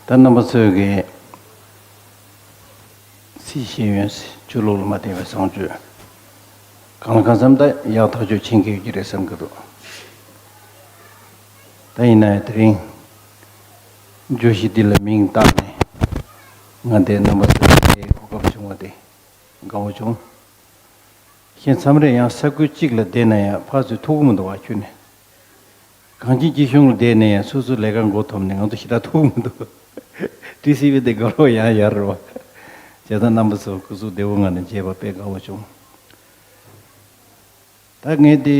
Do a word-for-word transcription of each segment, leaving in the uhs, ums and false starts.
ད་རྣམ་པ་ཚོས་ཀྱི་སྲིད་ཤེས་ཡོན་ཆོས་ལུགས་ལ་མ་བརྟེན་པའི་བཟང་སྤྱོད་གང་ལ་གང་འཚམ་ད་ཡག་ཐག་ཆོད་ཕྱིན་གྱི་ཡོད་ཀྱི་རེད་བསམ་གྱི་འདུག་ད་ཡིན་ན་ཡང་དེ་རིང་བརྗོད་གཞི་འདི་ལ་མིང་བཏགས་ནས་ང་འདིར་རྣམ་པ་ཚོའི་གོ་སྐབས་བྱུང་བ་དེ་དགའ་བོ་བྱུང་། ཁྱེད་མཚམས་རེ་ཡང་ས་ཁུལ་གཅིག་ལ་བསྡད་ན་ཡང་ཕར་ཚུར་ཐུག་གི་མི་འདུག་བ་ཁྱོད་ནི། གངས་ཅན་སྐྱིད་གཤོངས་ལ་བསྡད་ནས་ཡང་སོ་སོའི་ལས་ཀ་འགོ་ཐོམ་ནས་ང་ཚོ་ཞེ་དྲག་ཐུག་མི་འདུག་ཏི་སི་ཝི་དེ་དགའ་རོགས་ཡང་ཡར་རོ། བྱས་ཙང་རྣམ་པ་ཚོ་སྐུ་གཟུགས་བདེ་བོ་ངང་ནས་མཇལ་བ་དཔེ་དགའ་བོ་བྱུང་། ད་ངས་དེ་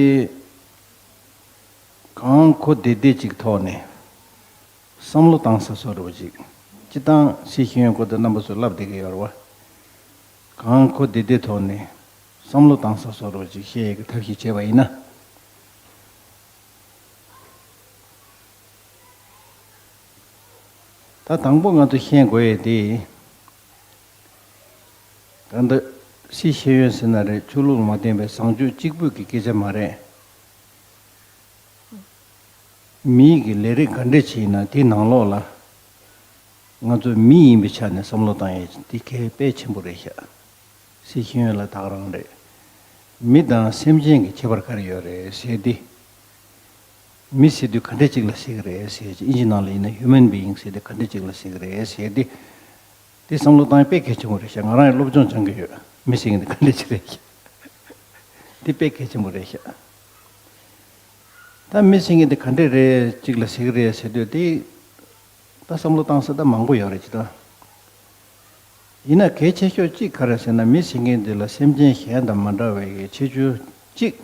གང་གོ་བདེ་བདེ་ཅིག་ཐོག་ནས་བསམ་བློ་བཏང་ས་བཟོ་འདྲ་བོ་ཅིག་སྤྱི་བཏང་སྲིད་ཤེས་ཡོན་སྐོར་དུ་རྣམ་པ་ཚོས་བསླབ་བསྡད་ཀྱི་ཡོད་རེད་བ། གང་གོ་བདེ་བདེ་ཐོག་ནས་བསམ་བློ་བཏང་ས་བཟོ་འདྲ་བོ་ཅིག་བཤད་ཡས་ཀྱི་ཐབས་ཤེས་བྱས་པ་ཡིན་ན། ད་དང་པོ་ང་ཚོ་ཤེས་དགོས་ཡས་དེ། ད་ལྟ་སྲིད་ཤེས་ཡོན་ཟེར་ན་རེད། ཆོས་ལུགས་ལ་མ་བརྟེན་པའི་བཟང་སྤྱོད་གཅིག་པུས་ཀྱི་སྐད་ཆ་མ་རེད། མིའི་གི་ལས་རིགས་ག་འདྲས་བྱས་ན་དེའི་ནང་ལོགས་ལ་ང་ཚོ་མི་ཡིན་པའི་ཆ་ནས་བསམ་བློ་བཏང་ཡས་དེ་གལ་དཔེ་ཆེན་པོ་རེད་ཤག་སྲིད་ཤེས་ཡོན་ལ་ད་ག་རང་རེད། མི་དང་སེམས་ཅན་གྱི་ཁྱད་པར་ག་རེ་ཡོད་རེད་ཟེར་ཏེ། མི་ཟེར་དུས་ག་འདྲས་ཅིག་ལ་ཟེར་གི་རེད་ཟེར་གྱི་ཨིན་ཇི་ནང་ལ་ཡིན་ན་human being ཟེར་དུས་ག་འདྲས་ཅིག་ལ་ཟེར་གི་རེད་ཟེར་ཏེ། དེ་བསམ་བློ་བཏང་ཡ་དཔེ་གལ་ཆེན་པོ་རེད་ཤག་ང་རང་ཡང་སློབ་སྦྱོང་སྦྱང་གི་ཡོད། མི་ཟེར་མཁན་དེ་ག་འདྲས་ཅིག་རེད་ཤག་དེ་དཔེ་གལ་ཆེན་པོ་རེད་ཤག་ད་མི་ཟེར་མཁན་དེ་ག་འདྲས་རེད་ཅིག་ལ་ཟེར་གི་རེད་ཟེར་དུས་དེ། ད་བསམ་བློ་བཏང་ས་ད་མང་པོ་ཡོད་རེད་ཅི་ད། ཡིན་ན་གལ་ཆེ་ཤོས་གཅིག་ག་རེ་ཟེར་ན་མི་ཟེར་མཁན་དེ་ལ་སེམས་ཅན་གཞན་དང་མ་འདྲ་བའི་གི་ཁྱད་ཆོས་གཅིག་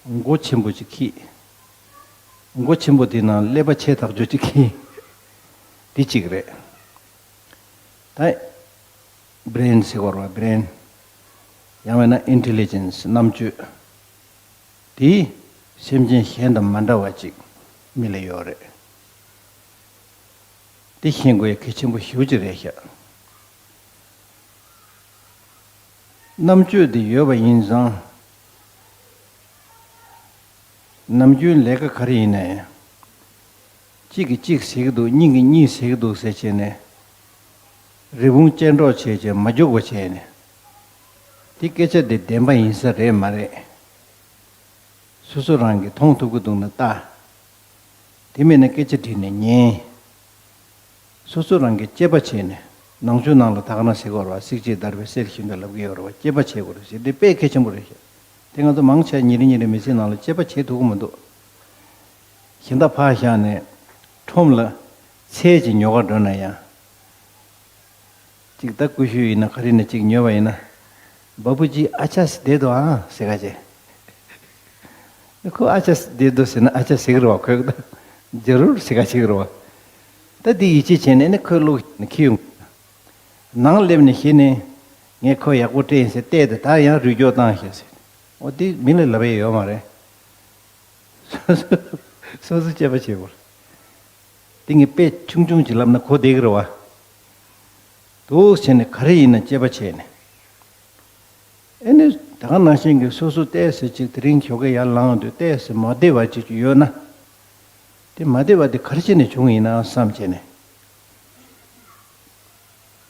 མགོ་ཆེན་པོ་གཅིག་གིས། མགོ་ཆེན་པོ་དེ་ནང་ཀླད་པ་ཆེ་ཐག་ཆོད་གཅིག་གིས། དེ་གཅིག་རེད། ད་brain ཟེར་བ་རེད་བ། brain ཡང་མིན་ན་intelligence རྣམ་དཔྱོད། དེ་སེམས་ཅན་གཞན་དང་མ་འདྲ་བ་ཅིག་མི་ལ་ཡོད་རེད། དེ་ཤེས་དགོས་ཡ་གལ་ཆེན་པོ་ཞེ་པོ་ཅིག་རེད་ཤག་རྣམ་དཔྱོད་དེ་ཡོད་པ་ཡིན་ཙང་། ནམ་རྒྱུན་ལས་ཀ་ག་རེ་ཡིན་ན་ཡང་། གཅིག་གིས་གཅིག་ཟེར་གི་འདུག་གཉིས་ཀྱིས་གཉིས་ཟེར་གི་འདུག་ཟེར་བྱས་ནས། རི་བོང་ཅལ་འདྲོགས་བྱས་བྱས་མ་འཇུག་པ་བྱས་ནས། དེ་སྐད་ཆ་དེ་བདེན་པ་ཡིན་ས་རེད་མ་རེད། སོ་སོ་རང་གིས་མཐོང་ཐུབ་ཀྱི་འདུག་ན་ལྟ། དེ་མེད་ན་སྐད་ཆ་དྲིས་ནས་ཉན། སོ་སོ་རང་གིས་དཔྱད་པ་བྱས་ནས་ནང་ཆོས་ནང་ལ་ད་ག་ན་ཟེར་གི་ཡོད་རེད་བ། བསྲེགས་བཅད་བརྡར་བའི་གསེར་བཞིན་དུ་ལབ་ཀྱི་ཡོད་རེད་བ། དཔྱད་པ་བྱེད་དགོས་རེད་ཟེར་དེ་དཔེ་གལ་ཆེན་པོ་རེད་ཤག་དེ་ང་ཚོ་མང་ཆེ་ཉིན་རེ་ཉིན་རེ་མི་ཚེ་ནང་ལ་དཔྱད་པ་བྱེད་ཐུབ་ཀྱི་མི་འདུག་གཞན་དག་ཕར་བཞག་ནས་ཁྲོམ་ལ་ཚལ་གྱི་ཉོ་གར་འགྲོ་ན་ཡང་། ཅིག་ད་ཀུ་ཤུ་ཡིན་ན་ག་རེ་ནས་ཅིག་ཉོས་པ་ཡིན་ན། བ་བུ་ཇི་ཨ་ཅག་སི་དེ་དོ་ཨང་ཟེར་ག་བྱས། ཁོ་ཨ་ཅག་སི་དེ་དོ་ཟེར་ན་ཨ་ཅག་ཟེར་གི་རེད་བ། ཁོས་ད་ཇ་རུར་ཟེར་ག་བྱེད་གི་རེད་བ། ད་དེ་ཡིད་ཆེས་བྱས་ནས་ནི་ཁོའི་བློ་ཁྱི་ཡོང་། ནང་སླེབས་ནས་ཤི་ནས་ངས་ཁོ་ཡག་པོ་སྤྲད་ཡིན་ཟེར་བལྟས་ཏེ་ད་ཡང་རུས་སྐྱོར་བཏང་ཤག་ཟེར། འོ་དེ་མི་ལ་ལབ་ཡས་ཡོད་མ་རེད། སོ་སོ་སོ་སོ་དཔྱད་པ་བྱེད་དགོས། དེ་ངས་དཔེ་ཆུང་ཆུང་ཅིག་ལབ་ན་གོ་བདེ་གི་རེད་བ། འདུག་བྱས་ནས་ག་རེ་ཡིན་ན་དཔྱད་པ་བྱས་ནས། ཨེ་ནི་ད་ག་ནང་བཞིན་གྱི་སོ་སོ་ཏོག་ཙམ་ཅིག་དེ་རིང་ཞོགས་ཀས་ཡར་ལངས་དུས་ཏོག་ཙམ་མ་བདེ་བ་ཅིག་ཡོད་ན། དེ་མ་བདེ་བ་དེ་ག་རེ་བྱས་ནས་བྱུང་ཡིན་ན་བསམ་བྱས་ནས།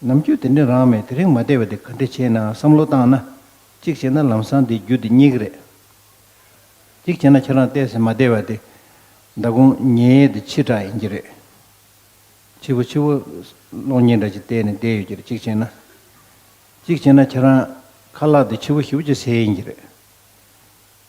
ནམ་རྒྱུན་དེ་འདྲ་རང་མེད། དེ་རིང་མ་བདེ་བ་དེ་ག་འདྲ་བྱས་ན་བསམ་བློ་བཏང་ན། གཅིག་བྱས་ན་ལམ་སང་དེ་རྒྱུ་དེ་རྙེད་ཀྱི་རེད། གཅིག་བྱས་ན་ཁྱེད་རང་ཏོག་ཙམ་མ་བདེ་བ་དེ་མདང་དགོང་ཉལ་ཡས་དེ་ཕྱི་དྲགས་ཡིན་གྱི་རེད། འཕྱི་པོ་འཕྱི་པོ་གློག་བརྙན་འདྲ་ཅིག་བལྟས་ནས་བསྡད་ཡོད་ཀྱི་རེད། གཅིག་བྱས་ན། གཅིག་བྱས་ན་ཁྱེད་རང་ཁ་ལག་དེ་འཕྱི་པོ་ཞེ་པོ་ཅིག་ཟས་ཡིན་གྱི་རེད།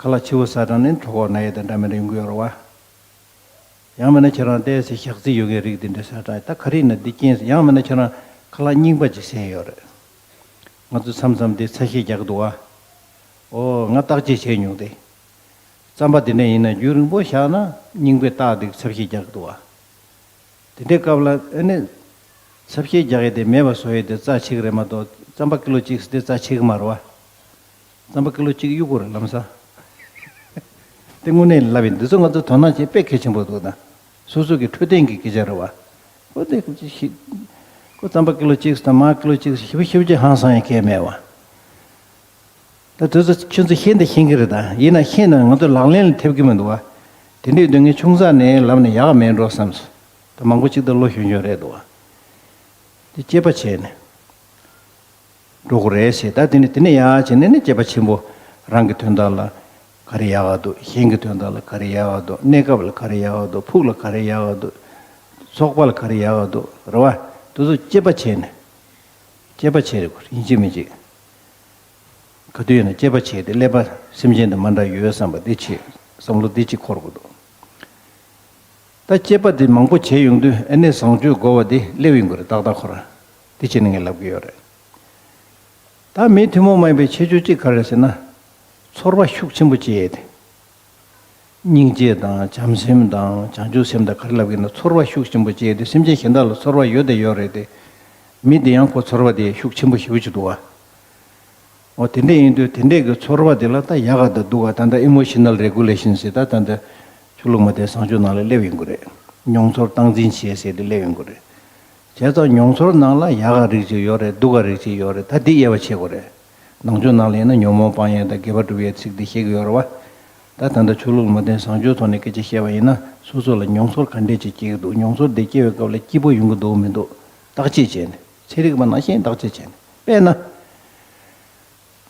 ཁ་ལག་འཕྱི་པོ་ཟ་དྲགས་ནས་གྲོད་ཁོག་ན་ཡས་དང་འདྲ་མི་འདྲ་ཡོང་གི་ཡོད་རེད་བ། ཡང་མིན་ན་ཁྱེད་རང་ཏོག་ཙམ་ཞག་རྩི་ཡོད་མཁན་རིགས་དེ་འདྲ་ཟ་དྲགས། ད་ག་རེ་ཡིན་ན་འདི་རྐྱེན་ཟེར། ཡང་མིན་ན་ཁྱེད་རང་ཁ་ལག་རྙིང་པ་ཅིག་ཟས་ཡོད་རེད། ང་ཚོ་མཚམས་མཚམས་དེ་ཚབ་ཤེས་རྒྱག་གི་འདུག་བ། ཨོ་ང་བརྟག་དཔྱད་བྱས་མྱོང་སྟེ། རྩམ་པ་དེ་འདྲ་ཡིན་ན་རྒྱུན་རིང་པོ་བཞག་ན་རྙིང་པའི་རྟགས་དེ་ཚབ་ཤེས་རྒྱག་གི་འདུག་བ། དེ་འདྲའི་སྐབས་ལ་ཨ་ནི། ཚབ་ཤེས་རྒྱག་ཡས་དེ་མེད་པ་བཟོ་ཡས་དེ་རྩ་ཆེ་གི་རེད་མ་གཏོགས་རྩམ་པ་ཀི་ལོ་གཅིག་ཟེར་དེ་རྩ་ཆེ་གི་མ་རེད་བ། རྩམ་པ་ཀི་ལོ་གཅིག་གཡུག་དགོས་རེད་ལམ་སང་། དེ་དངོས་གནས་ལབ་ཡིན། འདི་ཚོ་ང་ཚོ་དོ་སྣང་བྱེད་དཔེ་གལ་ཆེན་པོ་འདུག་ད། སོ་སོ་གི་འཕྲོད་བསྟེན་གྱི་སྐད་ཆ་རེད་བ། ཁོ་དེ་ཁོ་ཅིག་ཤི། ཁོ་རྩམ་པ་ཀི་ལོ་གཅིག་དང་མར་ཀི་ལོ་གཅིག་ཞེ་པོ་ཞེ་པོ་ཅིག་ཧང་སང་ཡ་གལ་མེད་བ། ད་དུས་ཚོད་ཁྱོད་ཚོ་ཤེས་འདི་ཤེས་ཀྱི་རེད་ད། ཡིན་ན་ཤེས་ན་ང་ཚོ་ལག་ལེན་ལ་ཐེབས་ཀྱི་མི་འདུག་བ། དེ་འདྲའི་དོན་ངས་ཆུང་ཙག་ནས་ལབ་ནས་ཡག་མེད་འགྲོ་བསམས་སོང་། མང་པོ་གཅིག་ད་ལོ་གཞོན་གཞོན་རེད་འདུག་བ། དེ་དཔྱད་པ་བྱས་ནས་འགྲོ་དགོས་རེད་ཟེར། ད་དེ་ནས་དེ་ནས་ཡར་བྱས་ནས་ནི་དཔྱད་པ་ཆེན་པོ། རང་གི་དོན་དག་ལ་ག་རེ་ཡག་ག་འདུག་གཞན་གྱི་དོན་དག་ལ་ག་རེ་ཡག་ག་འདུག་གནས་སྐབས་ལ་ག་རེ་ཡག་ག་འདུག་ཕུགས་ལ་ག་རེ་ཡག་ག་འདུག་ཚོགས་པ་ལ་ག་རེ་ཡག་ག་འདུག་རེད་བ། དེ་ཚོ་དཔྱད་པ་བྱས་ནས། དཔྱད་པ་བྱས་རེད་གོ། ཡིན་གཅིག་མིན་གཅིག་ག་དུས་ཡིན་ན་དཔྱད་པ་བྱས་ཏེ་ཀླད་པ་སེམས་ཅན་དང་མ་འདྲ་ཡོད་བསམ་པ་འདི་བྱེད། བསམ་བློ་འདི་གཅིག་འཁོར་དགོས་འདུག་ད་དཔྱད་པ་འདི་མང་པོ་བྱས་ཡོང་དུས་ཨ་ནི་བཟང་སྤྱོད་དགོས་པ་འདི་སླེབས་ཡོང་གི་རེད། ཏག་ཏག་ཁོ་རང་འདི་བྱས་ནས་ངས་ལབ་གི་ཡོད་རེད། ད་མི་ཐུན་མོང་མ་ཡིན་པའི་ཁྱད་ཆོས་གཅིག་ག་རེ་རེད་ཟེར་ན། ཚོར་བ་ཤུགས་ཆེན་པོ་སྐྱེ་ཡས་དེ། སྙིང་རྗེ་དང་བྱམས་སེམས་དང་བྱང་ཆུབ་སེམས་དང་ག་རེ་ལབ་ཀྱི་ན། ཚོར་བ་ཤུགས་ཆེན་པོ་སྐྱེ་དེ། སེམས་ཅན་གཞན་དག་ལ་ཚོར་བ་ཡོད་དེ་ཡོད་རེད་དེ། མི་དེ་ཡང་ཁོ་ཚོར་བ་དེ་ཤུགས་ཆེན་པོ་ཞེ་པོ་ཅིག་འདུག་བ། འོ་དེ་འདྲས་ཡིན་དུས་དེ་འདྲས་ཀྱི་ཚོར་བ་དེ་ལ་ད་ཡག་ག་ད་སྡུག་ག་ད་ལྟ་ཨི་མོ་ཤི་ནལ་རེ་གུ་ལེ་ཤན་ཟེར། ད་ད་ལྟ་ཆོས་ལུགས་མ་དེ་བཟང་སྤྱོད་ནང་ལ་སླེབས་ཡོང་གི་རེད། མྱོང་ཚོར་སྟངས་འཛིན་བྱེད་ཟེར་དེ་སླེབས་ཡོང་གི་རེད། བྱས་ཙང་མྱོང་ཚོར་ནང་ལ་ཡག་ག་རིགས་ཅིག་ཡོད་རེད། སྡུག་ག་རིགས་ཅིག་ཡོད་རེད། ད་འདི་དབྱེ་བ་ཕྱེ་དགོས་རེད། ནང་ཆོས་ནང་ལ་ཡིན་ན་ཉོན་མོངས་སྤང་ཡས་དང་དགེ་བ་སྒྲུབ་ཡས་ཚིག་འདི་བཤད་ཀྱི་ཡོད་རེད་བ། ད་ད་ལྟ་ཆོས་ལུགས་མ་བསྟེན་བཟང་སྤྱོད་ཐོག་ནས་སྐད་ཆ་བཤད་པ་ཡིན་ན། སོ་སོ་ལ་མྱོང་ཚོར་ག་འདྲས་ཅིག་སྐྱེ་གི་འདུག་མྱོང་ཚོར་འདི་སྐྱེ་བའི་སྐབས་ལ་སྐྱིད་པོ་ཡོང་གི་འདུག་མི་འདུག་བརྟག་དཔྱད་བྱས་ནས། ཚན་རིག་པ་ནང་བཞིན་བརྟག་དཔྱད་བྱས་ནས། དཔེར་ན།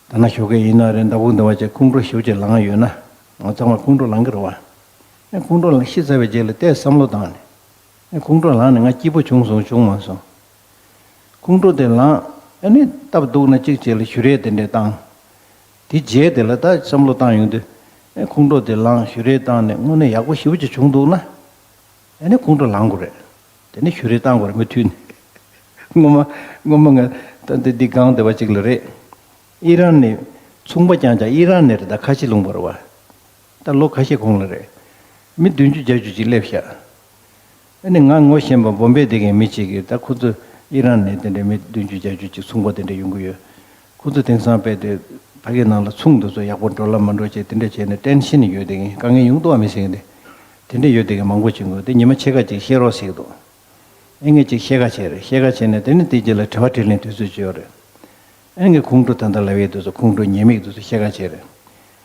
ད་ན་ཞོགས་ཀས་ཡིན་ན་རེད། ཟླ་ཕོགས་འདི་བ་བྱས་ཁོང་ཁྲོ་ཞེ་པོ་ཅིག་ལངས་ཡོད་ན། ང་ཚང་མ་ཁོང་ཁྲོ་ལངས་ཀྱི་རེད་བ། ཨེ་ཁོང་ཁྲོ་ལངས་ཤི་ཚར་བའི་རྗེས་ལ་ཏོག་ཙམ་བསམ་བློ་བཏང་ནས། ཨེ་ཁོང་ཁྲོ་ལངས་ནས་ང་སྐྱིད་པོ་བྱུང་སོང་བྱུང་མ་སོང་། ཁོང་ཁྲོ་དེ་ལངས། ཨ་ནི་སྟབས་སྡུག་ན་གཅིག་བྱས་ལ་བཞུ་རས་དེ་འདྲས་བཏང་། དེ་རྗེས་དེ་ལ་ད་བསམ་བློ་བཏང་ཡོང་དུས། ཨེ་ཁོང་ཁྲོ་དེ་ལངས་བཞུ་རས་བཏང་ནས་དངོས་གནས་ཡག་པོ་ཞེ་པོ་ཅིག་བྱུང་འདུག་ན། ཨ་ནི་ཁོང་ཁྲོ་ལངས་དགོས་རེད། དེ་ནས་བཞུ་རས་བཏང་དགོས་རེད། མུ་མཐུད་ནས། སྔོན་མ་སྔོན་མ་ང་ད་འདི་འདི་སྒང་དེ་བ་གཅིག་ལ་རེད། ཨི་རན་ནས་ཚོང་པ་རྐྱང་རྐྱང་། ཨི་རན་ནས་རེད། ད་ཁ་ཆེ་ལུང་པ་རེད་བ། ད་ལོ་ཁ་ཤས་གོང་ལ་རེད། མི་བདུན་ཅུ་བརྒྱད་ཅུ་ཅིག་སླེབས་ཤག་ཨ་ནི་ང་ངོ་ཤེས་པ་བོམ་བེ་དེ་གའི་མི་གཅིག་གིས། ད་ཁོ་ཚོ་ཨི་རན་ནས་དེ་འདྲའི་མི་བདུན་ཅུ་བརྒྱད་ཅུ་ཅིག་ཚོང་པ་དེ་འདྲ་ཡོང་གི་ཡོད། ཁོ་ཚོ་དེང་སང་དཔེ་དེ་ཕ་གི་ནང་ལ་ཚོང་དེ་ཚོ་ཡག་པོ་འགྲོ་ལ་མ་འགྲོ་བྱས་དེ་འདྲ་བྱས་ནས་ཏེན་ཤན་ཡོད་དེ་གའི། དཀའ་ངལ་ཡོང་གི་འདུག་བ། མི་ཟེར་གི་འདི། དེ་འདྲ་ཡོད་དེ་གའི་མང་པོ་བྱུང་གི། དེ་ཉི་མ་ཕྱེད་ཀ་ཅིག་བཤད་རོགས་ཟེར་གི་འདུག་ཨེ་ངས་ཅིག་བཤད་ཁ་བྱས་རེད། བཤད་ཁ་བྱས་ནས་དེ་ནི་དེ་རྗེས་ལ་དྲི་བ་དྲིས་ལན་དུས་ཚོད་ཅིག་ཡོད་རེད། ཨེ་ངས་ཁོང་ཁྲོ་ད་ལྟ་ལབ་ཡས་དུས་ཚོད། ཁོང་ཁྲོ་ཉེས་དམིགས་དུས་ཚོད་བཤད་ཁ་བྱས་རེད།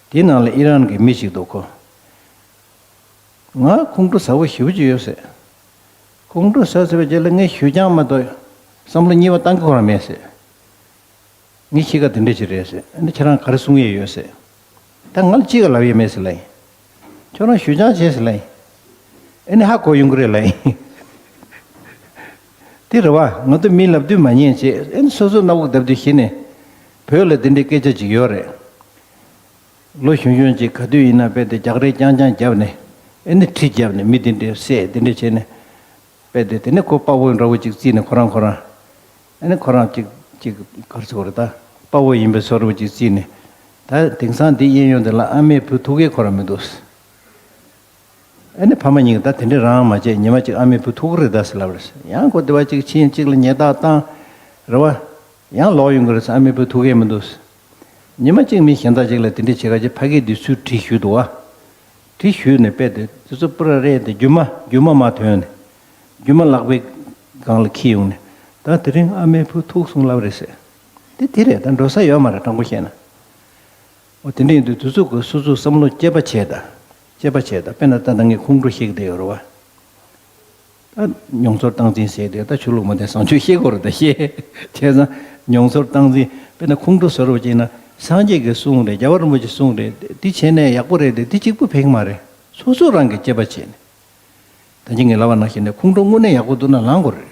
དེའི་ནང་ལ་ཨི་རན་གྱི་མི་ཞིག་འདུག་ཁོ། ང་ཁོང་ཁྲོ་ཟ་བོ་ཞེ་པོ་ཅིག་ཡོད་ཟེར། ཁོང་ཁྲོ་ཟ་ཟེར་བའི་རྗེས་ལ་ངས་ཞུ་རྐྱང་མ་གཏོགས་བསམ་བློ་གཉིས་པ་བཏང་གི་ཁོ་རང་མེད་ཟེར། ངའི་གཤིས་ཀ་དེ་འདྲ་ཞིག་རེད་ཟེར། ཨ་ནི་ཁྱེད་རང་ག་རེ་གསུང་ཡས་ཡོད་ཟེར། ད་ང་ལ་ཅི་ག་ལབ་ཡས་མེད་ཟེར་ལབ་ཡིན། ཁྱོད་རང་ཞུ་རྐྱང་བྱས་ཟེར་ལབ་ཡིན། ཨ་ནི་ཧ་གོ་ཡོང་གི་རེད་ལབ་ཡིན། དེ་རེད་བ། ང་ཚོ་མི་ལབ་དུས་མ་ཉན་བྱས། ཨ་ནི་སོ་སོ་སྣ་བུག་བརྡབ་དུས་གཞི་ནས། བོད་ལ་དེ་འདྲའི་སྐད་ཆ་ཅིག་ཡོད་རེད། ལོ་གཞོན་གཞོན་ཅིག་ག་དུས་ཡིན་ན་དཔེ་དེ་རྒྱག་རེས་རྐྱང་རྐྱང་བརྒྱབ་ནས། ཨ་ནི་གྲི་བརྒྱབ་ནས་མི་དེ་འདྲའི་བསད། དེ་འདྲ་བྱས་ནས། དཔེ་དེ་དེ་ནས་ཁོ་དཔའ་བོ་འདྲ་བོ་ཅིག་བརྩིས་ནས་ཁོ་རང་ཁོ་རང་། ཨ་ནི་ཁོ་རང་ཅིག་ཅིག་ག་རེ་ཟེར་དགོས་རེད། ད་དཔའ་བོ་ཡིན་པའི་བཟོ་འདྲ་བོ་ཅིག་བརྩིས་ནས། ད་དེང་སང་འདི་གཡས་གཡོན་དེ་ལ་ཨ་མའི་བུ་ཐུག་མཁན་ཁོ་རང་མི་འདུག་ཨ་ནི་ཕ་མ་གཉིས་ཀྱིས་ད་དེ་འདྲས་རང་མ་བྱས། ཉི་མ་གཅིག་ཨ་མའི་བུ་ཐུག་གི་རེད་ད་ཟེར་ལབ་རེད། ཡང་ཁོ་དེ་བ་གཅིག་ཕྱིན་གཅིག་ལ་ཉེས་རྡུང་བཏང་། རེད་བ། ཡང་ལོག་ཡོང་གི་རེད་ཟེར། ཨ་མའི་བུ་ཐུག་མཁན་མི་འདུག་ཉི་མ་གཅིག་མི་གཞན་དག་ཅིག་ལ་དེ་འདྲས་བྱེད་ག་ཅིག་ཕ་གིར་དེ་ཚུར་གྲི་གཞུས་འདུག་བ། གྲི་གཞུས་ནས་དཔེ་དེ་དེ་ཚོ་པུ་ར་རེད་དེ། རྒྱུ་མ་རྒྱུ་མ་མར་ཐོན་ནས། རྒྱུ་མ་ལག་པའི་སྒང་ལ་འཁྱེར་ཡོང་ནས། ད་དེ་རིང་ཨ་མའི་བུ་ཐུག་སོང་ལབ་རེད་ཟེར། དེ་དེ་རེད། ད་འགྲོ་ས་ཡོད་མ་རེད། དྲང་པོ་བཤད་ན། འོ་དེ་འདྲ་ཡིན་དུས་དུས་ཚོད་ཀྱི་སོ་སོའི་བསམ་བློ་དཔྱད་པ་བྱས་དང་། དཔྱད་པ་བྱས་དང་། དཔེར་ན་ད་ལྟ་ངས་ཁོང་ཁྲོ་བཤད་ཀྱི་བསྡད་ཡོད་རེད་བ། ད་མྱོང་ཚོར་སྟངས་འཛིན་ཟེར་དེ། ད་ཆོས་ལུགས་མ་བསྟེན་བཟང་སྤྱོད་བཤད་དགོས་རེད་ད། བཤད་བྱས་ཙང་མྱོང་ཚོར་སྟངས་འཛིན། དཔེར་ན་ཁོང་ཁྲོ་ཟ་བོ་བྱས་ན་སངས་རྒྱས་ཀྱི་གསུང་རེད། རྒྱལ་བ་རིན་པོ་ཆེའི་གསུང་རེད། འདི་བྱས་ན་ཡག་པོ་རེད་དེ། འདི་གཅིག་པུ་ཕན་གྱི་མ་རེད། སོ་སོ་རང་གིས་དཔྱད་པ་བྱས་ནས། ད་གིན་ངས་ལབ་པ་ནང་བཞིན་ནས་ཁོང་ཁྲོ་དངོས་གནས་ཡག་པོ་འདུག་ན་ལངས་དགོས་རེད།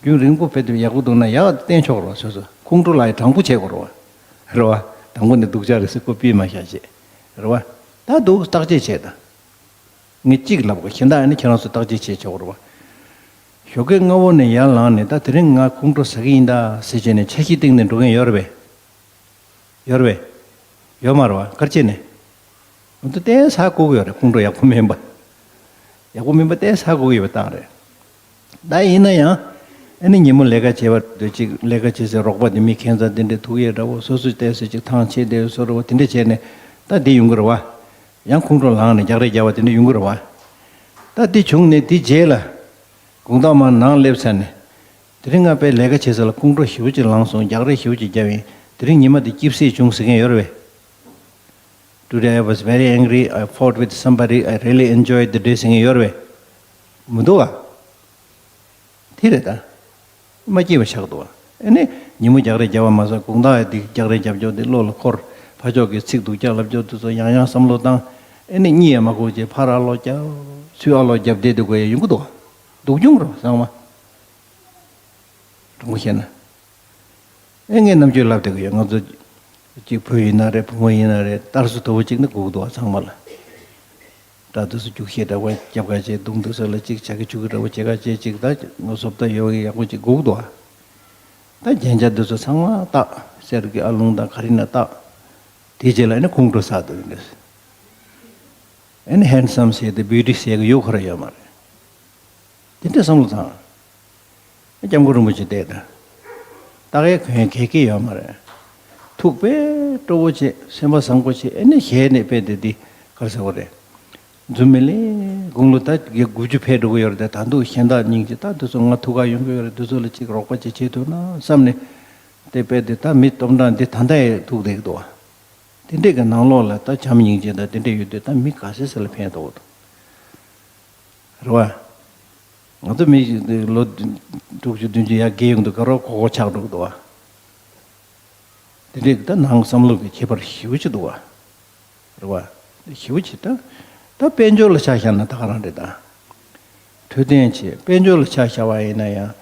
རྒྱུན་རིང་པོ་ཕེབས་དུས་ཡག་པོ་འདུག་ན་ཡག་བསྟན་ཆོག་རོགས། སོ་སོ་ཁོང་ཁྲོ་ལངས་ཡས་དྲང་པོ་བྱེད་དགོས་རེད་བ། རེད་བ། དང་པོ་ནས་སྡུག་ཅག་རེད་ཟེར་ཁོ་པི་མ་བཞག་བྱས། རེད་བ། ད་འདུག་བརྟག་དཔྱད་བྱས་དང་། ངས་གཅིག་ལབ་དགོས། གཞན་དག་ཨ་ནི་ཁྱེད་རང་ཚོ་བརྟག་དཔྱད་བྱེད་ཆོག་རེད་བ། ཞོགས་ཀས་སྔ་བོ་ནས་ཡར་ལངས་ནས་ད་དེ་རིང་ང་ཁོང་ཁྲོ་ཟ་གི་ཡིན་ད་ཟེར་བྱས་ནས་འཆར་གཞི་བཏིང་ནས་འགྲོ་མཁན་ཡོད་རེད་པས། ཡོད་རེད་པས། ཡོད་མ་རེད་བ། ག་རེ་བྱས་ནས། འོ་ད་ཏོག་ཙམ་ཧ་གོ་གི་ཡོད་རེད། ཁོང་ཁྲོ་ཡག་པོ་མིན་པ། ཡག་པོ་མིན་པ་ཏོག་ཙམ་ཧ་གོ་གི་ཡོད་པའི་རྟགས་རེད། ད་ཡིན་ན་ཡང་། ཨ་ནི་ཉིན་མོ་ལས་ཀ་བྱེད་པ་དུས་གཅིག་ལས་ཀ་བྱེད་སའི་རོགས་པ་དེ་མི་ཁྱད་མཚར་དེ་འདྲས་ཐུག་ཡས་འདྲ་བོ། སོ་སོ་ཏོག་ཙམ་ཅིག་ཐང་ཆད་བསྡད་བཟོ་འདྲ་བོ་དེ་འདྲས་བྱས་ནས་ད་འདི་ཡོང་གི་རེད་བ། ཡང་ཁོང་ཁྲོ་ལངས་ནས་རྒྱག་རེས་རྒྱག་པ་དེ་འདྲས་ཡོང་གི་རེད་བ། ད་འདི་བྱུང་ནས་དེ་རྗེས་ལ། དགོང་དག་མར་ནང་སླེབས་ཚར་ནས། དེ་རིང་ང་དཔེ་ལས་ཀ་བྱེད་ས་ལ་ཁོང་ཁྲོ་ཞེ་པོ་ཅིག་ལངས་སོང་། རྒྱག་རེས་ཞེ་པོ་ཅིག་བརྒྱབ་ཡིན། དེ་རིང་ཉི་མ་འདི་སྐྱིད་སེ་བྱུང་ཟེར་མཁན་ཡོད་རེད་པས། Today I was very angry. I fought with somebody. I really enjoyed the day ཟེར་མཁན་ཡོད་རེད་པས། མི་འདུག་ག་དེ་རེད་ད། མ་སྐྱིད་པ་ཆགས་འདུག་བ། ཨེ་ནི་ཉིན་མོ་རྒྱག་རེས་རྒྱབ་པ་མ་ཟད་དགོང་དག་ཡང་འདི་རྒྱག་རེས་རྒྱབ་ཀྱོག་འདི་བློ་ལ་འཁོར། ཕ་ཕྱོགས་ཀྱི་ཚིག་སྡུག་ཅག་ལབ་ཀྱོག་དེ་ཚོ་ཡང་ཡང་བསམ་བློ་བཏང་། ཨེ་ནི་གཉིད་ཡང་མ་ཁུག་ཅེས་ཕར་ཨ་ལོ་རྒྱབ་ཚུར་ཨ་ལོ་རྒྱབ་བསྡད་འདུག་གོ་ཡ་ཡོང་གི་འདུག་བ། སྡུག་གྱོང་རོ་ཚང་མ། དྲང་པོ་བཤད་ན། ཨེ་ངས་རྣམ་དཔྱོད་ལབ་བསྡད་གི་ཡོད། ང་ཚོ་གཅིག་བུ་ཡིན་ན་རེད། བུ་མོ་ཡིན་ན་རེད། གཏར་སོ་དོ་བོ་གཅིག་ནི་སྒུག་འདུག་བ་ཚང་མ་ལ། དགྲ་དུས་སུ་རྒྱུག་ཤེས་འདྲ་བོ་རྒྱབ་ཁ་བྱས། མདུང་དུས་སུ་ལ་གཅིག་བྱ་གི་ཆུ་གི་འདྲ་བོ་བྱེད་ཁ་བྱས། གཅིག་ད་ང་བཟོ་ལྟ་ཡོད་ཡག་པོ་གཅིག་སྒུག་འདུག་བ། ད་རྒྱན་ཆ་དུས་སུ་ཚང་མ་བཏགས། གསེར་གྱི་ཨ་ལོང་དང་ག་རེ་ན་བཏགས། དེ་རྗེས་ལ་ཨེ་ནི་ཁོང་ཁྲོ་ཟ་འདུག་ཡིན་འདྲ། ཨེ་ནི་ཧན་སམ་ཟེར་ཏེ་བིའུ་ཊི་ཟེར་གི་ཡོད་ཁོ་ར་ཡོད་མ་རེད། དེ་འདྲའི་བསམ་བློ་བཏང་། སྐྱབས་མགོན་རིན་པོ་ཆེ་བལྟས་དང་། ད་གའི་གོན་གེ་གེ་ཡོད་མ་རེད། ཐུགས་དཔེ་སྤྲོ་བོ་བྱེད། སེམས་པ་བཟང་པོ་བྱེད། ཨེ་ནི་ཞལ་ནས་དཔེ་དེ་འདི་ག་རེ་ཟེར་བ་རེད། རྫུན་མི་ལས་དགུང་ལོ་ད་དགུ་བཅུ་ཕེབས་འགྲོ་གི་ཡོད་རེད་དེ། ད་དུང་གཞན་དག་སྙིང་རྗེ། ད་དེ་ཚོ་ང་ཐུག་ག་ཡོང་གི་ཡོད་རེད། དེ་ཚོ་ལ་ཅིག་རོགས་པ་ཅིག་བྱེད་ཐུབ་ན་བསམ་ནས། དེ་དཔེ་དེ་ད་མི་སྟོང་ཕྲག་འདི་ད་ལྟ་ཡང་ཐུག་བསྡད་ཀྱི་འདུག་བ། དེ་འདྲས་ཀྱི་ནང་ལོགས་ལ་ད་བྱམས་སྙིང་རྗེ་དང་དེ་འདྲས་ཡོད་དུས་ད་མི་ག་ཚོད་ཙམ་ལ་ཕན་ཐོགས་འདུག་རེད་བ། ང་ཚོ་མི་ལོ་དྲུག་ཅུ་བདུན་ཅུ་ཡར་རྒས་ཡོང་དུས་དགའ་རོགས་ཁོག་ཁོག་ཆགས་འགྲོ་གི་འདུག་བ། དེ་འདྲས་ཀྱི་ད་ནང་བསམ་བློ་གི་ཁྱད་པར་ཞེ་པོ་ཅིག་འདུག་བ། རེད་བ། ཞེ་པོ་ཅིག་ད། ད་དཔལ་འབྱོར་ལ་ཆ་བཞག་ན་ད་ག་རང་རེད་ད། འཕྲོད་བསྟེན་བྱེད། དཔལ་འབྱོར་ལ་ཆ་བཞག་པ་ཡིན་ན་ཡང་།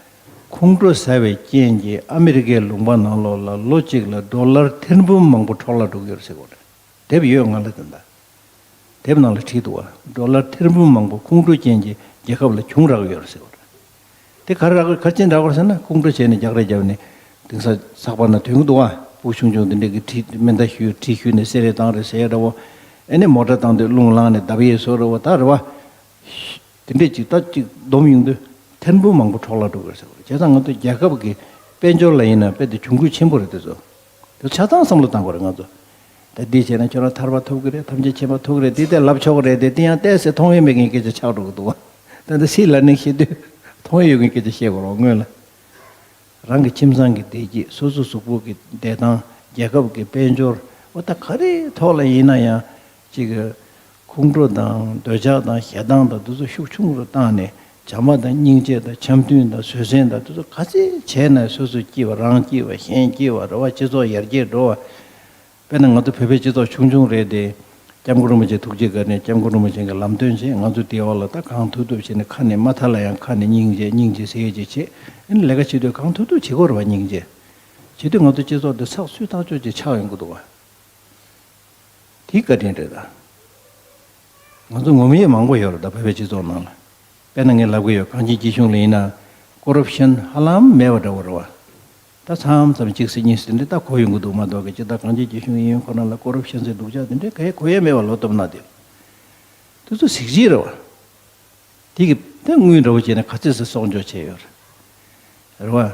ཁོང་ཁྲོ་ཟ་བའི་རྐྱེན་གྱིས་ཨ་མི་རི་ཀའི་ལུང་པ་ནང་ལོགས་ལ་ལོ་གཅིག་ལ་ཌོ་ལར་ཐེར་འབུམ་མང་པོ་འཕྲོ་བརླག་འགྲོ་གི་ཡོད་རེད་ཟེར་གོ་རེད། དེབ་ཡོད་ང་ལ་དེ་འདྲ། དེབ་ནང་ལ་བྲིས་འདུག་བ། ཌོ་ལར་ཐེར་འབུམ་མང་པོ་ཁོང་ཁྲོ་རྐྱེན་གྱིས་རྒྱལ་ཁབ་ལ་གྱོང་རག་གི་ཡོད་རེད་ཟེར་གོ་རེད། དེ་ག་རེ་རག་གི། ག་རེ་བྱས་ནས་རག་གི་རེད་ཟེར་ན། ཁོང་ཁྲོ་བྱས་ནས་རྒྱག་རེས་རྒྱབ་ནས་དེང་སང་ཚགས་པར་ནང་ཐོན་གྱི་འདུག་བ། ཕྲུ་གུ་ཆུང་ཆུང་དེ་འདྲས་ཀྱིས་གྲི་མེ་མདའ་གཞུས། གྲི་གཞུས་ནས་བསད་རེས་བཏང་རེས་ཟེར་ཡ་འདྲ་བོ། ཨེ་ནས་མོ་ཊ་བཏང་དུས་རླུང་ལངས་ནས་བརྡབ་ཡས་བཟོ་འདྲ་བོ་ད་རེད་བ། དེ་འདྲས་ཅིག་ད་ཅིག་བསྡོམས་ཡོང་དུས་ཐེར་འབུམ་མང་པོ་འཕྲོ་བརླག་འགྲོ་གི་རེད་ཟེར་བ་རེད། བྱས་ཙང་ང་ཚོ་རྒྱལ་ཁབ་ཀྱི་དཔལ་འབྱོར་ལ་ཡིན་ན་དཔེ་དེ་གྱོང་གུད་ཆེན་པོ་རེད། དེ་ཚོ་དེ་ཆ་ཚང་བསམ་བློ་བཏང་དགོས་རེད་ང་ཚོ། ད་འདི་བྱས་ན་ཁྱོད་རང་ཐར་པ་ཐོབ་ཀྱི་རེད། ཐམས་ཅད་མཁྱེན་པ་ཐོབ་ཀྱི་རེད། འདི་དེ་ལབ་ཆོག་གི་རེད་དེ། དེ་ཡང་ཏོག་ཙམ་མཐོང་ཡས་མེད་མཁན་སྐད་ཆ་ཆགས་འགྲོ་གི་འདུག་བ། ད་ལྟ་སྲིད་ལ་ནི་བཤད་དུས་མཐོང་ཡས་ཡོད་མཁན་སྐད་ཆ་བཤད་དགོས་རེད་སྔོན་ལ། རང་གི་ཁྱིམ་ཚང་གི་བདེ་སྐྱིད། སོ་སོ་གཟུགས་པོ་གི་བདེ་ཐང་། རྒྱལ་ཁབ་ཀྱི་དཔལ་འབྱོར། འོ་ད་ག་རེའི་ཐོག་ལ་ཡིན་ན་ཡང་ཅིག་ཁོང་ཁྲོ་དང་འདོད་ཆགས་དང་ཞེ་སྡང་དང་དེ་ཚོ་ཤུགས་ཆུང་རུ་བཏང་ནས། བྱམས་པ་དང་སྙིང་རྗེ་དང་འཆམ་མཐུན་དང་བཟོད་བསྲན་དང་དེ་ཚོ་ག་ཚད་བྱས་ན། སོ་སོ་སྐྱིད་པ། རང་སྐྱིད་པ། གཞན་སྐྱིད་པ་རེད་བ། སྤྱི་ཚོགས་ཡར་རྒྱས་འགྲོ་བ། དཔེར་ན་ང་ཚོ་བོད་པའི་སྤྱི་ཚོགས་ཆུང་ཆུང་རེད་དེ། སྐྱབས་མགོན་རིན་པོ་ཆེ་ཐུགས་རྗེ་བཀའ་དྲིན། སྐྱབས་མགོན་རིན་པོ་ཆེ་གི་ལམ་སྟོན་བྱས། ང་ཚོ་དེའི་འོག་ལ་ད་གང་ཐུབ་ཐུབ་བྱས་ནས། ཁ་ནས་མ་ཐར་ལ་ཡང་ཁ་ནས་སྙིང་རྗེ་སྙིང་རྗེ་ཟེར་ཡས་ཅིག་བྱེད། ཨ་ནི་ལས་ཀ་བྱེད་དུས་གང་ཐུབ་ཐུབ་བྱེད་དགོས་རེད་བ། སྙིང་རྗེ་བྱེད་དུས་ང་ཚོ་སྤྱི་ཚོགས་འདི་ཚགས་ཚུད་ཐག་ཆོད་ཅིག་ཆགས་ཡོང་གི་འདུག་བ། དེའི་བཀའ་དྲིན་རེད་ད། ང་ཚོ་ངོམ་ཡས་མང་པོ་ཡོད་རེད་ད་བོད་པའི་སྤྱི་ཚོགས་ནང་ལ། དཔེར་ན་ངས་ལབ་གི་ཡོད། གངས་ཅན་སྐྱིད་གཤོངས་ལ་ཡིན་ན་ཀོ་རབ་ཤན་ཧ་ལམ་མེད་པ་འདྲ་བོ་རེད་བ། ད་མཚམས་མཚམས་གཅིག་ཟེར་གཉིས་ཟེར་དེ་འདྲ་ད་གོ་ཡོང་གི་འདུག་མ་གཏོགས་ཀྱི། སྤྱིར་ད་གངས་ཅན་སྐྱིད་གཤོངས་ཡིན་ཡིན་ཁོ་ན་ལ་ཀོ་རབ་ཤན་ཟེར་སྡུག་ཅག་དེ་འདྲའི་ག་ཡེ་གོ་ཡས་མེད་པ། ལོ་སྟོབས་ན་དེ། དེ་ཚོ་གཟི་བརྗིད་རེད་བ། དེ་གི་ད་དངུལ་འདྲ་བོ་བྱས་ན་ག་ཚོད་ཟེར་གསོག་འཇོག་བྱས་ཡོད་རེད། རེད་བ།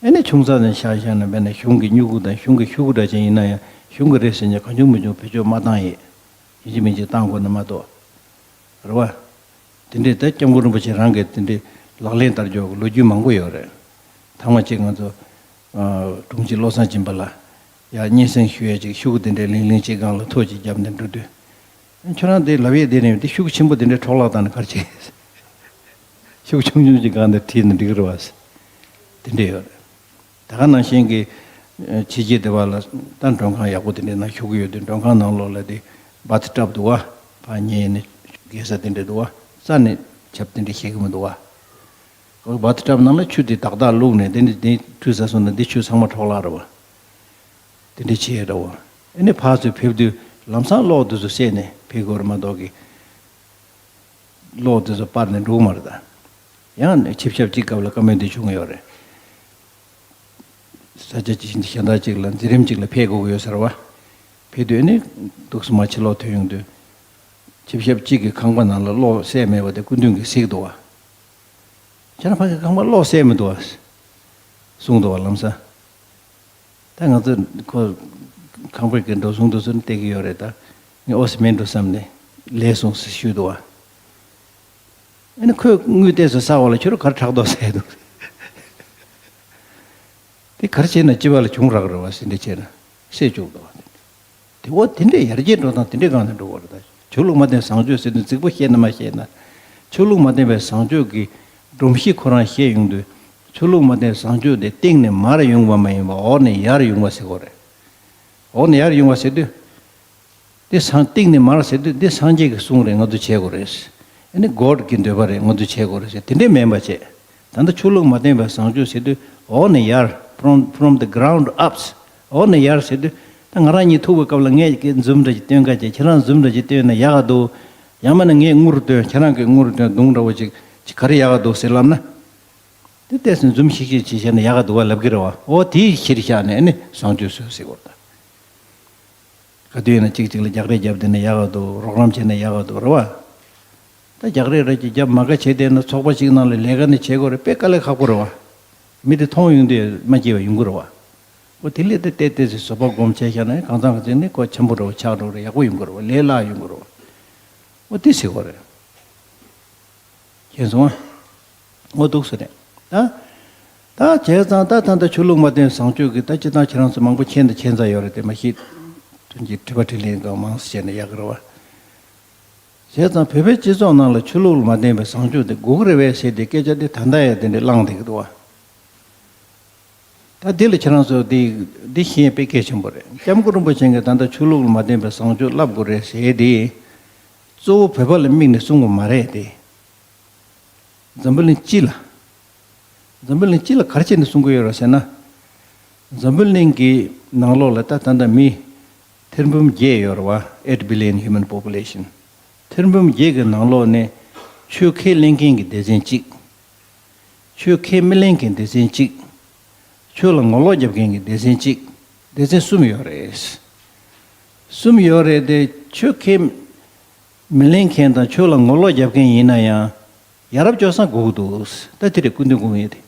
ཨ་ནི་ཆུང་ཙག་ནས་ཆ་བཞག་ན། དཔེར་ན་གཞུང་གི་སྨྱུ་གུ་དང་གཞུང་གི་ཤོག་གུ་འདྲ་ཅན་ཡིན་ན་ཡང་། གཞུང་གི་རེད་ཟེར་ནས་གང་བྱུང་མི་བྱུང་བེད་སྤྱོད་མ་བཏང་ཡས། ཡིན་གཅིག་མིན་གཅིག་བཏང་དགོས་ན་མ་གཏོགས། རེད་བ། དེ་འདྲའི་ད་སྐྱབས་མགོན་རིན་པོ་ཆེ་རང་གིས་དེ་འདྲའི་ལག་ལེན་བསྟར་རྒྱུ་གི་ལོ་རྒྱུས་མང་པོ་ཡོད་རེད། ཐེངས་མ་གཅིག་ང་ཚོ་ཨ་དྲུང་ཆེ་བློ་བཟང་སྦྱིན་པ་ལགས་ཡར་སྙན་སེང་ཞུ་ཡས་ཅིག་ཤོག་གུ་དེ་འདྲའི་ལིང་ལིང་གཅིག་སྒང་ལ་ཐོ་གཅིག་བརྒྱབ་ནས་འགྲོ་དུས། ཁྱོད་རང་དེ་ལབ་ཡས་དེ་ནས་དེ་ཤོག་གུ་ཆེན་པོ་དེ་འདྲའི་འཕྲོ་བརླག་བཏང་ན་ག་རེ་བྱེད། ཤོག་གུ་ཆུང་ཆུང་ཅིག་སྒང་དེར་བྲིས་ན་འགྲིག་གི་རེད་བ། དེ་འདྲ་ཡོད་རེད། ད་ག་ནང་བཞིན་གྱི་ཨ་ཕྱི་རྒྱལ་དེ་བ་ལ་ད་མགྲོན་ཁང་ཡག་པོ་དེ་འདྲའི་ནང་ཞུགས་ཀྱི་ཡོད་དུས། མགྲོན་ཁང་ནང་ལོགས་ལ་དེ་བཱཐ་ཊབ་འདུག་བ། ཕར་ཉལ་ནས་སྒལ་ས་དེ་འདྲ་འདུག་བ། རྩ་ནས་ཆབ་དེ་འདྲ་བཞེས་ཀྱི་མི་འདུག་བ། བཱཐ་ཊབ་ནང་ལ་ཆུ་དེ་ཏག་ཏག་བླུགས་ནས། དེ་ནས་དེ་ཁྲུས་ཟ་སོང་ན་དེ་ཆུ་ཚང་མ་འཕྲོ་བརླག་རེད་བ། དེ་འདྲ་བྱས་རེད་བ། ཨ་ནི་ཕར་ཚུར་ཕེབས་དུས་ལམ་སང་གློག་དེ་ཚོ་བསད་ནས་ཕེབས་དགོས་རེད་མ་གཏོགས་ཀྱི། གློག་དེ་ཚོ་སྤར་ནས་འགྲོ་གི་མ་རེད་ད། ཡང་ཆིབས་ཞབས་གཅིག་སྐབས་ལ་བཀའ་མོལ་འདི་བྱུང་ཡོད་རེད། ས་ཆ་ཅིག་གཞན་དག་ཅིག་ལ་མཛད་རིམ་ཅིག་ལ་ཕེབས་དགོས་ཀྱི་ཡོད་ཟེར་བ། ཕེབས་དུས་ཨ་ནི་འདུག་སེ་མར་ཕྱི་ལོགས་ཐོན་ཡོང་དུས། ཆིབས་ཞབས་གཅིག་གི་ཁང་པ་ནང་ལ་གློག་བསད་མེད་པ་དེ་སྐུ་མདུན་གྱིས་གཟིགས་འདུག་བ། ཁྱེད་རང་ཕ་གི་ཁང་པ་གློག་བསད་མི་འདུག་བ། གསུངས་འདུག་བ་ལམ་སང་། ད་ང་ཚོ་ཁོ་ཁང་པའི་གི་འགྲོ་སོང་དུ་ཚུར་བལྟས་ཀྱི་ཡོད་རེད་ད། ངས་ཨོ་སི་མེད་འགྲོ་བསམ་ནས་ལས་སོང་ཟེར་ཞུས་འདུག་བ། ཨ་ནི་ཁོས་དངུལ་ཏོག་ཙམ་བསགས་པ་ལ་ཁྱོད་རང་ག་རེ་ཕྲག་དོག་ཟ་ཡས་འདུག། དེ་ག་རེ་བྱས་ན་སྤྱི་པ་ལ་གྱོང་རག་རེད་བ། ཟིན་བྲིས་བྱས་ན་བསད་བཅུག་འདུག་བ། དེ་འོ་དེ་འདྲའི་ཡར་རྒྱས་འགྲོ་སྟངས་དེ་འདྲའི་སྒང་ནས་འགྲོ་དགོས་རེད་ད། ཆོས་ལུགས་མ་ལྡན་བཟང་སྤྱོད་ཟེར་དུས་རྫིག་པོ་བཤད་ན་མ་བཤད་ན། ཆོས་ལུགས་མ་ལྡན་པའི་བཟང་སྤྱོད་ཀྱི་སྒྲོམ་གཞི་ཁོ་རང་བཤད་ཡོང་དུས། ཆོས་ལུགས་མ་བསྟེན་བཟང་སྤྱོད་དེ་སྟེང་ནས་མར་ཡོང་བ་མ་ཡིན་པར་འོག་ནས་ཡར་ཡོང་བ་ཟེར་གོ་རེད། འོག་ནས་ཡར་ཡོང་བ་ཟེར་དུས། འདི་སངས་སྟེང་ནས་མར་ཟེར་དུས་འདི་སངས་རྒྱས་ཀྱི་གསུང་རེད། ང་ཚོ་བྱེད་དགོས་རེད། ཨ་ནི་གོཌ་ཀྱི་འདོད་པ་རེད། ང་ཚོ་བྱེད་དགོས་རེད་ཟེར། དེ་འདྲས་མིན་པ་བྱས། ད་ལྟ་ཆོས་ལུགས་མ་བསྟེན་པའི་བཟང་སྤྱོད་ཟེར་དུས་འོག་ནས་ཡར། from from the ground ups. འོག་ནས་ཡར་ཟེར་དུས། ད་ང་རང་གཉིས་ཐུག་པའི་སྐབས་ལ་ངས་ཀྱི་འཛུམ་འདྲ་ཅིག་སྟོན་ག་བྱས། ཁྱེད་རང་འཛུམ་འདྲ་ཅིག་སྟོན་ན་ཡག་ག་འདུག་ཡང་མིན་ན་ངས་ངུ་རུ་སྟོན། ཁྱེད་རང་གིས་ངུ་རུ་སྟོན། སྡུག་འདྲ་བོ་ཅིག་ཅིག་ག་རེ་ཡག་ག་འདུག་ཟེར་ལབ་ན། དེ་ལྟས་སུ་འཛུམ་ཤིག་ཤིག་བྱེད་བྱས་ན་ཡག་ག་འདུག་བ་ལབ་ཀྱི་རེད་བ། འོ་དེའི་ཕྱིར་བཞག་ནས་ཨ་ནི་བཟང་སྤྱོད་བཟོས་ཟེར་གོ་རེད་ད། ག་དུས་ཡིན་ན་གཅིག་གཅིག་ལ་རྒྱག་རེས་བརྒྱབ་བསྡད་ན་ཡག་ག་འདུག་རོགས་རམ་བྱས་ན་ཡག་ག་འདུག་རེད་བ། ད་རྒྱག་རེས་རེ་ཅིག་བརྒྱབ་མ་དགའ་བྱས་བསྡད་ན་ཚོགས་པ་གཅིག་ནང་ལ་ལས་ཀ་ནས་བྱེད་དགོས་རེད། དཔེ་དཀའ་ལས་ཁག་པོ་རེད་བ། མི་དེ་མཐོང་ཡོང་དུས་མ་སྐྱིད་པ་ཡོང་གི་རེད་བ། འོ་དེ་ལས་དེ་བལྟས་བལྟས་ཚེ་བཟོད་པ་སྒོམ་བྱས་བཞག་ན་གང་ཚང་གི་ཚེ་ནི་ཁོ་འཆམ་པོ་འདྲ་བོ་ཆགས་འགྲོ་རེད། ཡག་པོ་ཡོང་གི་རེད་བ། ལས་སླ་ཡོང་གི་རེད་བ། འོ་དེ་ཟེར་དགོས་རེད། མཁྱེན་སོང་ཨ། འོ་འདུག་སེ་རེད། ད། ད་བྱས་ཙང་ད་ད་ལྟ་ཆོས་ལུགས་མ་བསྟེན་བཟང་སྤྱོད་ཀྱི་ད་སྤྱིར་བཏང་ཁྱེད་རང་ཚོ་མང་པོ་མཁྱེན་དང་མཁྱེན་ཚར་ཡོད་རེད་དེ་མ་གཞི། དོན་གྱི་དྲི་བ་དྲིས་ལན་གང་མང་ཙམ་བྱས་ན་ཡག་གི་རེད་བ། བྱས་ཙང་བོད་པའི་སྤྱི་ཚོགས་ནང་ལ་ཆོས་ལུགས་ལ་མ་བརྟེན་པའི་བཟང་སྤྱོད་དེ་དགོས་ཀྱི་རེད་པས་ཟེར་ཏེ་སྐད་ཆ་འདི་ད་ལྟ་ཡང་དེ་འདྲ་བསླངས་བསྡད་ཀྱི་འདུག་བ། ད་འདི་ལ་ཁྱེད་རང་ཚོ་འདི་འདི་ཤེས་ཡ་དཔེ་གལ་ཆེན་པོ་རེད། སྐྱབས་མགོན་རིན་པོ་ཆེ་གིས་ད་ལྟ་ཆོས་ལུགས་ལ་མ་བརྟེན་པའི་བཟང་སྤྱོད་བསླབ་དགོས་རེད་ཟེར་ཏེ། གཙོ་བོ་བོད་པ་ལ་དམིགས་ནས་གསུང་བ་མ་རེད་དེ། འཛམ་བུ་གླིང་སྤྱི་ལ། འཛམ་བུ་གླིང་སྤྱི་ལ་ག་རེ་བྱས་ནས་གསུང་གི་ཡོད་རེད་ཟེར་ན། འཛམ་བུ་གླིང་གི་ནང་ལོགས་ལ་ད་ད་ལྟ་མི་ཐེར་འབུམ་བརྒྱད་ཡོད་རེད་བ། eight billion human population། ཐེར་འབུམ་བརྒྱད་ཀྱི་ནང་ལོགས་ནས་ཆོས་ཁས་ལེན་མཁན་གྱི་སྡེ་ཚན་གཅིག་ཆོས་ཁས་མི་ལེན་མཁན་སྡེ་ཚན་གཅིག་ཆོས་ལ་ངོ་ལོག་རྒྱབ་མཁན་གྱི་སྡེ་ཚན་གཅིག་སྡེ་ཚན་གསུམ་ཡོད་རེད། གསུམ་ཡོད་རེད་དེ། ཆོས་ཁས་མི་ལེན་མཁན་དང་ཆོས་ལ་ངོ་ལོག་རྒྱབ་མཁན་ཡིན་ན་ཡང་། ཡ་རབས་སྤྱོད་བཟང་དགོས་ཀྱི་འདུག་ད་དེ་རེད་སྐུ་མདུན་དགོངས་ཡོད་དེ།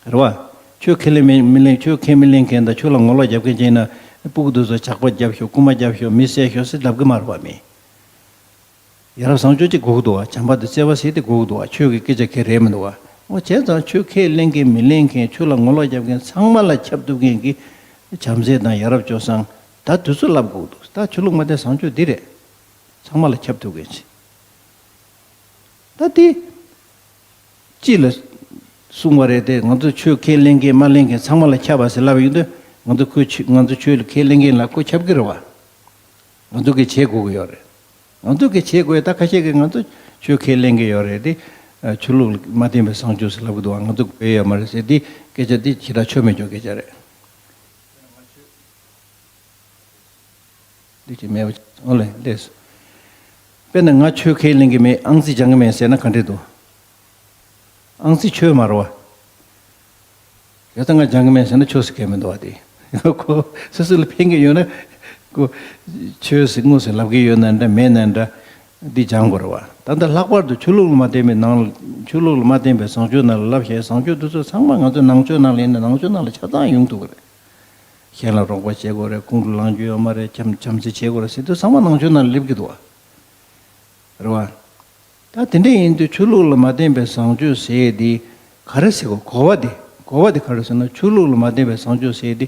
རེད་བ། ཆོས་ཁས་ལེན་མི་མི་ལེན། ཆོས་ཁས་མི་ལེན་མཁན་དང་ཆོས་ལ་ངོ་ལོག་རྒྱབ་མཁན་བྱས་ན། སྤུ་གུ་དེ་ཚོ་ཇག་པ་རྒྱབ་ཤོག་རྐུན་མ་རྒྱབ་ཤོག་མི་བསད་ཤོག་ཟེར་ལབ་གི་མ་རེད་བ་མི། ཡ་རབས་བཟང་སྤྱོད་ཅིག་དགོས་ཀྱི་འདུག་བ། བྱམས་པ་དང་བརྩེ་བ་ཟེར་དེ་དགོས་ཀྱི་འདུག་བ། ཆོས་ཀྱི་སྐད་ཆ་ག་རེ་མི་འདུག་བ། འོ་བྱས་ཙང་ཆོས་ཁས་ལེན་མཁན་མི་ལེན་མཁན་ཆོས་ལ་ངོ་ལོག་རྒྱབ་མཁན་ཚང་མ་ལ་ཁྱབ་ཐུབ་མཁན་གྱི་བྱམས་བརྩེ་དང་ཡ་རབས་སྤྱོད་བཟང་ད་དེ་ཚོ་བསླབ་དགོས་ཀྱི་འདུག་ད་ཆོས་ལུགས་མ་བསྟེན་བཟང་སྤྱོད་འདི་རེད། ཚང་མ་ལ་ཁྱབ་ཐུབ་མཁན་ཅིག་ད་དེ། སྤྱི་ལ་གསུངས་པ་རེད་དེ། ང་ཚོ་ཆོས་ཁས་ལེན་མཁན་མ་ལེན་མཁན་ཚང་མ་ལ་ཁྱབ་པ་ཟེར་ལབ་ཡོང་དུས། ང་ཚོ་ཁོའི་ཆོས་ང་ཚོ་ཆོས་ལ་ཁས་ལེན་མཁན་ལ་ཁོ་ཁྱབ་ཀྱི་རེད་བ། ང་ཚོ་གིས་བྱེད་དགོས་ཀྱི་ཡོད་རེད། ང་ཚོ་གིས་བྱེད་དགོས་ཡ། ད་ཁ་ཤས་ཀྱིས་ང་ཚོ་ཆོས་ཁས་ལེན་གྱི་ཡོད་རེད་དེ། ཆོས་ལུགས་ལ་མ་བརྟེན་པའི་བཟང་སྤྱོད་ཟེར་ལབ་ཀྱི་འདུག་བ། ང་ཚོ་དགོས་ཡ་ཡོད་མ་རེད་ཟེར། དེ་སྐད་ཆ་དེ་ཞེ་དྲག་ཆོ་མེད་ཆོ་སྐད་ཆ་རེད། འདི་ཅི་མེད་པ། ཨོ་ལེ་ལེས། དཔེར་ན་ང་ཆོས་ཁས་ལེན་གྱི་མེད། ཨང་རྩིས་སྦྱང་གི་མེད་ཟེར་ན་ག་འདྲས་འདུག་ཨང་རྩིས་ཆོས་མ་རེད་བ། ཡོད་ཙང་ང་སྦྱང་གི་མེད་ཟེར་ན་ཆོས་སུ་ཁས་མི་འདུག་བ་དེ། ཁོ་སོ་སོ་ལ་ཕན་གྱི་ཡོད་ན། ཁོ་ཆོས་སུ་དངོས་སུ་ལབ་ཀྱི་ཡོད་ན་འདྲ་མེད་ན་འདྲ། འདི་སྦྱང་དགོས་རེད་བ། ད་ལྟ་ལྷག་པར་དུ་ཆོས་ལུགས་ལ་མ་བརྟེན་པའི་ནང་ལ། ཆོས་ལུགས་ལ་མ་བརྟེན་པའི་བཟང་སྤྱོད་ནང་ལ་བསླབ་བྱའི་བཟང་སྤྱོད་འདི་ཚོ་ཚང་མ་ང་ཚོ་ནང་ཆོས་ནང་ལ་ཡིན་ན་ནང་ཆོས་ནང་ལ་ཆ་ཚང་ཡོང་ཐུབ་ཀྱི་རེད། གཞན་ལ་རོགས་པ་བྱེད་དགོས་རེད། ཁོང་ཁྲོ་ལངས་རྒྱུ་ཡོད་མ་རེད། བྱམས་བྱམས་བརྩེ་བྱེད་དགོས་རེད་ཟེར་དུས་ཚང་མ་ནང་ཆོས་ནང་ལ་སླེབས་ཀྱི་འདུག་བ། རེད་བ། ད་དེ་འདྲ་ཡིན་དུས་ཆོས་ལུགས་ལ་མ་བརྟེན་པའི་བཟང་སྤྱོད་ཟེར་ཡས་དེ་ག་རེ་ཟེར་དགོས། གོ་བ་དེ་གོ་བ་དེ་ག་རེ་ཟེར་ན། ཆོས་ལུགས་ལ་མ་བརྟེན་པའི་བཟང་སྤྱོད་ཟེར་ཡས་དེ།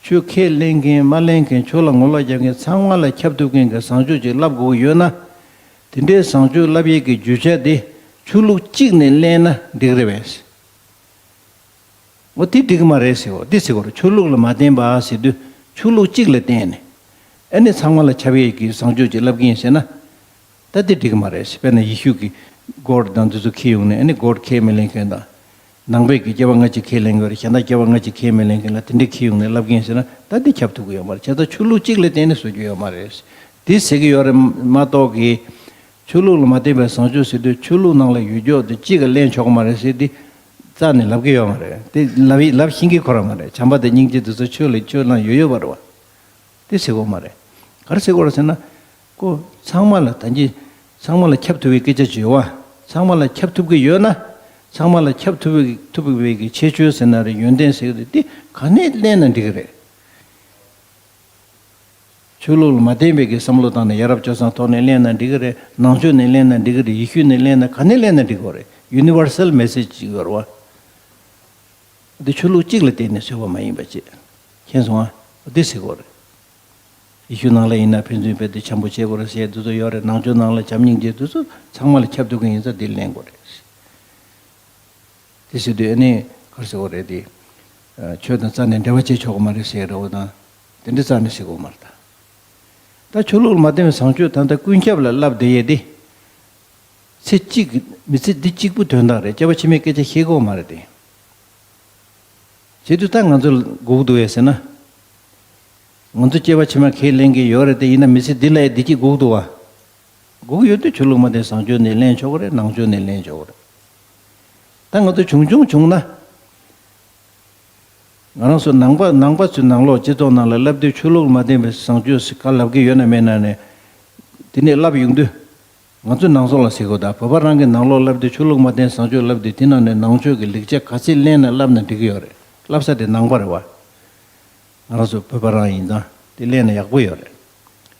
ཆོས་ཁས་ལེན་མཁན་མ་ལེན་མཁན་ཆོས་ལ་ངོ་ལོག་རྒྱག་མཁན་ཚང་མ་ལ་ཁྱབ་ཐུབ་མཁན་གྱི་བཟང་སྤྱོད་ཅིག་བསླབ་དགོས་ཀྱི་ཡོད་ན། དེ་འདྲའི་བཟང་སྤྱོད་བསླབ་ཡས་ཀྱི་རྒྱུ་ཆ་དེ་ཆོས་ལུགས་གཅིག་ནས་གླེང་ན་འགྲིག་རེད་པས། འོ་དེ་འགྲིག་གི་མ་རེད་ཟེར་བ། འདི་ཟེར་བ་རེད། ཆོས་ལུགས་ལ་མ་བརྟེན་པ་ཟེར་དུས་ཆོས་ལུགས་གཅིག་ལ་བརྟེན་ནས་ཨ་ནི་ཚང་མ་ལ་ཁྱབ་ཡས་ཀྱི་བཟང་སྤྱོད་ཅིག་བསླབ་ཀྱི་ཡིན་ཟེར་ན། ད་འདི་འགྲིག་གི་མ་རེད་ཟེར། དཔེར་ན་ཡེ་ཤུ་གི་གོཌ་དང་འདི་ཚོ་འཁྱེར་ཡོང་ནས་ཨ་ནི་གོཌ་ཁས་མི་ལེན་མཁན་དང་། ནང་པའི་གི་སྐྱེ་བ་སྔ་ཕྱི་ཁས་ལེན་གྱི་ཡོད་རེད། གཞན་དག་སྐྱེ་བ་སྔ་ཕྱི་ཁས་མི་ལེན་མཁན་ལ་དེ་འདྲས་འཁྱེར་ཡོང་ནས་བསླབ་ཀྱི་ཡིན་ཟེར་ན། ད་འདི་ཁྱབ་ཐུབ་ཀྱི་ཡོད་མ་རེད། བྱས་ཙང་ཆོས་ལུགས་གཅིག་ལ་བརྟེན་ནས་བཟོ་རྒྱུ་ཡོད་མ་རེད། འདི་ཟེར་གྱི་ཡོད་རེད་མ་གཏོགས་ཀྱི། ཆོས་ལུགས་ལ་མ་བརྟེན་པའི་བཟང་སྤྱོད་ཟེར་དུས་ཆོས་ལུགས་ནང་ལ་ཡོད་ཀྱོག་དེ་གཅིག་ག་ལེན་ཆོག་གི་མ་རེད་ཟེར་དེ་རྩ་ནས་ལབ་ཀྱི་ཡོད་མ་རེད། དེ་ལབ་ཡི་ལབ་ཤེས་ཀྱི་ཁོ་རང་མ་རེད། བྱམས་པ་དང་སྙིང་རྗེ་དེ་ཚོ་ཆོས་ལ་ཆོས་ནང་ཡོད་ཡོད་པ་རེད་བ། དེ་ཟེར་དགོས་མ་རེད། ག་རེ་ཟེར་དགོས་རེད་ཟེར་ན། ཁོ་ཚང་མ་ལ་ད་གིན་ཚང་མ་ལ་ཁྱབ་ཐུབ་པའི་སྐད་ཆ་ཅིག་ཡོད་བ། ཚང་མ་ལ་ཁྱབ་ཐུབ་ཀྱི་ཡོད་ན། ཚང་མ་ལ་ཁྱབ་ཐུབ་པའི་ཐུབ་པའི་གི་ཁྱད་ཆོས་ཟེར་ན་རེད། ཡོན་ཏན་ཟེར་གི་རེད། དེ་ག་ནས་གླེང་ན་འགྲིག་གི་རེད། ཆོས་ལུགས་ལ་མ་བརྟེན་པའི་གི་བསམ་བློ་བཏང་ནས་ཡ་རབས་སྤྱོད་བཟང་ཐོག་ནས་གླེང་ན་འགྲིག་གི་རེད། ནང་ཆོས་ནས་གླེང་ན་འགྲིག་གི་རེད། ཡེ་ཤུ་ནས་གླེང་ན་ག་ནས་གླེང་ན་འགྲིག་གི་རེད། ཡུ་ནི་ཝར་སལ་མེ་སེ་ཇི་ཅིག་ཡོད་རེད་བ། འདི་ཆོས་ལུགས་གཅིག་ལ་བརྟེན་ནས་བཟོས་པ་མ་ཡིན་པ་བྱས། མཁྱེན་སོང་ཨ། འདི་ཟེར་དགོས་རེད། ཡེ་ཤུ་ནང་ལ་ཡིན་ན་ཕན་ཚུན་དཔེ་དེ་འཆམ་པོ་བྱེད་དགོས་རེད་ཟེར་དེ་ཚོ་ཡོད་རེད། ནང་ཆོས་ནང་ལ་བྱམས་སྙིང་རྗེ་དེ་ཚོ་ཚང་མ་ལ་ཁྱབ་ཐུབ་མཁན་ཡིན་ཙང་འདི་གླེང་དགོས་རེད། དེ་ཟེར་དུས་ཨ་ནི་ ག་རེ་ཟེར་དགོས་རེད་དེ། ཆོས་དང་རྩ་ནས་འབྲེལ་བ་བྱེད་ཆོག་གི་མ་རེད་ཟེར་འདྲ་བོ་དང་། དེ་འདྲ་རྩ་ནས་ཟེར་དགོས་མ་རེད་ད། ད་ཆོས་ལུགས་ལ་མ་བརྟེན་པའི་བཟང་སྤྱོད་ད་ལྟ་ཀུན་ཁྱབ་ལ་བསླབ་བསྡད་ཡས་དེ། ཚེ་གཅིག་གི་མི་ཚེ་འདི་གཅིག་པུ་དོན་དག་རེད། སྐྱེ་བ་ཕྱི་མའི་སྐད་ཆ་བཤད་དགོས་མ་རེད་དེ། བྱེད་དུས་ད་ང་ཚོ་ལ་སྒུག་འདུག་བས་ཟེར་ན། ང་ཚོ་སྐྱེ་བ་ཕྱི་མ་ཁས་ལེན་གྱི་ཡོད་རེད་དེ། ཡིན་ན་མི་ཚེ་འདི་ལ་ཡང་བདེ་སྐྱིད་སྒུག་འདུག་བ། སྒུག་ཡོད་དུས་ཆོས་ལུགས་མ་བརྟེན་བཟང་སྤྱོད་ནས་ལེན་ཆོག་གི་རེད། ནང་ཆོས་ནས་ལེན་ཆོག་གི་རེད། ད་ང་ཚོ་བྱུང་བྱུང་བྱུང་ན། ང་རང་ཚོ་ནང་པ་ནང་པ་ཚོའི་ནང་ལོགས་སྤྱི་ཚོགས་ནང་ལ་བསླབ་དུས་ཆོས་ལུགས་མ་བརྟེན་པའི་བཟང་སྤྱོད་ཟེར་ག་ལབ་ཀྱི་ཡོད་ན་མེད་ན་ནས། དེ་ནས་བསླབ་ཡོང་དུས། ང་ཚོའི་ནང་ཚོགས་ལ་ཟེར་དགོས། ད་བོད་པ་རང་གི་ནང་ལོགས་བསླབ་དུས་ཆོས་ལུགས་མ་བརྟེན་བཟང་སྤྱོད་བསླབ་དུས་དེ་ནང་ནས་ནང་ཆོས་ཀྱི་ལེགས་ཆ་ག་ཚད་ལེན་ན་བསླབ་ན་འགྲིག་གི་ཡོད་རེད། བསླབ་ས་དེ་ནང་པ་རེད་བ། ང་རང་ཚོ་བོད་པ་རང་ཡིན་ཙང་དེ་ལེན་ན་ཡག་པོ་ཡོད་རེད།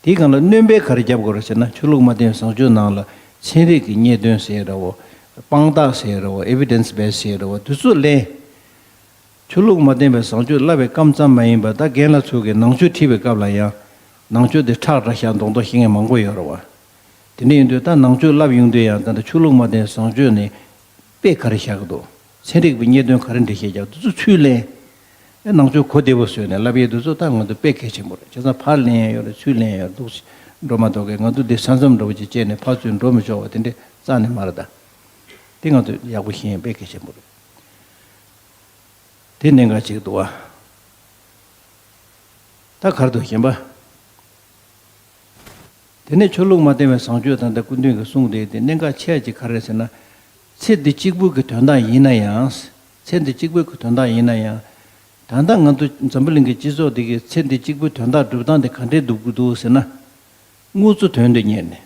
དེའི་སྒང་ལ་སྣོན་པ་ག་རེ་རྒྱབ་དགོས་རེད་ཟེར་ན། ཆོས་ལུགས་མ་བརྟེན་བཟང་སྤྱོད་ནང་ལ་ཚན་རིག་གི་རྙེད་དོན་ཟེར་ཡ་འདྲ་བོ། དཔང་རྟགས་ཟེར་ཡ་འདྲ་བོ། ཨེ་བི་ཌེན་སི་བེ་སི་ཟེར་ཡ་འདྲ་བོ་དེ་ཚོ་ལེན། ཆོས་ལུགས་མ་བརྟེན་པའི་བཟང་སྤྱོད་བསླབ་པའི་སྐབས་ཙམ་མ་ཡིན་པར། ད་རྒན་ལགས་ཚོ་གིས་ནང་ཆོས་ཁྲིད་པའི་སྐབས་ལ་ཡང་ནང་ཆོས་དེ་ཁྲག་དྲག་ཤག་མདོག་མདོག་ཤེས་མཁན་མང་པོ་ཡོད་རེད་བ། དེ་འདྲ་ཡིན་དུས་ད་ནང་ཆོས་བསླབ་ཡོང་དུས་ཡང་ད་ལྟ་ཆོས་ལུགས་མ་བརྟེན་བཟང་སྤྱོད་ནས་དཔེ་ག་རེ་བཞག་གི་འདུག་ཚན་རིག་པའི་རྙེད་དོན་ག་རེ་འགྲེལ་བཤད་རྒྱག་འདུག་ཚུལ་ཚུལ་ལེན། ཨེ་ནང་ཆོས་གོ་བདེ་པོ་བཟོས་ནས་བསླབ་ཡས་འདུག་ཚོ་ད་ང་ཚོ་དཔེ་གལ་ཆེན་པོ་རེད། བྱས་ཙང་ཕར་ལེན་ཡས་ཡོད་རེད། ཚུར་ལེན་ཡས་ཡོད་རེད། འདུག་འགྲོ་མ་གཏོགས་ཀྱི་ང་ཚོ་འདི་ས་མཚམས་འདྲ་བོ་ཅིག་བཅད་ནས་ཕར་ཚུར་འགྲོ་མི་ཆོག་པ་དེ་འདྲ་རྩ་ནས་མ་རེད་ད། དེ་ང་ཚོས་ཡག་པོ་ཤེས་ཡས་དཔེ་གལ་ཆེན་པོ་རེད། དེ་གནད་འགག་ཅིག་འདུག་བ། ད་ག་རེ་འདུག་གཞན་པ། དེ་ནས་ཆོས་ལུགས་མ་བརྟེན་པའི་བཟང་སྤྱོད་ད་ལྟ་སྐུ་མདུན་གྱིས་གསུངས་ཏེ། དེ་གནད་འགག་ཆེ་བ་ཅིག་ག་རེ་རེད་ཟེར་ན། ཚེ་འདི་གཅིག་པུ་གི་དོན་དག་ཡིན་ན་ཡང་། ཚེ་འདི་གཅིག་པུ་གི་དོན་དག་ཡིན་ན་ཡང་། ད་ལྟ་ང་ཚོ་འཛམ་བུ་གླིང་གི་སྤྱི་ཚོགས་འདི་གི་ཚེ་འདི་གཅིག་པུའི་དོན་དག་སྒྲུབ་སྟངས་དེ་ག་འདྲས་འདུག་གི་འདུག་ཟེར་ན། དངོས་གཙོ་དོན་དུ་གཉེར་ནས།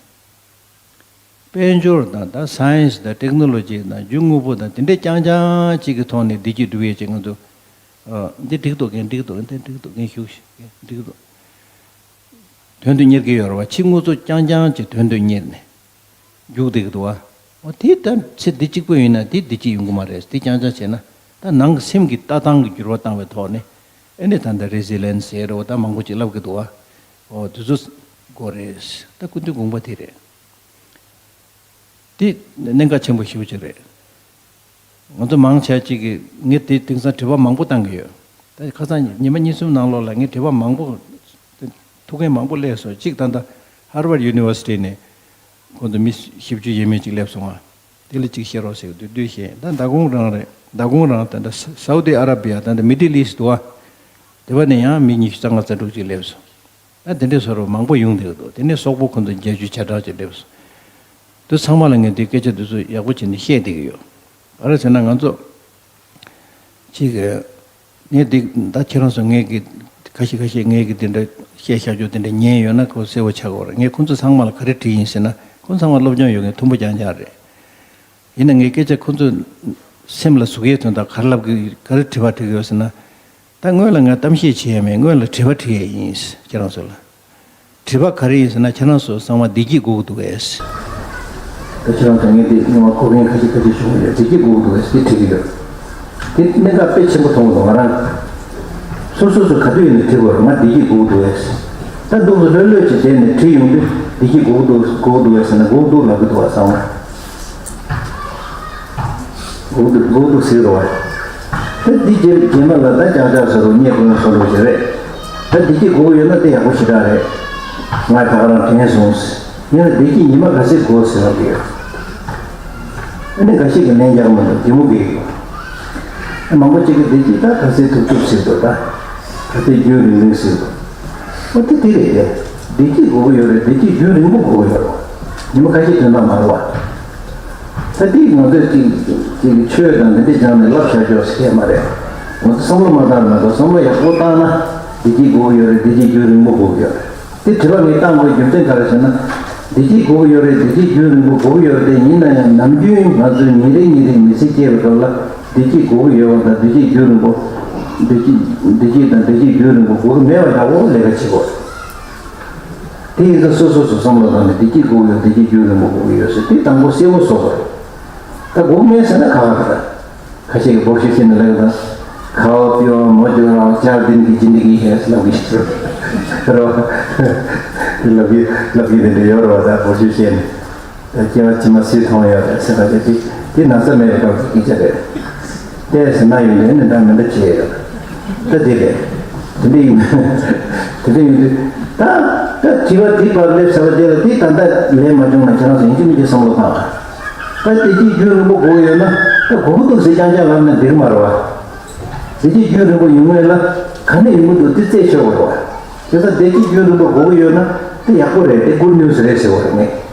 དཔལ་འབྱོར་དང་ད་སའེན་སི་དང་ཊེག་ནོ་ལོ་ཇི་དང་རྒྱུ་དངོས་པོ་དང་དེ་འདྲས་རྐྱང་རྐྱང་གཅིག་གི་ཐོག་ནས་བདེ་སྐྱིད་སྒྲུབ་ཡས་ཅིག་ང་ཚོ། ཨ། འདི་འགྲིག་འདུག་གན་འགྲིག་འདུག་གན་འདི་འགྲིག་འདུག་གན་ཞུགས་ཤིག་གན་འགྲིག་འདུག་དོན་དུ་གཉེར་གྱི་ཡོད་རེད་བ། ཕྱི་དངོས་གཙོ་རྐྱང་རྐྱང་གཅིག་དོན་དུ་གཉེར་ནས་རྒྱུགས་བསྡད་ཀྱི་འདུག་བ། འོ་དེ་ད་ཚེ་འདི་གཅིག་པུ་ཡིན་ན་དེ་བདེ་སྐྱིད་ཡོང་གི་མ་རེད། དེ་རྐྱང་རྐྱང་བྱས་ན། ད་ནང་གི་སེམས་ཀྱི་ལྟ་སྟངས་ཀྱི་འགྱུར་བ་བཏང་བའི་ཐོག་ནས། ཨེ་ནས་ད་ལྟ་རེ་ཟི་ལེན་སི་ཟེར་རེད་བ། ད་མང་པོ་ཅིག་ལབ་ཀྱི་འདུག་བ། འོ་དེ་ཚོ་དགོས་རེད། ད་སྐུ་མདུན་དགོངས་པ་དེ་རེད། དེ་གནད་འགག་ཆེན་པོ་ཞེ་པོ་ཅིག་རེད། ང་ཚོ་མང་ཆེ་ཅིག་གིས་ངས་དེ་དེང་སང་དྲི་བ་མང་པོ་བཏང་གི་ཡོད། ད་ཁ་སང་ཉི་མ་གཉིས་གསུམ་ནང་ལོགས་ལ་ངས་དྲི་བ་མང་པོ་ཐུག་མཁན་མང་པོ་སླེབས་སོང་། གཅིག་ད་ལྟ་ཧར་ཝར་ཡུ་ནི་ཝར་སི་ཊི་ནས་ཁོང་ཚོ་མི་བཞི་བཅུ་ཡས་མས་ཅིག་སླེབས་སོང་ང་། དེ་ལ་ཅིག་བཤད་རོགས་ཟེར་གི་འདུག་དུས་བཤད། ད་མདང་དགོང་རང་རེད། མདང་དགོང་རང་ད་ལྟ་ས་སའུ་ཏི་ཨ་ར་བི་ཡ། ད་ལྟ་མི་ཌལ་ཨིསཊ་འདུག་བ། དེ་བ་ནས་ཡང་མི་ཉི་ཤུ་རྩ་ལྔ་རྩ་དྲུག་ཅིག་སླེབས་སོང་། ད་དེ་འདྲའི་བཟོ་འདྲ་མང་པོ་ཡོང་བསྡད་ཀྱི་འདུག་དེ་ནས་སོག་པོ་ཁོ་ཚོ་བརྒྱད་ཅུ་གྱ་གྲངས་ཅིག་སླེབས་སོང་། དེ་ཚང་མ་ལ་ངས་དེ་སྐད་ཆ་དེ་ཚོ་ཡག་པོ་བྱས་ནས་བཤད་བསྡད་ཀྱི་ཡོད། ག་རེ་ཟེར་ན་ང་ཚོ་གཅིག་གི་ངས་འདི་ད་ཁྱེད་རང་ཚོ་ངས་ཀྱི་ཁ་ཤས་ཁ་ཤས་ངས་ཀྱི་དེ་འདྲ་བཤད་བཞག་རྒྱུ་དེ་འདྲ་ཉན་ཡོད་ན་ཁོ་གསལ་པོ་ཆགས་ཀྱི་ཡོད་རེད། ངས་ཁོ་ཚོ་ཚང་མ་ལ་ག་རེ་བྲིས་ཡིན་ཟེར་ན། ཁོ་ཚང་མ་སློབ་སྦྱོང་ཡོད་མཁན་མཐོན་པོ་རྐྱང་རྐྱང་རེད། ཡིན་ན་ངས་སྐད་ཆ་ཁོ་ཚོ་སེམས་ལ་ཟུག་ཡས་དོན་དག་ག་རེ་ལབ་ཀྱི་ག་རེ་དྲི་བ་དྲི་གི་ཡོད་ཟེར་ན། ད་སྔོན་ལ་ང་གཏམ་བཤད་བྱས་ཡས་མེད། སྔོན་ལ་དྲི་བ་དྲི་ཡས་ཡིན། ཁྱེད་རང་ཚོ་ལ་དྲི་བ་ག་རེ་ཡིན་ཟེར་ན། ཁྱེད་རང་ཚོ་ཚང་མ་བདེ་སྐྱིད་དགོས་ཀྱི་འདུག་གས། ད་ཁྱེད་རང་ཚོ་ངས་འདི་སྔོན་མ་གོ་མཁན་ཁ་ཤས་ཁ་ཤས་བྱུང་ཡོད། བདེ་སྐྱིད་དགོས་ཀྱི་འདུག་གས་དེ་དྲི་གི་ཡོད། དེ་གནད་འགག་དཔེ་ཆེན་པོ་མཐོང་གི་འདུག་ང་རང་། སོ་སོ་སོ་ག་དུས་ཡིན་ནའི་དྲི་དགོས་རེད། ང་བདེ་སྐྱིད་དགོས་ཀྱི་འདུག་གས། ད་འདུག་སེ་ལྷོད་ལྷོད་ཅིག་བསྡད་ནས་དྲི་ཡོང་དུས་བདེ་སྐྱིད་དགོས་ཀྱི་འདུག་དགོས་ཀྱི་འདུག་གས་ཟེར་ན། དགོས་ཀྱི་འདུག་ལབ་ཀྱི་འདུག་བ། ཚང་མ། འགོག་འདུག་འགོག་འདུག་ཟེར་རོ། ད་འདི་རྗེས་རྗེས་མ་ལ་ད་ཀྱང་ཀྱང་ཟེར་རོ། རྙེད་དགོས་ན་བཟོ་འདྲ་ཞིག་རེད། ད་འདི་སྐྱིད་དགོས་ཡོད་ན་དེ་ཡག་པོ་ཞེ་དྲག་རེད། ང་ད་ག་རང་དྲན་སོང་། ཡིན་ན་བདེ་སྐྱིད་ཉི་མ་ག་ཚོད་དགོས་ཟེར་བ་རེད། ཨ་ནི་འགའ་ཤས་ཀྱིས་ལན་རྒྱག་མི་འདུག་གད་མོ་བགད་ཀྱི་ཡོད། ཨ་མང་པོ་ཅིག་གིས་བདེ་སྐྱིད་ད་ག་ཚོད་ཐུབ་ཐུབ་ཟེར་འདུག་ད་ག་ཚོད་རྒྱུན་རིང་རིང་ཟེར་འདུག་འོ་དེ་དེ་རེད་དེ། བདེ་སྐྱིད་དགོས་ཀྱི་ཡོད་རེད། བདེ་སྐྱིད་རྒྱུན་རིང་པོ་དགོས་ཀྱི་ཡོད་རེད། ཉི་མ་ཁ་ཤས་དོན་དག་མ་རེད་བ། ད་འདི་ང་ཚོས་ཅིག་ཅིག་ཆོས་དང་འདི་འདྲ་སྦྱངས་ནས་བསླབ་བྱ་ཅོག་ཟེར་མ་རེད། ང་ཚོ་བསམ་བློ་མ་བཏང་ན། ད་བསམ་བློ་ཡག་པོ་བཏང་ན་བདེ་སྐྱིད་དགོས་ཀྱི་ཡོད་རེད། བདེ་སྐྱིད་རྒྱུན་རིང་པོ་དགོས་ཀྱི་ཡོད་རེད། དེ་དྲི་བ་ངས་བཏང་དགོས་རྒྱུ་མཚན་ག་རེ་ཟེར་ན། བདེ་སྐྱིད་དགོས་ཀྱི་ཡོད་རེད། བདེ་སྐྱིད་རྒྱུན་རིང་པོ་དགོས་ཀྱི་ཡོད་རེད། དེ་ཡིན་ན་ཡང་ནམ་རྒྱུན་ང་ཚོས་ཉིན་རེ་ཉིན་རེ་མི་ཚེ་སྐྱེལ་བའི་སྐབས་ལ་བདེ་སྐྱིད་དགོས་ཀྱི་ཡོད་པ་དང་། བདེ་སྐྱིད་རྒྱུན་རིང་པོ། བདེ་སྐྱིད་བདེ་སྐྱིད་དང་བདེ་སྐྱིད་རྒྱུན་རིང་པོ་དགོས་ཀྱི་མེད་པ་འདྲ་བོ་ལས་ཀ་བྱེད་དགོས། དེ་ཡིན་ཙང་སོ་སོ་སོ་བསམ་བློ་བཏང་ནས་བདེ་སྐྱིད་དགོས་ཀྱི་ཡོད། བདེ་སྐྱིད་རྒྱུན་རིང་པོ་དགོས་ཀྱི་ཡོད་ཟེར་དེ་དང་པོ་གསལ་པོ་བཟོ་དགོས་རེད། ད་དགོས་ཀྱི་མེད་ཟེར་ན་ཁག་ཁག་རེད་ད། ཁ་ཤས་ཀྱིས་འབོར་ཤུགས་ཤིག་ནས་ལབ་ཡོད་ད། ཁ་བ་པི་ཝར་མོ་ཇོ་ར་ཅར་དིན་གི་ཇིན་དི་གི་ཧེ་ལབ་གི་ཞིག་རེད་བ། ལབ་གི་ལབ་གི་དེ་འདྲ་ཡོད་རེད་བ། ད་འབོར་ཤུགས་ཤིག་ནས་ད་སྐྱེ་བ་ཕྱི་མ་སུས་མཐོང་ཡོད་རེད་ཟེར་བ་དེ་དེ་དེ་ན་ཚ་མེད་པའི་སྐབས་ཀྱི་སྐད་ཆ་རེད། བལྟས་ཟིན་ན་ཡོང་དུས་ནི་ད་མི་འདྲ་བྱེད་ཡོད། ད་དེ་རེད། དེ་འདྲ་ཡིན། དེ་འདྲ་ཡིན་དུས་ད་ད་དྲི་བ་དེ་བར་སླེབས་ཚར་བ་དེ་ལ་དེ་ད་ལྟ་ལན་མ་བྱུང་ན་ཁྱེད་རང་ཚོ་ཡིན་གཅིག་མིན་གཅིག་བསམ་བློ་བཏང་། ད་བདེ་སྐྱིད་རྒྱུན་རིང་པོ་དགོས་ཡོད་ན་ད་དགོས་ཀྱི་འདུག་ཟེར་རྐྱང་རྐྱང་ལབ་ན་འགྲིག་མ་རེད་བ། བདེ་སྐྱིད་རྒྱུན་རིང་པོ་ཡོང་ངེས་ལ་ག་ནས་ཡོང་གི་འདུག་དེ་རྩད་ཆོད་དགོས་རེད་བ། དེ་ཚོ་བདེ་སྐྱིད་རྒྱུན་རིང་པོ་དགོས་ཀྱི་ཡོད་ན་དེ་ཡག་པོ་རེད། དེ་good news་རེད་ཟེར་བ་རེད་ངས།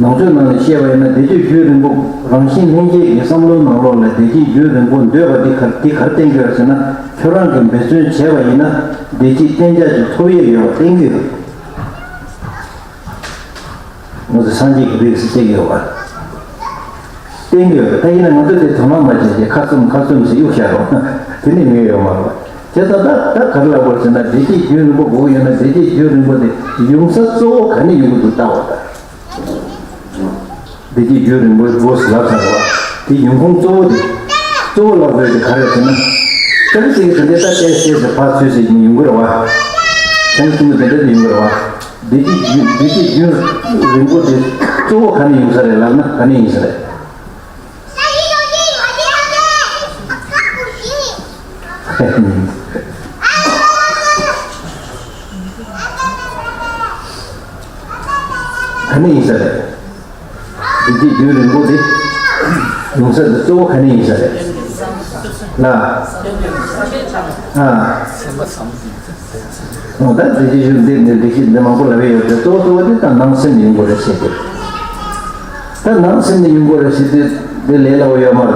ནང་ཆོས་ནང་ནས་བཤད་པ་ཡིན་ན་བདེ་སྐྱིད་རྒྱུན་རིང་པོ་རང་བཞིན་ལྷན་སྐྱེས་ཀྱི་བསམ་བློའི་ནང་ལོགས་ལ་བདེ་སྐྱིད་རྒྱུན་རིང་པོ་འདོད་པ་འདི་ག་འདི་ག་རེ་བསྟན་གྱི་ཡོད་ཟེར་ན། ཁྱོད་རང་གིས་འབད་བརྩོན་བྱས་པ་ཡིན་ན་བདེ་སྐྱིད་གཏན་འཇགས་ཀྱི་ཐོབ་ཡས་ཡོད་པ་བསྟན་གྱི་ཡོད། ང་ཚོ་སངས་རྒྱས་ཀྱི་རིགས་སུ་སྐྱེ་གི་ཡོད་པ། བསྟན་གྱི་ཡོད་པ། ད་ཡིན་ན་ང་ཚོ་དེ་དོ་སྣང་མ་བྱས་ཏེ་ཁ་བཙུམ་ཁ་བཙུམ་ཟེར་གཡུག་བཞག་རོགས། དེ་ནི་ངེས་ཡོད་མ་རེད། བྱས་ཙང་ད་ད་ག་རེ་ལབ་དགོས་ཟེར་ན་བདེ་སྐྱིད་རྒྱུན་རིང་པོ་དགོས་ཀྱི་ཡོད་ན་བདེ་སྐྱིད་རྒྱུན་རིང་པོ་དེ་ཡོང་ས་གཙོ་བོ་ག་ནས་ཡོང་གི་འདུག་ལྟ་བ་ད། བདེ་སྐྱིད་རྒྱུན་རིང་པོའི་སྒོ་ཟེར་ལབ་ཚར་བ། དེ་ཡོང་ཁུངས་གཙོ་བོ་དེ། གཙོ་བོ་ལབ་དགོས་དེ་ག་རེ་ཟེར་ན། ཏག་ཏག་ཅིག་གི་དེ་འདྲ་ལྟ་བལྟས་བལྟས་ཟེར་ཕར་ཚུར་ཟེར་ཡོང་གི་རེད་བ། ཁྱེད་ཀྱི་མི་དེ་འདྲ་ཡོང་གི་རེད་བ། བདེ་སྐྱིད་རྒྱུན་བདེ་སྐྱིད་རྒྱུན་རིང་པོ་དེ་གཙོ་བོ་ག་ནས་ཡོང་ས་རེད་ལབ་ན་ག་ནས་ཡིན་ས་རེད། ག་ནས་ཡིན་ས་རེད། བདེ་སྐྱིད་རྒྱུན་རིང་པོ་དེ་ཡོང་ས་དེ་གཙོ་བོ་ག་ནས་ཡིན་ས་རེད། ལ། ཨ། ཨོ་ད་བདེ་སྐྱིད་རྒྱུན་འདི་ནས་བདེ་སྐྱིད་འདི་མང་པོ་ལབ་ཡོད་དེ་གཙོ་བོ་གཙོ་བོ་དེ་ད་ནང་སེམས་ནས་ཡོང་དགོས་རེད་ཟེར་ཏེ། ད་ནང་སེམས་ནས་ཡོང་དགོས་རེད་ཟེར་ཏེ་འདི་ལས་སླ་པོ་ཡོད་མ་རེད་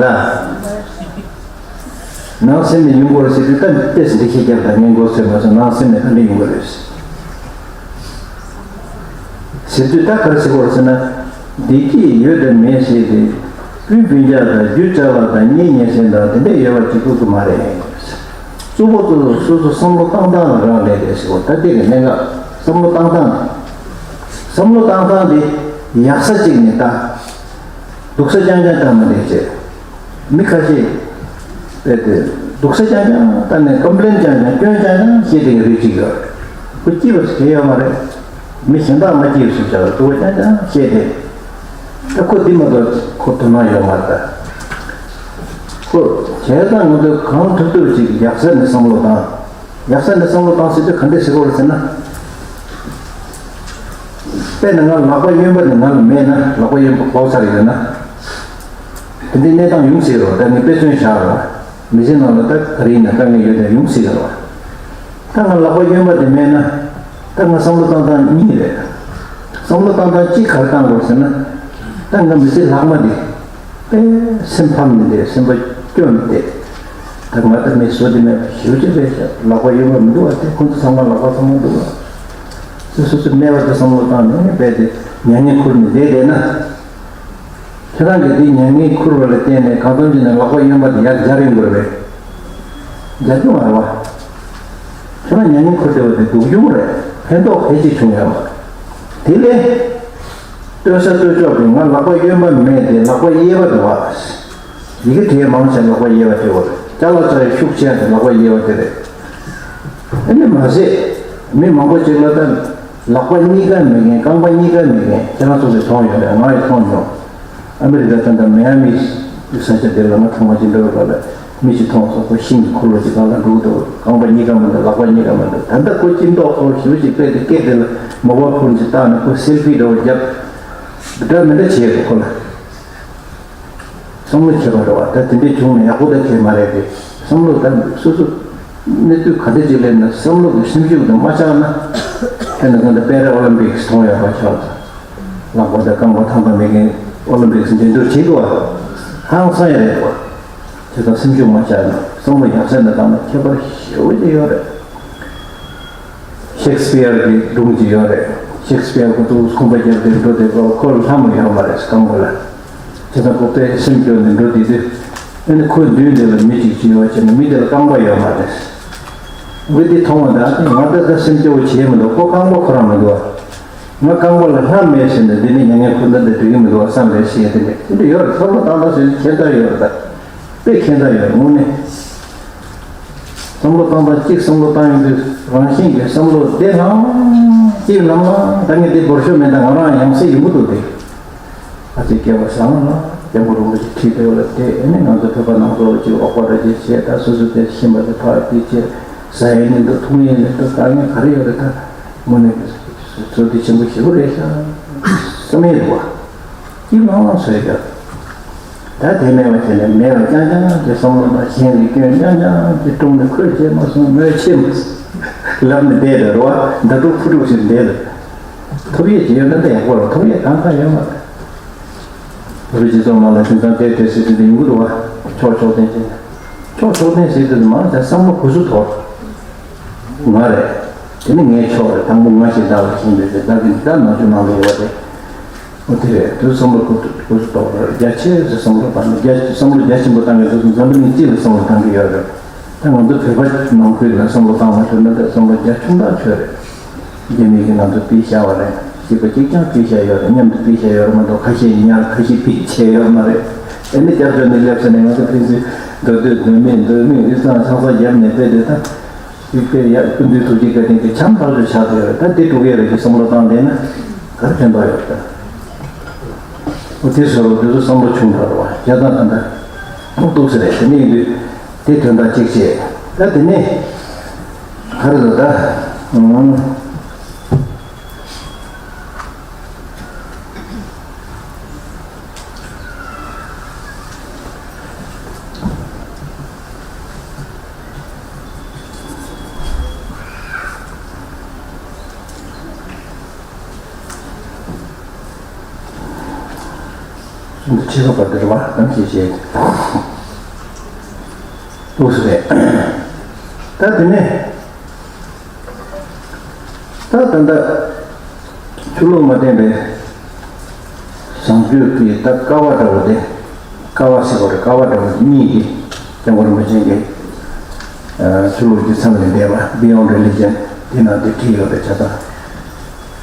ད། ནང་སེམས་ནས་ཡོང་དགོས་རེད་ཟེར་དུས་ད་ཏོག་ཙམ་འགྲེལ་བཤད་རྒྱབ་དང་། ངས་མགོ་ཚོས་མ་སོང་ནང་སེམས་ནས་ག་འདྲ་ཡོང་གི་རེད་ཟེར་དུས་ད་ག་རེ་ཟེར་དགོས་རེད་ཟེར་ན། བདེ་སྐྱིད་ཡོད་དང་མེད་ཟེར་ཏེ་སྤུན་སྤུན་ཀྱག་དང་རྒྱུ་ཅ་ལག་དང་གཉེན་ཉེ་ཚན་དང་དེ་འདྲ་ཡོད་པ་གཅིག་པུ་གི་མ་རེད། གཙོ་བོ་གཙོ་བོ་སོ་སོ་བསམ་བློ་བཏང་སྟངས་ལ་རག་ལས་རེད་ཟེར་བ། ད་ལྟའི་གི་གནད་འགག་བསམ་བློ་བཏང་སྟངས། བསམ་བློ་བཏང་སྟངས་དེ་ཡག་ས་གཅིག་ནས་ལྟ། སྡུག་ས་རྐྱང་རྐྱང་བལྟ་མ་བསྡད་བྱས། མི་ཁ་ཤས་དཔེ་དེ་སྡུག་ས་རྐྱང་རྐྱང་བལྟ་ནས་ཀམ་པི་ལེན་རྐྱང་རྐྱང་སྐྱོན་རྐྱང་རྐྱང་བཤད་བསྡད་ཀྱི་རིགས་གཅིག་ཡོད་རེད། ཁོ་སྐྱིད་པ་ཟེར་གྱི་ཡོད་མ་རེད། མི་གཞན་དག་མ་སྐྱིད་པ་ཟེར་བྱ་བ་སྡུག་པ་རྐྱང་རྐྱང་བཤད་བསྡད། ད་ཁོ་འདི་མ་གཏོགས་ཁོ་དོ་སྣང་ཡོད་མ་རེད་ད། ཁོ་བྱས་ཙང་ང་ཚོས་གང་ཐུབ་ཐུབ་ཅིག་ཡག་ས་ནས་བསམ་བློ་བཏང་། ཡག་ས་ནས་བསམ་བློ་བཏང་ཟེར་དུས་ག་འདྲས་ཟེར་དགོས་རེད་ཟེར་ན། དཔེར་ན་ང་ལག་པ་གཡོན་པ་དེ་ང་ལ་མེད་ན། ལག་པ་གཡོན་པ་ཕོག་ཚར་ཡོད་ན། དེ་འདྲའི་གནས་སྟངས་ཡོང་སྲིད་རོགས། ད་ངས་དཔེ་མཚོན་བཞག་རོགས། མི་ཚེ་ནང་ལ་ད་ག་རེ་ཡིན་ན་དཀའ་ངལ་ཡོད་དེ་ཡོང་སྲིད་རོགས། ད་ང་ལག་པ་གཡོན་པ་དེ་མེད་ན། ད་ང་བསམ་བློ་བཏང་སྟངས་གཉིས་རེད། བསམ་བློ་བཏང་སྟངས་གཅིག་ག་རེ་བཏང་དགོས་ཟེར་ན། ད་ང་མི་ཚེ་ལྷག་མ་དེ། དཔེ་སེམས་ཕམ་ནས་བསྡད། སེམས་པ་སྐྱོ་ནས་བསྡད། ད་ང་ད་མི་བཟོ་དེ་མེད་པ་ཞེ་པོ་ཅིག་རེད་ཤག་ལག་པ་གཡོན་པ་མི་འདུག་བ། དེ་ཁོང་ཚོ་ཚང་མ་ལག་པ་ཚང་མ་འདུག་བ། སོ་སོ་སོ་གནས་པ་དེ་བསམ་བློ་བཏང་ནས་རྦད་དེ་མྱ་ངན་ཁུར་ནས་བསྡད་བསྡད་ན། ཁྱེད་རང་གིས་དེ་མྱ་ངན་ཁུར་བ་ལ་བརྟེན་ནས་གང་འཚམ་ཅིག་ནས་ལག་པ་གཡོན་པ་དེ་ཡར་སྦྱར་ཡོང་དགོས་རེད་པས། སྦྱར་རྒྱུ་མ་རེད་བ། ཁྱེད་རང་མྱ་ངན་ཁུར་བསྡད་པ་དེ་སྡུག་གྱོང་རེད། ཕན་ཐོགས་ཕལ་ཆེར་བྱུང་ཡོད་མ་རེད། དེ་ལས། ལྟོས་ས་ལྟོས་ཕྱོགས་ཀྱི་ང་ལག་པ་གཡོན་པ་མེད་དེ་ལག་པ་གཡས་པ་འདུག་བ། ཡི་གེ་དེ་མང་ཆེ་ལག་པ་གཡས་པ་དེ་བ་རེད། ཅ་ལག་ཅ་ཡི་ཤུགས་ཆེ་དེ་ལག་པ་གཡས་པ་དེ་རེད། ཨ་ནི་མ་ཟད། མི་མང་པོ་ཅིག་ལ་ད། ལག་པ་གཉིས་ཀ་མེད་མཁན། རྐང་པ་གཉིས་ཀ་མེད་མཁན་ཁྱེད་རང་ཚོ་ཚོས་མཐོང་ཡོད་རེད། ང་ཡིས་མཐོང་མྱོང་། ཨ་མི་རི་ཀ་ད་ལྟ་མི་ཡ་མི་ས་ཆ་དེ་ལ་ང་ཐོག་མ་ཅིག་འགྲོ་བའི་སྐབས་ལ་མི་ཞིག་མཐོང་སོང་། ཁོ་ཤིང་གི་འཁོར་ལོ་ཅིག་སྒང་ལ་འདུག་འདུག་རྐང་པ་གཉིས་ཀ་མི་འདུག་ལག་པ་གཉིས་ཀ་མི་འདུག་ད་ལྟ་ཁོ་སྐྱིད་མདོག་ཁོ་ཞེ་པོ་ཅིག་དཔེ་དེ་སྐད་དེ་ལ་མོ་བ་ཕོན་ཅིག་བཏགས་ནས་ཁོ་སེལ་ཕི་འདྲ་བོ་བརྒྱབ། འདྲ་མི་འདྲ་བྱས་རེད་ཁོ་ལ། བསམ་བློ་བྱེད་པ་རེད་བ། ད་དེ་འདྲས་བྱུང་ན་ཡག་པོ་ད་བྱས་མ་རེད་དེ། བསམ་བློ་ད་སོ་སོ་གནས་ཚུལ་ག་འདྲ་ཅིག་སླེབས་ན་བསམ་བློ་གི་སེམས་ཤུགས་དེ་མ་ཆག་ན། དཔེར་ན་ད་ལྟ་པེ་ར་ཨོ་ལིམ་པིག་སི་མཐོང་ཡོད་པ་ཆགས་ཙང་། ལག་པ་དང་རྐང་པ་ཐང་པ་མེད་མཁན་ཨོ་ལིམ་པིག་སི་འགྲན་བསྡུར་བྱེད་འདུག་བ། ཧང་སང་ཡ་རེད་བ། དེ་དང་སེམས་ཤུགས་མ་ཆག་ན་བསམ་བློ་ཡག་ས་ནས་བཏང་ན་ཁྱད་པར་ཞེ་པོ་ཅིག་ཡོད་རེད། ཤེག་སི་པི་ཡར་གྱི་སྒྲུང་ཅིག་ཡོད་རེད། ཤེག་སི་པི་ཡར་ཁོ་ཚོ་ཁང་པ་རྒྱབ་སྟེ་འགྲོ་དེ་སྐབས་ཁོ་ལ་ལྷ་མོ་ཡོད་མ་རེད་རྐང་པ་ལ། བྱས་ཙང་ཁོ་དཔེ་སེམས་སྐྱོ་ནས་འགྲོ་དེ་དུས། ཨ་ནི་ཁོའི་མདུན་དེ་ལ་མི་གཅིག་ཅིག་ཡོད་བྱས་ནས་མི་དེ་ལ་རྐང་པ་ཡོད་མ་རེད། འོ་དེ་མཐོང་བ་དང་ང་ད་ལྟ་སེམས་སྐྱོ་བོ་བྱས་མི་འདུག་ཁོ་རྐང་པ་ཁོ་རང་མི་འདུག་བ། ང་རྐང་པ་ལ་ལྷ་མེད་ཟེར་ནས་འདི་ནས་མྱ་ངན་ཁུར་ན་འདི་འགྲིག་གི་མི་འདུག་བ་བསམ་པའི་ཤེས་དེ་འདྲ་དེ་འདྲ་ཡོད་རེད། བསམ་བློ་བཏང་སྟངས་ཟེར་ནས་ཁྱད་མཚར་ཡོད་རེད་ད། དཔེ་ཁྱད་མཚར་ཡོད་རེད་དངོས་གནས། བསམ་བློ་བཏང་སྟངས་གཅིག་བསམ་བློ་བཏང་ཡོང་དུས་རང་བཞིན་གྱི་བསམ་བློ་བདེ་ལྷང་གཅིག་ལམ་ལ་ད་ངས་དེ་འབོར་ཤོག་མེད་ད་ང་རང་ཡང་སེ་ཡོང་གི་འདུག་སྟེ། ཨ་ཙི་སྐྱེ་བ་བཟང་ལ། སྐྱབས་མགོན་རིན་པོ་ཆེ་ཁྲི་ལྡེ་བ་ལ་བལྟས། ཨ་ནི་ང་ཚོ་བོད་པ་ནང་ཚོ་ཅིག་འོག་པ་འདྲ་ཅིག་བྱས། ད་སོ་སོ་དེ་ཤེས་པ་དེ་ཕར་དེ་བྱས། ཟ་ཡས་མི་འདུག་འཐུང་ཡས་མི་འདུག་ལྟ་མཁན་ག་རེ་ཡོད་རེད། ད་དངོས་གནས་ཚོད་འཛིན་ཆེན་པོ་ཞེ་པོ་རེད་ཤག་བསམ་ཡས་འདུག་བ། སྐྱིད་ལྷང་ལྷང་བཟོས་ཀྱང་། ད་དེ་མེད་པ་བྱས་ནས་མེད་པ་རྐྱང་རྐྱང་གི་བསམ་བློ་དང་གཞན་གྱི་སྐྱོན་རྐྱང་རྐྱང་གི་དཀྲུགས་ནས་ཁོས་བྱས་མ་སོང་། མོས་བྱས་མ་སོང་ལབ་ནས་བསྡད་རེད་བ། མདའ་དཀྲུག་ཕུ་དཀྲུག་བྱས་བསྡད་རེད། ཐོབ་ཡས་ཅིག་ཡོད་ན་ད་ཡག་པོ་རེད། ཐོབ་ཡས་གང་གང་ཡོད་མ་རེད། བོད་པའི་སྤྱི་ཚོགས་ནང་ལ་དེང་སང་དེ་དེ་ཟེར་དུས་ཡོང་གི་འདུག་བ། ཕྱོགས་ཕྱོགས་འཐེན་བྱས་ནས། ཕྱོགས་ཕྱོགས་འཐེན་ཟེར་དུས་མང་ཆེ་བསམ་བློ་གུ་སུ་དོར། ང་རེད། དེ་ནི་ངའི་ཕྱོགས་རེད། དང་པོ་ང་ཞིག་བདག་ལ་ཤེས་པའི་ཚེ། བདག་གིས་བདག་ནང་ཆོས་ནང་ལ་ཡོད་པ་རེད། འོ་དེ་རེད། དུ་བསམ་བློ་གུ་གུ་སུ་དོར་རེད། རྒྱ་ཆེ་ཟེར་བསམ་བློ་བཏང་ནས། རྒྱ་བསམ་བློ་རྒྱ་ཆེན་པོ་བཏང་གི་འདུག་འཛམ་བུ་གླིང་སྤྱི་ལ་བསམ་བློ་བཏང་གི་ཡོད་རེད། ད་ང་ཚོ་བོད་པ་ནང་ཁུལ་ལ་བསམ་བློ་བཏང་བ་ཞུ་ན། ད་བསམ་བློ་རྒྱ་ཆུང་དྲགས་ཆོད་རེད། རྒྱ་མི་གིས་ང་ཚོ་ཕུད་བཞག་པ་རེད། གཅིག་པ་གཅིག་རྐྱང་ཕུད་བཞག་ཡོད་རེད། མཉམ་དུ་ཕུད་བཞག་ཡོད་རེད་མ་གཏོགས། ཁ་ཤས་ཉར་ཁ་ཤས་ཕུད་བྱས་ཡོད་མ་རེད། ཨ་ནི་སྐྱབས་བཅོལ་ནས་སླེབས་ཟེར་ནས་ང་ཚོ་ཕན་ཚུན་མདོ་སྟོད་མདོ་སྨད་མདོ་སྨད་དབུས་གཙང་ཆང་ས་བརྒྱབ་ནས་དཔེ་དེ་ད། དཔེ་ཡག་སྐུ་མདུན་ཐུགས་རྗེ་བཀའ་དྲིན་གྱིས་འཆམ་ཐག་ཆོད་ཆགས་བསྡད་ཡོད་རེད། ད་འདི་དཀྲུག་ཡས་རེད་ཅེས་བསམ་བློ་བཏང་བསྡད་ན་ག་རེ་ཕན་ཐོགས་ཡོད་རེད། ད་འོ་དེ་བཟོ་རོགས་དེ་ཚོ་བསམ་བློ་ཆུང་དྲགས་རེད་བ། བྱས་ཙང་ད་ལྟ་ཏོག་ཙམ་རེད། དེ་ནས་ཡིན་དུས་དེ་དོན་དག་གཅིག་བྱས། ད་དེ་ནས་ག་རེ་ལ་ད། ཨང་། འདི་ཕྱི་ལོགས་པ་འདིར་བ་ནམ་ཞིག་བྱས། ལྟོས་སུ་རེད། ད་དེ་ནས། ད་ད་ལྟ་ཆུ་ལུག་མ་བསྟེན་པའི་བཟང་སྤྱོད་ཀྱི་ད་ཀ་བ་འདྲ་བོ་དེ། ཀ་བ་ཟེར་བ་རེད། ཀ་བ་འདྲ་བོ་གཉིས་ཀྱི་སྐྱབས་མགོན་རིན་པོ་ཆེ་གིས་ཆུ་ལུག་གི་མཚམས་ལས་འདས་པ། Beyond Religion དེ་ནང་དེ་བྲིས་ཡོད་པའི་ཆ་ཚང་།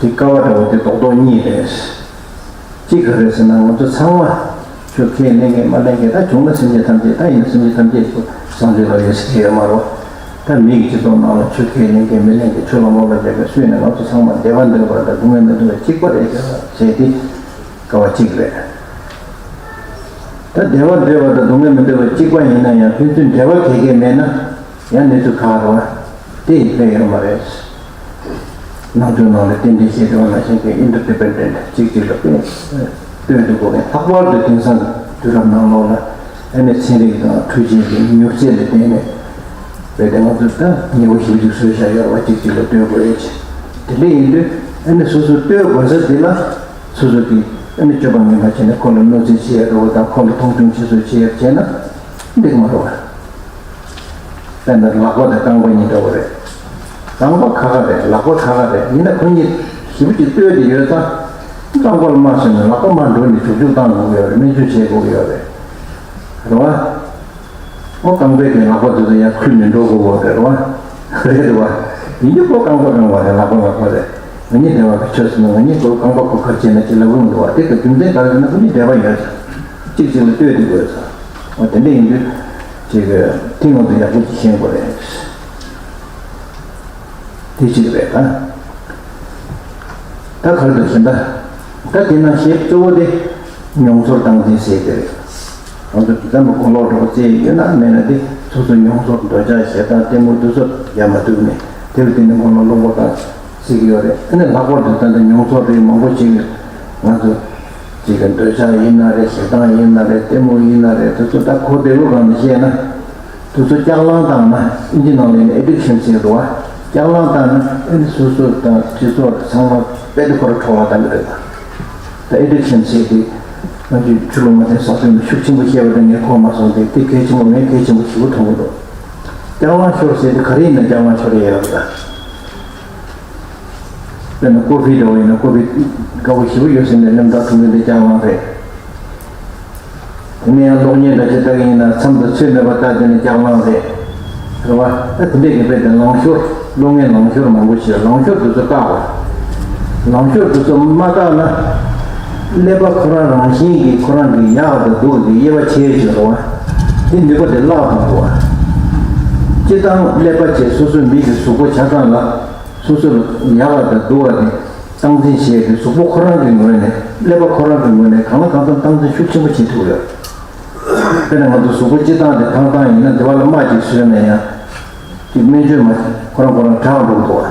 དེ་ཀ་བ་འདྲ་བོ་དེ་རྡོག་རྡོག་གཉིས་རེད། གཅིག་ག་རེ་ཟེར་ན། ང་ཚོ་ཚང་མ་ཆོས་ཁས་ལེན་མཁན་མ་ལེན་མཁན། ད་བྱུང་ན་སེམས་ཅན་ཐམས་ཅད། ད་ཡིན་ན་སེམས་ཅན་ཐམས་ཅད་ཚོ་བཟང་སྤྱོད་ལ་ཡོད་ཟེར་གྱི་ཡོད་མ་རེད། ད་མི་གི་སྤྱི་ཚོགས་ནང་ལ་ཆོས་ཁས་ལེན་མཁན་མི་ལེན་མཁན། ཆོས་ལ་རྨོངས་པ་བརྒྱབ་མཁན་སུ་ཡིན་ན་ང་ཚོ་ཚང་མ་བདེ་བ་འདོད་པ་དང་སྡུག་བསྔལ་མི་འདོད་པ་གཅིག་པ་རེད་ཟེར་དེ་ཀ་བ་གཅིག་རེད། ད་བདེ་བ་འདོད་པ་དང་སྡུག་བསྔལ་མི་འདོད་པ་གཅིག་པ་ཡིན་ན་ཡང་། ཕན་ཚུན་འབྲེལ་བ་ག་གེ་མེད་ན་ཡང་གནས་ཚུལ་ཁག་རེད་བ། དེ་ཡིན་ཕན་ཡོད་མ་རེད། ནང་ཆོས་ནང་ལ་རྟེན་འབྲེལ་བཤད་དུས་ནང་བཞིན་གྱི་interdependent གཅིག་གཅིག་ལ་ཕན་ལྟོས་འདུག་གོ། ལྷག་པར་དུ་དེང་སང་དུས་རབས་ནང་ལོགས་ལ་ཨ་ནི་ཚན་རིག་དང་འཕྲུལ་ཆས་ཀྱི་མྱུར་ཚད་ལ་བརྟེན་ནས་རྦད་དེ་ང་ཚོས་ད་ཉེ་བོ་ཞེ་པོ་ཅིག་བཟོས་བཞག་ཡོད་རེད་བ། གཅིག་གཅིག་ལ་ལྟོས་དགོས་ཡོད་ཅེས། དེ་འདྲ་ཡིན་དུས་ཨ་ནི་སོ་སོས་ལྟོས་དགོས་ས་དེ་ལ་སོ་སོ་གིས་ཨ་ནི་སྤྱོད་པ་ངན་པ་བྱས་ནས་ཁོ་ལ་གནོད་འཚེ་བྱེད་ཡ་འདྲ་བོ་དང་། ཁོ་ལ་མཐོང་ཆུང་བྱེད་བཟོ་བྱེད་ཡ་བྱས་ན་འགྲིག་མ་རེད་བ། དཔེར་ན་ལག་པ་དང་རྐང་པ་གཉིས་འདྲ་བོ་རེད། རྐང་པ་ཁ་ཁ་རེད། ལག་པ་ཁ་ཁ་རེད། ཡིན་ན་ཁོ་གཉིས་ཞེ་པོ་ཅིག་ལྟོས་ཏེ་ཡོད་ཙང་། རྐང་པ་ལ་རྨ་བཟོས་ནས་ལག་པ་མར་འགྲོ་ནས་བྱུག་བྱུག་བཏང་དགོས་ཀྱི་ཡོད་རེད། སྨན་བཅོས་བྱེད་དགོས་ཀྱི་ཡོད་རེད། རེད་བ། ཨོ་རྐང་པའི་གི་ལག་པ་དེ་ཚོ་ཡར་ཁུར་ནས་འགྲོ་དགོས་ཀྱི་ཡོད་རེད་བ། རེད་བ། ཡིན་གྱི་ཁོ་རྐང་པ་རྐང་པ་རེད། ལག་པ་ལག་པ་རེད། ང་གཉིས་འབྲེལ་བ་གི་ཆོས་ཟེར་ན། ང་གཉིས་ཁོ་རྐང་པ་ཁུར་ག་བྱས་ན་ཅི་ལབ་ཀྱི་མི་འདུག་བ། དེ་གི་རྒྱུ་མཚན་ག་རེ་ཟེར་ན་ཁོ་གཉིས་འབྲེལ་བ་ཡོད་ཙང་། གཅིག་གཅིག་ལ་ལྟོས་ཏེ་དགོས་ཙང་། འོ་དེ་འདྲ་ཡིན་དུས་ཅིག་དེ་ང་ཚོ་ཡག་པོ་ཅིག་ཤེས་དགོས་རེད། དེ་གཅིག་རེད་ད། ད་ག་རེ་འདུག་ཟེར་ན། ད་དེ་ནང་བཤད་གཙོ་བོ་དེ་མྱོང་ཚོར་སྟངས་འཛིན་ཟེར་དེ་རེད། ང་ཚོ་དེ་ཙམ་གྱི་གོ་ལོག་འདྲ་པོ་བཙལ་ཡོད་ན་མེད་ན། དེ་སོ་སོའི་མྱོང་ཚོར། འདོད་ཆགས་ཞེ་སྡང་གཏི་མུག་འདི་ཚོ་ཡར་མ་བཏུལ་ནས། དེ་བས་དེ་ནི་གོ་ལོག་རླུང་པོ་དང་བརྩི་གི་ཡོད་རེད། ཨ་ནི་ལྷག་པར་དུ་ད་ལྟ་མྱོང་ཚོར་རིགས་མང་པོ་ཅིག་ང་ཚོ་ཅིག་གི་འདོད་ཆགས་ཡིན་ན་རེད། ཞེ་སྡང་ཡིན་ན་རེད། གཏི་མུག་ཡིན་ན་རེད། དེ་ཚོ་ད་གོ་བདེ་བོ་སྒང་ནས་བཤད་ན། དེ་ཚོ་ལྕགས་ལང་བཏང་ན། ཨིན་ཇི་ནང་ལ་ཡིན་ན་addiction ཟེར་འདུག་བ། ལྕགས་ལང་བཏང་ན་ཨ་ནི་སོ་སོ་དང་སྤྱི་ཚོགས་ཚང་མ་རྦད་དེ་ཁོ་རང་ཁྲོ་བ་བཏང་གི་རེད་པ། ད་addiction ཟེར་དེ་ང་ཚོས་ཆུ་ལུག་མ་བསྟེན་ཟ་འཐུང་ནས་ཤུགས་ཆེན་པོ་བཤད་པ་དེ་ངས་གོ་མ་སོང་སྟེ། དེ་གལ་ཆེན་པོ། ངས་གལ་ཆེན་པོ་ཞེ་པོ་མཐོང་གི་འདུག་ལྕགས་ལང་ཤོར་ཟེར་དེ་ག་རེ་ཡིན་ན་ལྕགས་ལང་ཤོར་ཡས་ཡོད་རེད་ད། དཔེར་ན་ཀོ་ཧྥི་འདྲ་བོ་ཡིན་ན། ཀོ་ཧྥི་དགའ་པོ་ཞེ་པོ་ཡོད་ཟེར་ནས་ལེམ་ཐག་འཐུང་གི་འདི་ལྕགས་ལང་རེད། དེ་ནས་ཡང་གློག་བརྙན་འདྲ་ཅིག་ལྟ་གི་ཡིན་ན། མཚམས་དང་ཚོད་མེད་པར་ལྟ་དེ་ནི་ལྕགས་ལང་རེད། རེད་བ། ད་དེ་འདྲས་ཀྱི་དཔེ་དེ་ལང་ཤོར། གློག་བརྙན་ལང་ཤོར་མང་པོ་ཞིག་ལང་ཤོར་དེ་ཚོ་བཀག་པ། ལང་ཤོར་དེ་ཚོ་མ་བཀག་ན། ཀླད་པ་ཁོ་རང་རང་བཞིན་གྱིས་ཁོ་རང་གི་ཡག་དང་སྡུག་གི་དབྱེ་བ་ཕྱེ་ཡས་ཡོད་རེད་བ། དེ་ནུས་པ་དེ་བརླག་འགྲོ་འདུག་བ། སྤྱིར་བཏང་ཀླད་པ་བྱས་སོ་སོའི་མི་གི་གཟུགས་པོ་ཆ་ཚང་ལ། སོ་སོ་ལ་ཡག་པ་དང་སྡུག་པ་དེ་ སྟངས་འཛིན་བྱས་ཏེ་གཟུགས་པོ་ཁོ་རང་གི་ངོས་ནས་ཀླད་པ་ཁོ་རང་གི་ངོས་ནས་གང་ལ་གང་འཚམ་སྟངས་འཛིན་ཤུགས་ཆེན་པོ་བྱེད་ཐུབ་ཡོད། དཔེར་ན་ང་ཚོ་གཟུགས་པོ་སྤྱིར་བཏང་དེ་ཐང་ཐང་ཡིན་ན་དེ་བ་ལ་རྨ་ཅིག་བཟོས་ན་ཡང་དེ་སྨན་བཅོས་མ་ཁོ་རང་ཁོ་རང་དྲག་འགྲོ་གི་འདུག་བ།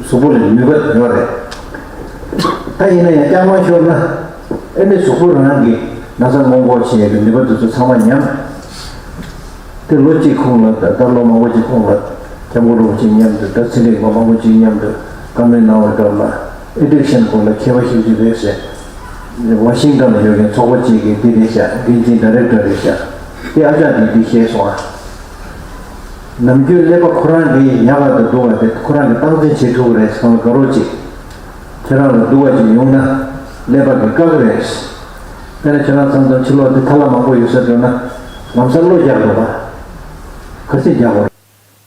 གཟུགས་པོ་ལ་ནུས་པ་ཡོད་རེད། ད་ཡིན་ན་ཡང་རྐྱང་མ་ཤོར་ན་ཨེ་ནི་གཟུགས་པོ་རང་གི་ན་ཚ་སྔོན་འགོག་བྱེད་ཡས་ཀྱི་ནུས་པ་དེ་ཚོ་ཚང་མ་ཉམས། དེ་ལོ་གཅིག་ཁོངས་ལ་ད་ལྟ་ལོ་མང་པོ་ཅིག་ཁོངས་ལ་སྐྱབས་མགོན་རིན་པོ་ཆེ་མཉམ་དུ་ད་ཚེ་རིང་མ་མང་པོ་ཅིག་མཉམ་དུ་བཀའ་མོལ་གནང་བའི་སྐབས་ལ་ཨེ་ཌིག་ཤན་སྐོར་ལ་མཁས་པ་ཞིག་ཅིག་རེད་ཟེར། ཝ་ཤིང་ཊོན་ལ་ཡོད་མཁན་ཚོགས་པ་གཅིག་གི་འདི་རེད་ཤག་འགན་འཛིན་ཌི་རེག་ཊར་རེད་ཤག་དེ་ཨ་ཅག་དེ་འདི་བཤད་སོང་ཨ། ནམ་རྒྱུན་ཀླད་པ་ཁོ་རང་གི་ཉག་ག་དང་སྡུག་ག་དེ་ཁོ་རང་གི་སྟངས་འཛིན་བྱེད་ཐུབ་ཀྱི་རེད་ཟེར་ལ་དགའ་རོགས་གཅིག་ཁྱེད་རང་ལ་སྡུག་ག་ཅིག་ཡོང་ན་ཀླད་པ་གི་བཀག་གི་རེད། དཔེར་ན་ཁྱེད་རང་ཚང་ཚང་ཕྱི་ལོགས་དེ་ཐ་ལ་མང་པོ་ཡོད་ས་འགྲོ་ན་ལམ་སང་གློ་རྒྱག་དགོས་པ། ག་ཚོད་རྒྱག་དགོས་རེད།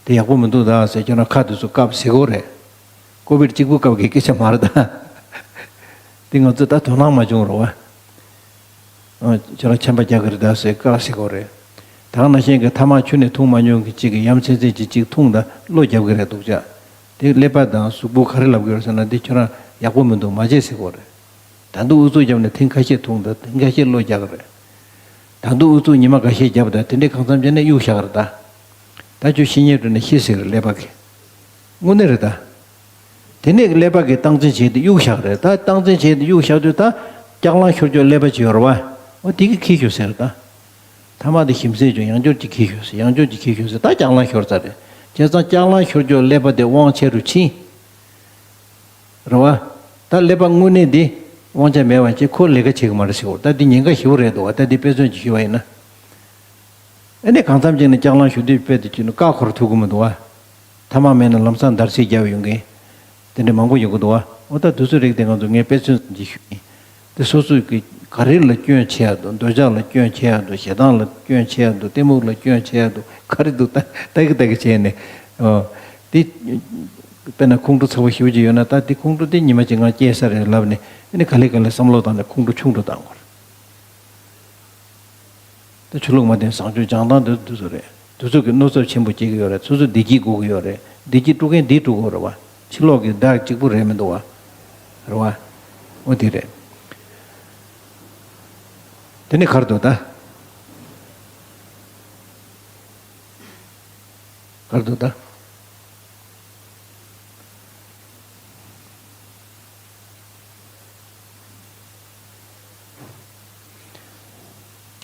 དེ་ཡག་པོ་མི་འདུག་ད་ཟེར་ཁྱོད་རང་ཁ་དེ་ཚོ་བཀབ་ཟེར་གོ་རེད། ཀོ་བིད་གཅིག་པུ་སྐབས་ཀྱི་སྐད་ཆ་མ་རེད་ད། དེ་ང་ཚོ་ད་དོ་སྣང་མ་བྱུང་རོགས་ཨ། ཁྱོད་རང་ཆམ་པ་རྒྱག་གི་རེད་ད་ཟེར་བཀག་ཟེར་གོ་རེད། ད་ག་ནང་བཞིན་གྱི་ཐ་མག་ཁྱོན་ནས་འཐུང་མ་མྱོང་གི་གཅིག་གི་ཡ་མཚན་མཚན་གཅིག་གཅིག་འཐུང་ད་གློ་རྒྱབ་གི་རེད་འདུག་ཅག་དེ་ཀླད་པ་དང་གཟུགས་པོ་ག་རེ་ལབ་གི་ཡོད་ཟེར་ན་འདི་ཁྱོད་རང་ཡག་པོ་མི་འདུག་མ་བྱེད་ཟེར་གོ་རེད། ད་དུང་ཨུ་ཚུགས་བརྒྱབ་ནས་ཐེངས་ཁ་ཤས་འཐུང་ད་ཐེངས་ཁ་ཤས་གློ་རྒྱག་གི་རེད། ད་དུང་ཨུ་ཚུགས་ཉི་མ་འགའ་ཤས་བརྒྱབ་ད་དེ་འདྲའི་གང་འཚམ་བྱས་ནས་གཡུག་བཞག་གི་རེད་ད། ད་ཁྱོད་ཤི་ཉེས་འགྲོ་ནས་ཤི་ཟེར་གི་རེད་ཀླད་པ་གི། དངོས་གནས་རེད་ད། དེ་ནས་ཀླད་པ་གི་སྟངས་འཛིན་བྱས་ཏེ་གཡུག་བཞག་རེད་ད། སྟངས་འཛིན་བྱས་ཏེ་གཡུག་བཞག་དུས་ད་ལྕགས་ལང་ཤོར་ཀྱོག་ཀླད་པ་ཅིག་ཡོད་རེད་བ། འོ་དེ་གི་ཁྱི་ཤོར་ཟེར་ད། ཐ་མག་དེ་ཞིམ་ཟས་ཀྱང་ཡང་བསྐྱར་གྱི་ཁྱི་ཤོར་ཟེར་ཡང་བསྐྱར་གྱི་ཁྱི་ཤོར་ཟེར་ད་ལྕགས་ལང་ཤོར་ཚར་རེད། བྱས་ཙང་ལྕགས་ལང་ཤོར་ཀྱོག་ཀླད་པ་དེ་དབང་ཆེ་རུ་ཕྱིན། རེད་བ། ད་ཀླད་པ་དངོས་གནས་དེ་དབང་ཆ་མེད་པ་ཅིག་ཁོ་ལས་ཀ་བྱེད་གི་མ་རེད་ཟེར་གོ་ད་འདི་ཉེན་ཁ་ཞེ་པོ་རེད་འདུག་བ། ད་འདི་དཔེ་མཚོན་ཅིག་ཞུས་པ་ཡིན་ན། ཨ་ནི་གང་འཚམ་ཅིག་ནས་ལྕགས་ལང་ཞུ་དུས་དཔེ་དེ་བྱུང་ན་བཀག་འཁོར་ཐུབ་ཀྱི་མི་འདུག་བ། ཐ་མག་མེད་ན་ལམ་སང་འདར་སིག་རྒྱབ་ཡོང་མཁན། དེ་འདྲ་མང་པོ་ཡོང་གི་འདུག་བ། འོ་ད་དུས་ཚོད་རིགས་དེ་ང་ཚོ་ངས་དཔེ་མཚོན་ཙམ་ཅིག་ཞུས་ཡིན། དེ་སོ་སོའི་གི་ག་རེ་ལ་སྐྱོན་ཆེ་ཡ་འདུག་འདོད་ཆགས་ལ་སྐྱོན་ཆེ་ཡ་འདུག་ཞེ་སྡང་ལ་སྐྱོན་ཆེ་ཡ་འདུག་གཏི་མུག་ལ་སྐྱོན་ཆེ་ཡ་འདུག་ག་རེ་འདུག་ད་ལྟ་གི་ལྟ་གི་བྱས་ནས། འོ། དེ། དཔེར་ན་ཁོང་ཁྲོ་ཚ་པོ་ཞེ་པོ་ཅིག་ཡོད་ན་ད་དེ་ཁོང་ཁྲོ་དེ་ཉི་མ་གཅིག་ང་སྐྱེས་ས་རེད་ལབ་ནས་ཨ་ནི་ག་ལེ་ག་ལེ་བསམ་བློ་བཏང་ནས་ཁོང་ཁྲོ་ཆུང་དུ་བཏང་དགོས་རེད། ད་ཆོས་ལུགས་མ་བསྟེན་བཟང་སྤྱོད་སྦྱང་སྟངས་དེ་འདུག་ཟེར་རེད། དེ་ཚོ་གི་མནོ་ཚབས་ཆེན་པོ་སྐྱེ་གི་ཡོད་རེད། སོ་སོ་བདེ་སྐྱིད་དགོས་ཀྱི་ཡོད་རེད། བདེ་སྐྱིད་དཀྲུག་མཁན་འདིས་དཀྲུག་དགོས་རེད་བ། ཕྱི་ལོགས་ཀྱི་བདག་གཅིག་པུ་རེད་མི་འདུག་བ། རེད་བ། འོ་དེ་རེད། དེ་ནི་ག་རེ་འདུག་ད། ག་རེ་འདུག་ད།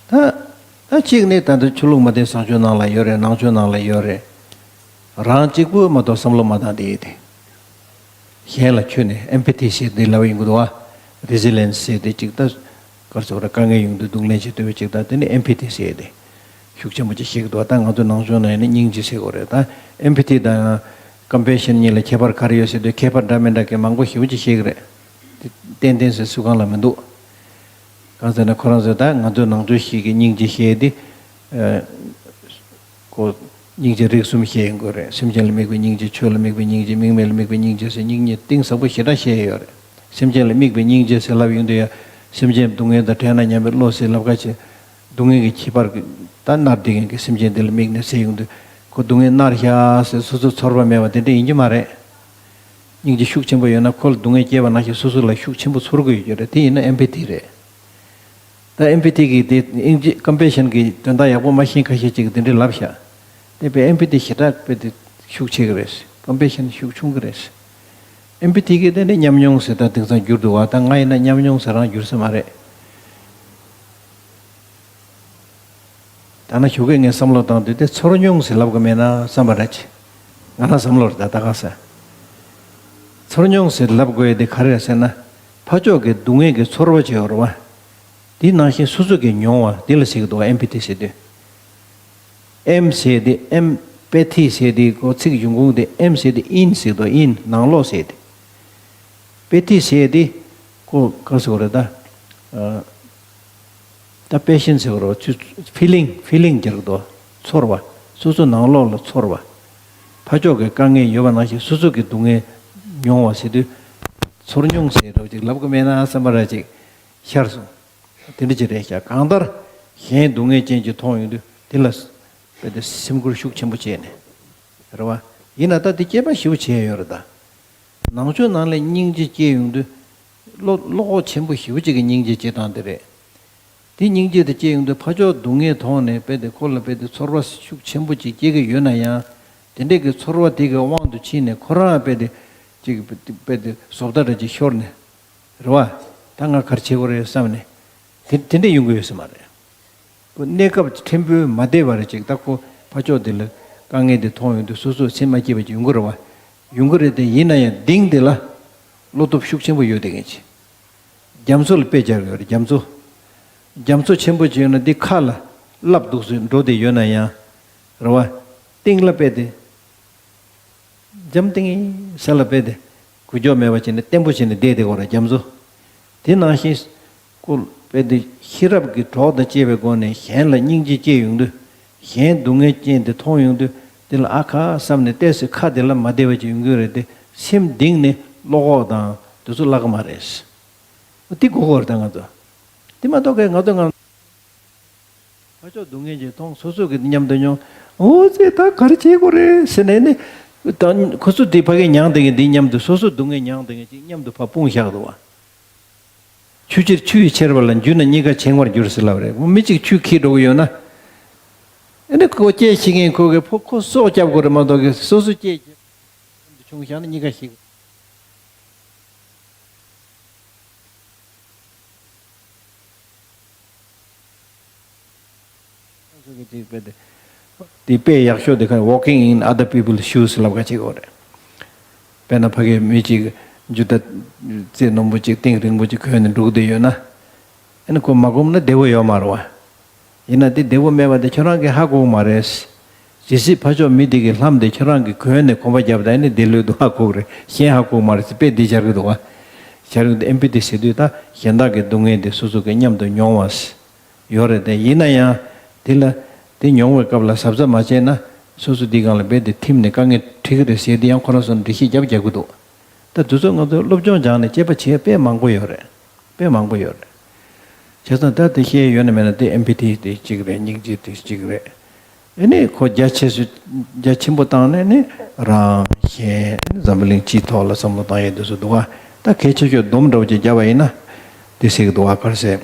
ད། ད་གཅིག་ནི་ད་ལྟ་ཆོས་ལུགས་མ་བསྟེན་བཟང་སྤྱོད་ནང་ལ་ཡོད་རེད། ནང་ཆོས་ནང་ལ་ཡོད་རེད། རང་གཅིག་པུ་མ་གཏོགས་བསམ་བློ་མ་བཏང་དེ་ཡིན་ཏེ། གཞན་ལ་ཁྱོད་ནི་ཨེམ་པ་ཐི་ཟེར་དེ་ལབ་ཡོང་གི་འདུག་བ། རི་ཟི་ལེན་སི་ཟེར་དེ་གཅིག་ད། གར་སོགས་ར་དཀའ་ངལ་ཡོང་དུས་སྡུག་ལན་ཞིག་སྟོན་པའི་གཅིག་ད་དེ་ནི་ཨེམ་པ་ཐི་ཟེར་དེ། ཤུགས་ཆེན་པོ་ཅིག་ཤེས་ཀྱི་འདུག་ད་ང་ཚོ་ནང་ཆོས་ནང་ཡིན་ན་སྙིང་རྗེ་ཟེར་དགོས་རེད། ད་ཨེམ་པ་ཐི་དང་ཀམ་པེ་ཤན་གཉིས་ལ་ཁྱད་པར་ག་རེ་ཡོད་ཟེར་དུས་ཁྱད་པར་འདྲ་མི་འདྲ་གི་མང་པོ་ཞེ་པོ་ཅིག་ཤེས་ཀྱི་རེད། དེ་ཏན་ཏན་ཟེར་སུ་གང་ལ་མི་འདུག་གང་ཟེར་ན་ཁོ་རང་ཚོས་ད་ང་ཚོ་ནང་ཆོས་ཤིག་གི་སྙིང་རྗེ་ཞེས་དེ། ཨ། ཁོ། སྙིང་རྗེ་རིགས་གསུམ་བཤད་ཡོང་གི་རེད། སེམས་ཅན་ལ་དམིགས་པའི་སྙིང་རྗེ། ཆོས་ལ་དམིགས་པའི་སྙིང་རྗེ། དམིགས་མེད་ལ་དམིགས་པའི་སྙིང་རྗེ་ཟེར་སྙིང་རྗེ་གཏིང་ཟབ་པོ་ཞེ་དྲག་བཤད་ཡོད་རེད། སེམས་ཅན་ལ་དམིགས་པའི་སྙིང་རྗེ་ཟེར་ལབ་ཡོང་དུས་ཡང་སེམས་ཅན་སྡུག་བསྔལ་དང་བྲལ་ན་སྙམ་པའི་བློ་ཟེར་ལབ་ཁ་ཕྱེ། སྡུག་བསྔལ་གྱི་ཁྱད་པར་གྱི་ད་མནར་བསྡད་མཁན་གྱི་སེམས་ཅན་དེ་ལ་དམིགས་ནས་ཟེར་ཡོང་དུས་ཁོ་སྡུག་བསྔལ་མནར་ཤག་ཟེར་སོ་སོ་ཚོར་བ་མེད་པ་དེ་འདྲ་ཡིན་གྱི་མ་རེད། སྙིང་རྗེ་ཤུགས་ཆེན་པོ་ཡོད་ན་ཁོ་ལ་སྡུག་བསྔལ་སྐྱེས་པ་ནང་བཞིན་སོ་སོ་ལ་ཤུགས་ཆེན་པོ་ཚོར་དགོས་ཡོད་ཀྱི་རེད། དེ་ཡིན་ན་ཨེམ་པ་ཐི་རེད། ད་ཨེམ་པ་ཐི་གི་དེ་ཨིན་ཇི་ཀམ་པེ་ཤན་གི་དོན་དག་ཡག་པོ་མ་ཤེས་ཁ་ཤས་ཅིག་དེ་འདྲའི་ལབ་ཤག་དེ་དཔེ་ཨེམ་པ་ཐི་ཞེ་དྲག་དཔེ་དེ་ཤུགས་ཆེ་གི་རེད། ཀམ་པེ་ཤན་ཤུགས་ཆུང་གི་རེད། ཨེམ་པ་ཐི་གི་དེ་ནི་ཉམས་མྱོང་ཟེར་ད་དེང་སང་འགྱུར་འདུག་བ། ད་ང་ཡིན་ན་ཉམས་མྱོང་ཟེར་རང་འགྱུར་ས་མ་རེད། ད་ན་ཞོགས་ཀས་ངས་བསམ་བློ་བཏང་དུས་དེ་ཚོར་མྱོང་ཟེར་ལབ་དགོས་མེད་ན་བསམ་པ་རེད། ང་རང་བསམ་བློ་རེད་ད་ད་ག་ས། ཚོར་མྱོང་ཟེར་ལབ་དགོས་ཡ་དེ་ག་རེ་རེད་ཟེར་ན། ཕར་ཕྱོགས་ཀྱི་སྡུག་བསྔལ་གྱི་ཚོར་བ་ཅིག་ཡོད་རེད་བ། དེ་ནང་བཞིན་སོ་སོ་གིས་མྱོང་བ་དེ་ལ་ཟེར་གི་འདུག་ཨེམ་པ་ཐི་ཟེར་དུས། ཨེམ་ཟེར་དེ་ཨེམ་པ་ཐི་ཟེར་དེ་ཁོ་ཚིག་གཞུང་ཁུངས་དེ་ཨེམ་ཟེར་དེ་ཨིན་ཟེར་དུས་ཨིན་ནང་ལོགས་ཟེར་དེ། པ་ཐི་ཟེར་དེ་ཁོ་ག་ཟེར་བ་རེད་ད། ཨ། ད་པེ་ཤན་ཟེར་བ་རེད་བ། ཕི་ལིང་ཕི་ལིང་རྒྱག་དོ། ཚོར་བ། སོ་སོ་ནང་ལོགས་ལ་ཚོར་བ། ཕར་ཕྱོགས་ཀྱི་དཀའ་ངལ་ཡོད་པ་ནང་བཞིན་སོ་སོ་གི་སྡུག་བསྔལ་མྱོང་བ་ཟེར་དུས། ཚོར་མྱོང་ཟེར་རོ་ཅིག་ལབ་གི་མེད་ན་བསམ་པ་ར་ཅིག་ཤར་སོང་། དེ་འདྲ་ཅིག་རེད་ཤག་གང་ལྟར་གཞན་སྡུག་བསྔལ་ཅན་ཅིག་མཐོང་ཡོང་དུས་དེ་ལ་དཔེ་དེ་སེམས་ཁུར་ཤུགས་ཆེན་པོ་བྱས་ནས། རེད་བ། ཡིན་ན་ད་དེ་སྐྱེས་པ་ཞེ་པོ་བྱས་ཡོད་རེད་ད། ནང་ཆོས་ནང་ལ་སྙིང་རྗེ་སྐྱེ་ཡོང་དུས་བློ་བློ་ཁོག་ཆེན་པོ་ཞེ་པོ་ཅིག་གི་སྙིང་རྗེ་སྐྱེ་སྟངས་དེ་རེད། དེ་སྙིང་རྗེ་དེ་སྐྱེ་ཡོང་དུས་ཕར་ཕྱོགས་སྡུག་བསྔལ་མཐོང་ནས་རྦད་དེ་ཁོ་ལ་རྦད་དེ་ཚོར་བ་ཤུགས་ཆེན་པོ་ཅིག་སྐྱེ་གི་ཡོད་ན་ཡང་། དེ་འདྲས་ཀྱི་ཚོར་བ་དེ་གི་དབང་དུ་ཕྱིན་ནས་ཁོ་རང་རྦད་དེ་ཅིག་རྦད་དེ་བཟོ་ལྟ་འདྲ་ཅིག་ཤོར་ནས། རེད་བ། ད་ང་ག་རེ་བྱེད་དགོས་རེད་བསམ་ནས། དེ་དེ་འདྲས་ཡོང་གི་ཡོད་ས་མ་རེད། ཁོ་གནས་སྐབས་ཕྲན་བུ་མ་བདེ་བ་རེ་ཅིག་ད་ཁོ་ཕར་ཕྱོགས་དེ་ལ་དཀའ་ངལ་དེ་མཐོང་ཡོང་དུས་སོ་སོ་སེམས་མ་སྐྱིད་པ་ཅིག་ཡོང་གི་རེད་བ། ཡོང་གི་རེད་དེ། ཡིན་ན་ཡང་གཏིང་དེ་ལ་བློ་སྟོབས་ཤུགས་ཆེན་པོ་ཡོད་བསྡད་མཁན་ཅིག་རྒྱ་མཚོ་ལ་དཔེ་སྦྱར་གི་ཡོད་རེད། རྒྱ་མཚོ། རྒྱ་མཚོ་ཆེན་པོ་ཅིག་ཡོད་ན་འདི་ཁ་ལ་སླེབས་འདུག་སེ་འགྲོ་བསྡད་ཡོད་ན་ཡང་། རེད་བ། གཏིང་ལ་དཔེ་དེ། འཇམ་ཐིང་ངེ་ས་ལ་རྦད་དེ་འགུལ་སྐྱོད་མེད་པ་བྱས་ནས་བརྟན་པོ་བྱས་ནས་བསྡད་བསྡད་ཀྱི་ཡོད་རེད་རྒྱ་མཚོ། དེ་ནང་བཞིན་ཁོ་རྦད་དེ་ཤེས་རབ་ཀྱི་གྲོགས་དང་བཅས་པའི་སྒོ་ནས་གཞན་ལ་སྙིང་རྗེ་སྐྱེ་ཡོང་དུས། གཞན་སྡུག་བསྔལ་ཅན་དེ་མཐོང་ཡོང་དུས། དེ་ལ་ཨ་ཁ་བསམ་ནས་ཏོག་ཙམ་ཁ་དེ་ལ་མ་བདེ་བ་ཅིག་ཡོང་གི་རེད་དེ། སེམས་གཏིང་ནས་བློ་ཁོག་དང་དེ་ཚོ་བརླག་གི་མ་རེད། དེ་དགོས་ཀྱི་ཡོད་རེད་ད་ང་ཚོ། དེ་མ་གཏོགས་ཀྱི་ང་ཚོ་ང་། ཕར་ཕྱོགས་སྡུག་བསྔལ་ཅིག་མཐོང་། སོ་སོ་གི་མཉམ་དུ་མྱོང་། འོ་ཙི་ད་ག་རེ་བྱེད་དགོས་རེད་ཟེར་ནས་ནི། ད་ཁོ་ཚོ་དེ་ཕ་གི་མྱངས་བསྡད་མཁན་དེ་མཉམ་དུ་སོ་སོ་སྡུག་བསྔལ་མྱངས་བསྡད་མཁན་ཅིག་མཉམ་དུ་ཕར་སྤུངས་བཞག་འདུག་བ། ཆུ་ཆེར་ཆུ་ཡིས་ཁྱེར་བ་ལ་འཇུས་ན་གཉིས་ཀ་བྱེ་ངོར་འགྱུར་ཟེར་ལབ་རེད། མི་གཅིག་ཆུ་འཁྱེར་འགྲོ་གི་ཡོད་ན། ཨ་ནི་ཁོ་སྐྱེལ་ཤེས་མཁན་ཁོ་གི་ཕོ་ཁོ་སྲོག་སྐྱབས་དགོས་རེད་མ་གཏོགས་གི་སོ་སོ་སྐྱེལ་མཉམ་དུ་བྱུང་བཞག་ན་གཉིས་ཀ་ཤི་དགོས། སོ་སོ་གི་ཅིག་དཔེ་དེ། དེ་དཔེ་ཡག་ཤོས་དེ་ག་walking in other people's shoes ལབ་ཀ་ཅིག་ཡོད་རེད། དཔེར་ན་ཕ་གིའི་མི་གཅིག་འཇུ་ད་རྩེ་རྣོན་པོ་ཅིག་གཏིང་རིང་པོ་ཅིག་གོན་ནས་འགྲོ་གི་ཡོད་ན། ཨ་ནི་ཁོ་མ་གོམས་ན་བདེ་བོ་ཡོད་མ་རེད་བ། ཡིན་ན་དེ་བདེ་བོ་མེད་པ་དེ་ཁྱོད་རང་གིས་ཧ་གོ་གི་མ་རེད། ཇི་སྲིད་ཕར་ཕྱོགས་མི་དེ་གིས་ལྷམ་དེ་ཁྱོད་རང་གིས་གོན་ནས་གོམ་པ་བརྒྱབ་ད་ཨ་ནི་བདེ་ལོས་འདུག་ཧ་གོ་གི་རེད། གཞན་ཧ་གོ་གི་མ་རེད་ཟེར་དཔེ་འདི་སྦྱར་གི་འདུག་བ། སྦྱར་གི་འདུག་ཨེམ་པ་ཐི་ཟེར་དུས་ད་གཞན་དག་གི་སྡུག་བསྔལ་དེ་སོ་སོ་གིས་མཉམ་དུ་མྱོང་བ་ཡོད་རེད་དེ། ཡིན་ན་ཡང་དེ་ལ་དེ་མྱོང་བའི་སྐབས་ལ་གཟབ་གཟབ་མ་བྱས་ན་སོ་སོ་དེའི་སྒང་ལ་རྦད་དེ་ཐིམ་ནས་དཀའ་ངལ་འཕྲད་ཀྱི་རེད་ཟེར་དེ་ཡང་ཁོ་རང་ཚོར་འགྲེལ་བཤད་རྒྱབ་རྒྱག་གི་འདུག་ད་དུས་ཚོད་ང་ཚོས་སློབ་སྦྱོང་སྦྱངས་ནས་དཔྱད་པ་བྱེད་དཔེ་མང་པོ་ཡོད་རེད། དཔེ་མང་པོ་ཡོད་རེད། བྱས་ཙང་ད་དེ་བཤད་ཡོད་ན་མེད་ན་དེ་ཨེམ་པ་ཐི་དེ་གཅིག་རེད། སྙིང་རྗེ་དེ་གཅིག་རེད། ཨ་ནི་ཁོ་རྒྱ་ཆེ་སུ་རྒྱ་ཆེན་པོ་བཏང་ནས་ནི་རང་གཞན་འཛམ་བུ་གླིང་སྤྱིའི་ཐོག་ལ་བསམ་བློ་བཏང་ཡས་དེ་ཚོ་འདུག་བ། ད་གལ་ཆེ་ཤོས་སྡོམ་འདྲ་བོ་ཅིག་བརྒྱབ་པ་ཡིན་ན་དེ་ཟེར་གི་འདུག་བ། ག་རེ་ཟེར།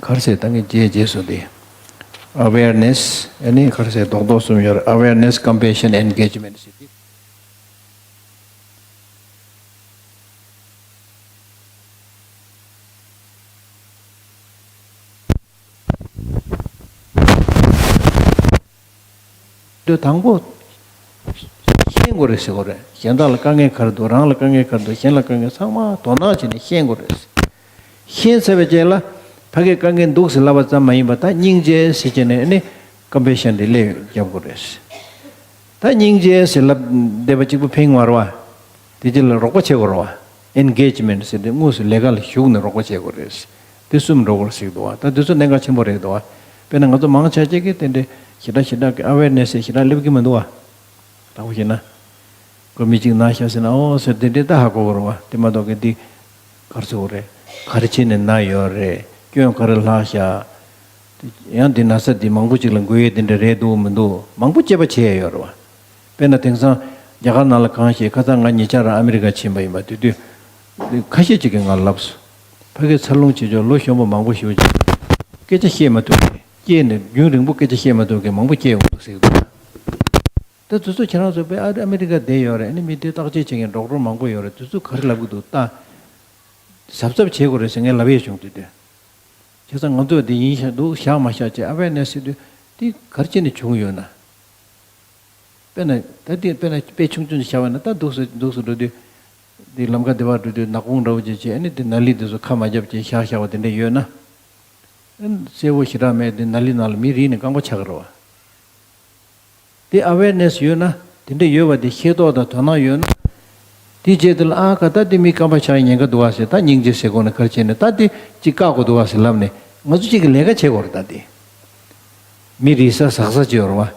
ག་རེ་ཟེར་ད་ངས་རྗེས་རྗེས་སུ་དེ། awareness ཨ་ནི་ག་རེ་ཟེར་རྡོག་རྡོག་གསུམ་ཡོད་རེད། awareness, compassion, engagement ཟེར་དེ། དེ་དང་པོ་ཤེས་དགོས་རེད་ཟེར་དགོས་རེད། གཞན་དག་ལ་དཀའ་ངལ་ག་རེ་འདུག་རང་ལ་དཀའ་ངལ་ག་རེ་འདུག་གཞན་ལ་དཀའ་ངལ་ཚང་མ་དོ་སྣང་བྱས་ནས་ཤེས་དགོས་རེད། ཤེས་ཚར་བའི་རྗེས་ལ་ཕ་གིར་དཀའ་ངལ་འདུག་ཟེར་ལབ་པ་ཙམ་མ་ཡིན་པ་ད་སྙིང་རྗེ་ཟེར་བྱས་ནས་ནི་ཀམ་པེ་ཤན་དེ་སླེབས་རྒྱབ་དགོས་རེད། ད་སྙིང་རྗེ་ཟེར་ལབ་བསྡད་པ་གཅིག་པུ་ཕན་མ་རེད་བ། དེ་རྗེས་ལ་རོགས་པ་བྱེད་དགོས་རེད་བ། ཨེན་གེཇ་མེན་ཊི་ཟེར་དེ་དངོས་སུ་ལས་ཀ་ལ་ཞུགས་ནས་རོགས་པ་བྱེད་དགོས་རེད། དེ་གསུམ་འགྲོ་དགོས་ཟེར་འདུག་བ། ད་དེ་ཚོ་གནད་འགག་ཆེན་པོ་རེད་འདུག་བ། དཔེར་ན་ང་ཚོ་མང་ཆེ་ཅིག་གིས་དེ་འདྲའི་ཞེ་དྲག་ཞེ་དྲག་གི་ཨ་ཝེར་ནེ་སི་ཞེ་དྲག་སླེབས་ཀྱི་མི་འདུག་བ། དྲང་པོ་བཤད་ན། ཁོ་མི་གཅིག་ན་ཤ་ཟེར་ན་ཨོ་ཟེར་དེ་འདྲའི་ད་ཧ་གོ་གི་རེད་བ། དེ་མ་གཏོགས་གི་འདི་ག་རེ་ཟེར་དགོས་རེད། ག་རེ་བྱས་ནས་ན་ཡོད་རེད། སྐྱོན་ག་རེ་ལྷག་ཤག་ཡང་འདི་ན་ཚ་འདི་མང་པོ་ཅིག་ལ་འགོས་ཡས་དེ་འདྲ་རེད་འདུག་མི་འདུག་མང་པོ་དཔྱད་པ་བྱེད་ཡས་ཡོད་རེད་བ། དཔེར་ན་དེང་སང་རྒྱ་གར་ནང་ལ་གང་ཤེས། ཁ་སང་ང་ཉེ་ཆར་ཨ་མི་རི་ཀ་ཕྱིན་པ་ཡིན་པ། དེ་དུས་ཁ་ཤས་ཅིག་གིས་ང་ལ་ལབ་སོང་། ཕ་གིར་འཚར་ལོངས་བྱེད་ཕྱོགས་ལོ་གཞོན་པ་མང་པོ་ཞེ་པོ་ཅིག་སྐད་ཆ་བཤད་མ་ཐུབ་མཁན། སྐྱེས་ནས་རྒྱུན་རིང་པོ་སྐད་ཆ་བཤད་མ་ཐུབ་མཁན་མང་པོ་སྐྱེས་ཡོང་འདུག་ཟེར་གི་འདུག་ད་དེ་ཚོ་ཁྱེད་རང་ཚོ་དཔེ་ཨ་ཨ་མི་རི་ཀ་བསྡད་ཡོད་རེད། ཨ་ནི་མི་དེ་བརྟག་དཔྱད་བྱེད་མཁན་ཌོག་ཊར་མང་པོ་ཡོད་རེད། དེ་ཚོ་ག་རེ་ལབ་གི་འདུག་ད་གཟབ་གཟབ་བྱེད་དགོས་རེད་ཟེར་ངས་ལབ་ཡས་བྱུང་། དེ་དུས་བྱས་ཙང་ང་ཚོ་དེ་ཡིན་ཤག་འདུག་བཞག་མ་བཞག་ཅེས་ཨ་ཝེར་ནེ་སི་ཟེར་དུས་དེ་ག་རེ་བྱས་ནས་བྱུང་ཡོད་ན། དཔེར་ན་ད་དེ་དཔེར་ན་དཔེ་ཆུང་ཆུང་ཞིག་བཞག་པ་ན། ད་འདུག་སེ་འདུག་སེ་འགྲོ་དུས་དེ་ལམ་ཁ་དེ་བར་འགྲོ་དུས་ནག་ཁུང་འདྲ་བོ་ཅིག་བྱས། ཨ་ནི་དེ་ནཱ་ལི་དེ་ཚོ་ཁ་མ་བརྒྱབ་ཅེས་བཞག་བཞག་པ་དེ་འདྲ་ཡོད་ན། ཨ་ནི་གསལ་བོ་ཞེ་དྲག་མེད་དེ་ནཱ་ལི་ནང་ལ་མི་རིལ་ནས་རྐང་པ་ཆག་གི་རེད་བ། དེ་ཨ་ཝེར་ནེ་སི་ཡོད་ན། དེ་འདྲ་ཡོད་པ་དེ་ཤེས་རྟོགས་དང་དོ་སྣང་ཡོད་ན། དེའི་རྗེས་དེ་ལ་ཨ་ཁ་ད་དེ་མི་རྐང་པ་ཆག་ཉེན་ཁ་འདུག་བ་ཟེར། ད་སྙིང་རྗེ་ཟེར་དགོས་ན་ག་རེ་བྱས་ནས་ད་དེ་ཅིག་བཀག་དགོས་འདུག་བ་ཟེར་ལབ་ནས་ང་ཚོ་གཅིག་གི་ལས་ཀ་བྱེད་དགོས་རེད། ད་དེ་མི་རིལ་ས་ཟག་ས་ཅིག་ཡོད་རེད་བ།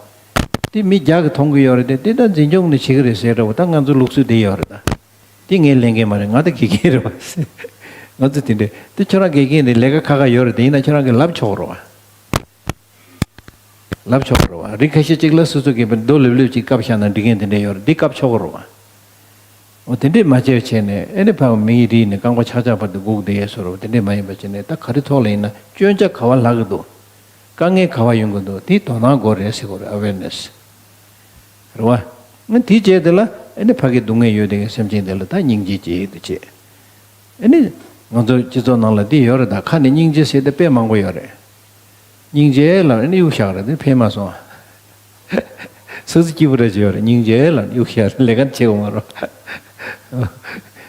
དེ་མི་བརྒྱ་གིས་མཐོང་གི་ཡོད་རེད་དེ། དེ་ད་འཛིན་སྐྱོང་ནས་བྱེད་ཀྱི་རེད་ཟེར་འདྲ་བོ། ད་ང་ཚོ་ལུགས་སྲོལ་དེ་ཡོད་རེད་ད། དེ་ངའི་ལས་འགན་མ་རེད། ང་ད་དགེ་རྒན་རེད་བ། ང་ཚོ་དེ་འདྲ། དེ་ཁྱོད་རང་དགེ་རྒན་རེད། ལས་ཀ་ཁག་ཁག་ཡོད་རེད་དེ། ཡིན་ན་ཁྱོད་རང་གིས་ལབ་ཆོག་གི་རེད་བ། ལབ་ཆོག་གི་རེད་བ། རིགས་ཁ་ཤས་ཅིག་ལ་སོ་སོ་གིས་རྡོ་ལེབ་ལེབ་ཅིག་བཀབ་བཞག་ན་འགྲིག་མཁན་དེ་འདྲ་ཡོད་རེད། འདི་བཀབ་ཆོག་གི་རེད་བ། འོ་དེ་འདྲས་མ་བྱས་བྱས་ནས་ཨེ་ནི་ཕ་མིའི་རིགས་ནས་རྐང་པ་ཆག་ཆག་བར་དུ་སྒུག་བསྡད་ཡས་བཟོ་འདྲ་བོ་དེ་འདྲས་མ་ཡིན་པ་བྱས་ནས། ད་ག་རེ་ཐོག་ལ་ཡིན་ན་སྐྱོན་ཆ་ག་བ་ལྷག་གི་འདུག་དཀའ་ངལ་ག་བ་ཡོང་གི་འདུག་དེའི་དོ་སྣང་དགོས་རེད་ཟེར་དགོས་རེད། ཨ་ཝེར་ནེ་སི་རེད་བ། ཨ་དེ་བྱས་དེ་ལ་ཨེ་ནི་ཕ་གི་སྡུག་བསྔལ་ཡོད་དེ་གི་སེམས་ཅན་དེ་ལ་ད་སྙིང་རྗེ་སྐྱེ་ཡས་དེ་བྱས། ཨེ་ནི་ང་ཚོ་སྤྱི་ཚོགས་ནང་ལ་འདི་ཡོད་རེད། ད་ཁ་ནས་སྙིང་རྗེ་ཟེར་དེ་དཔེ་མང་པོ་ཡོད་རེད། སྙིང་རྗེ་ལབ་ནས་གཡུག་བཞག་རེད། དེ་ཕན་མ་སོང་། སོ་སོ་སྐྱིད་པོ་རེ་བྱེད་ཡོད་རེད། སྙིང་རྗེ་ལབ་ནས་གཡུག་བཞག་རེད། ལས་ཀ་བྱེད་དགོས་མ་རེད།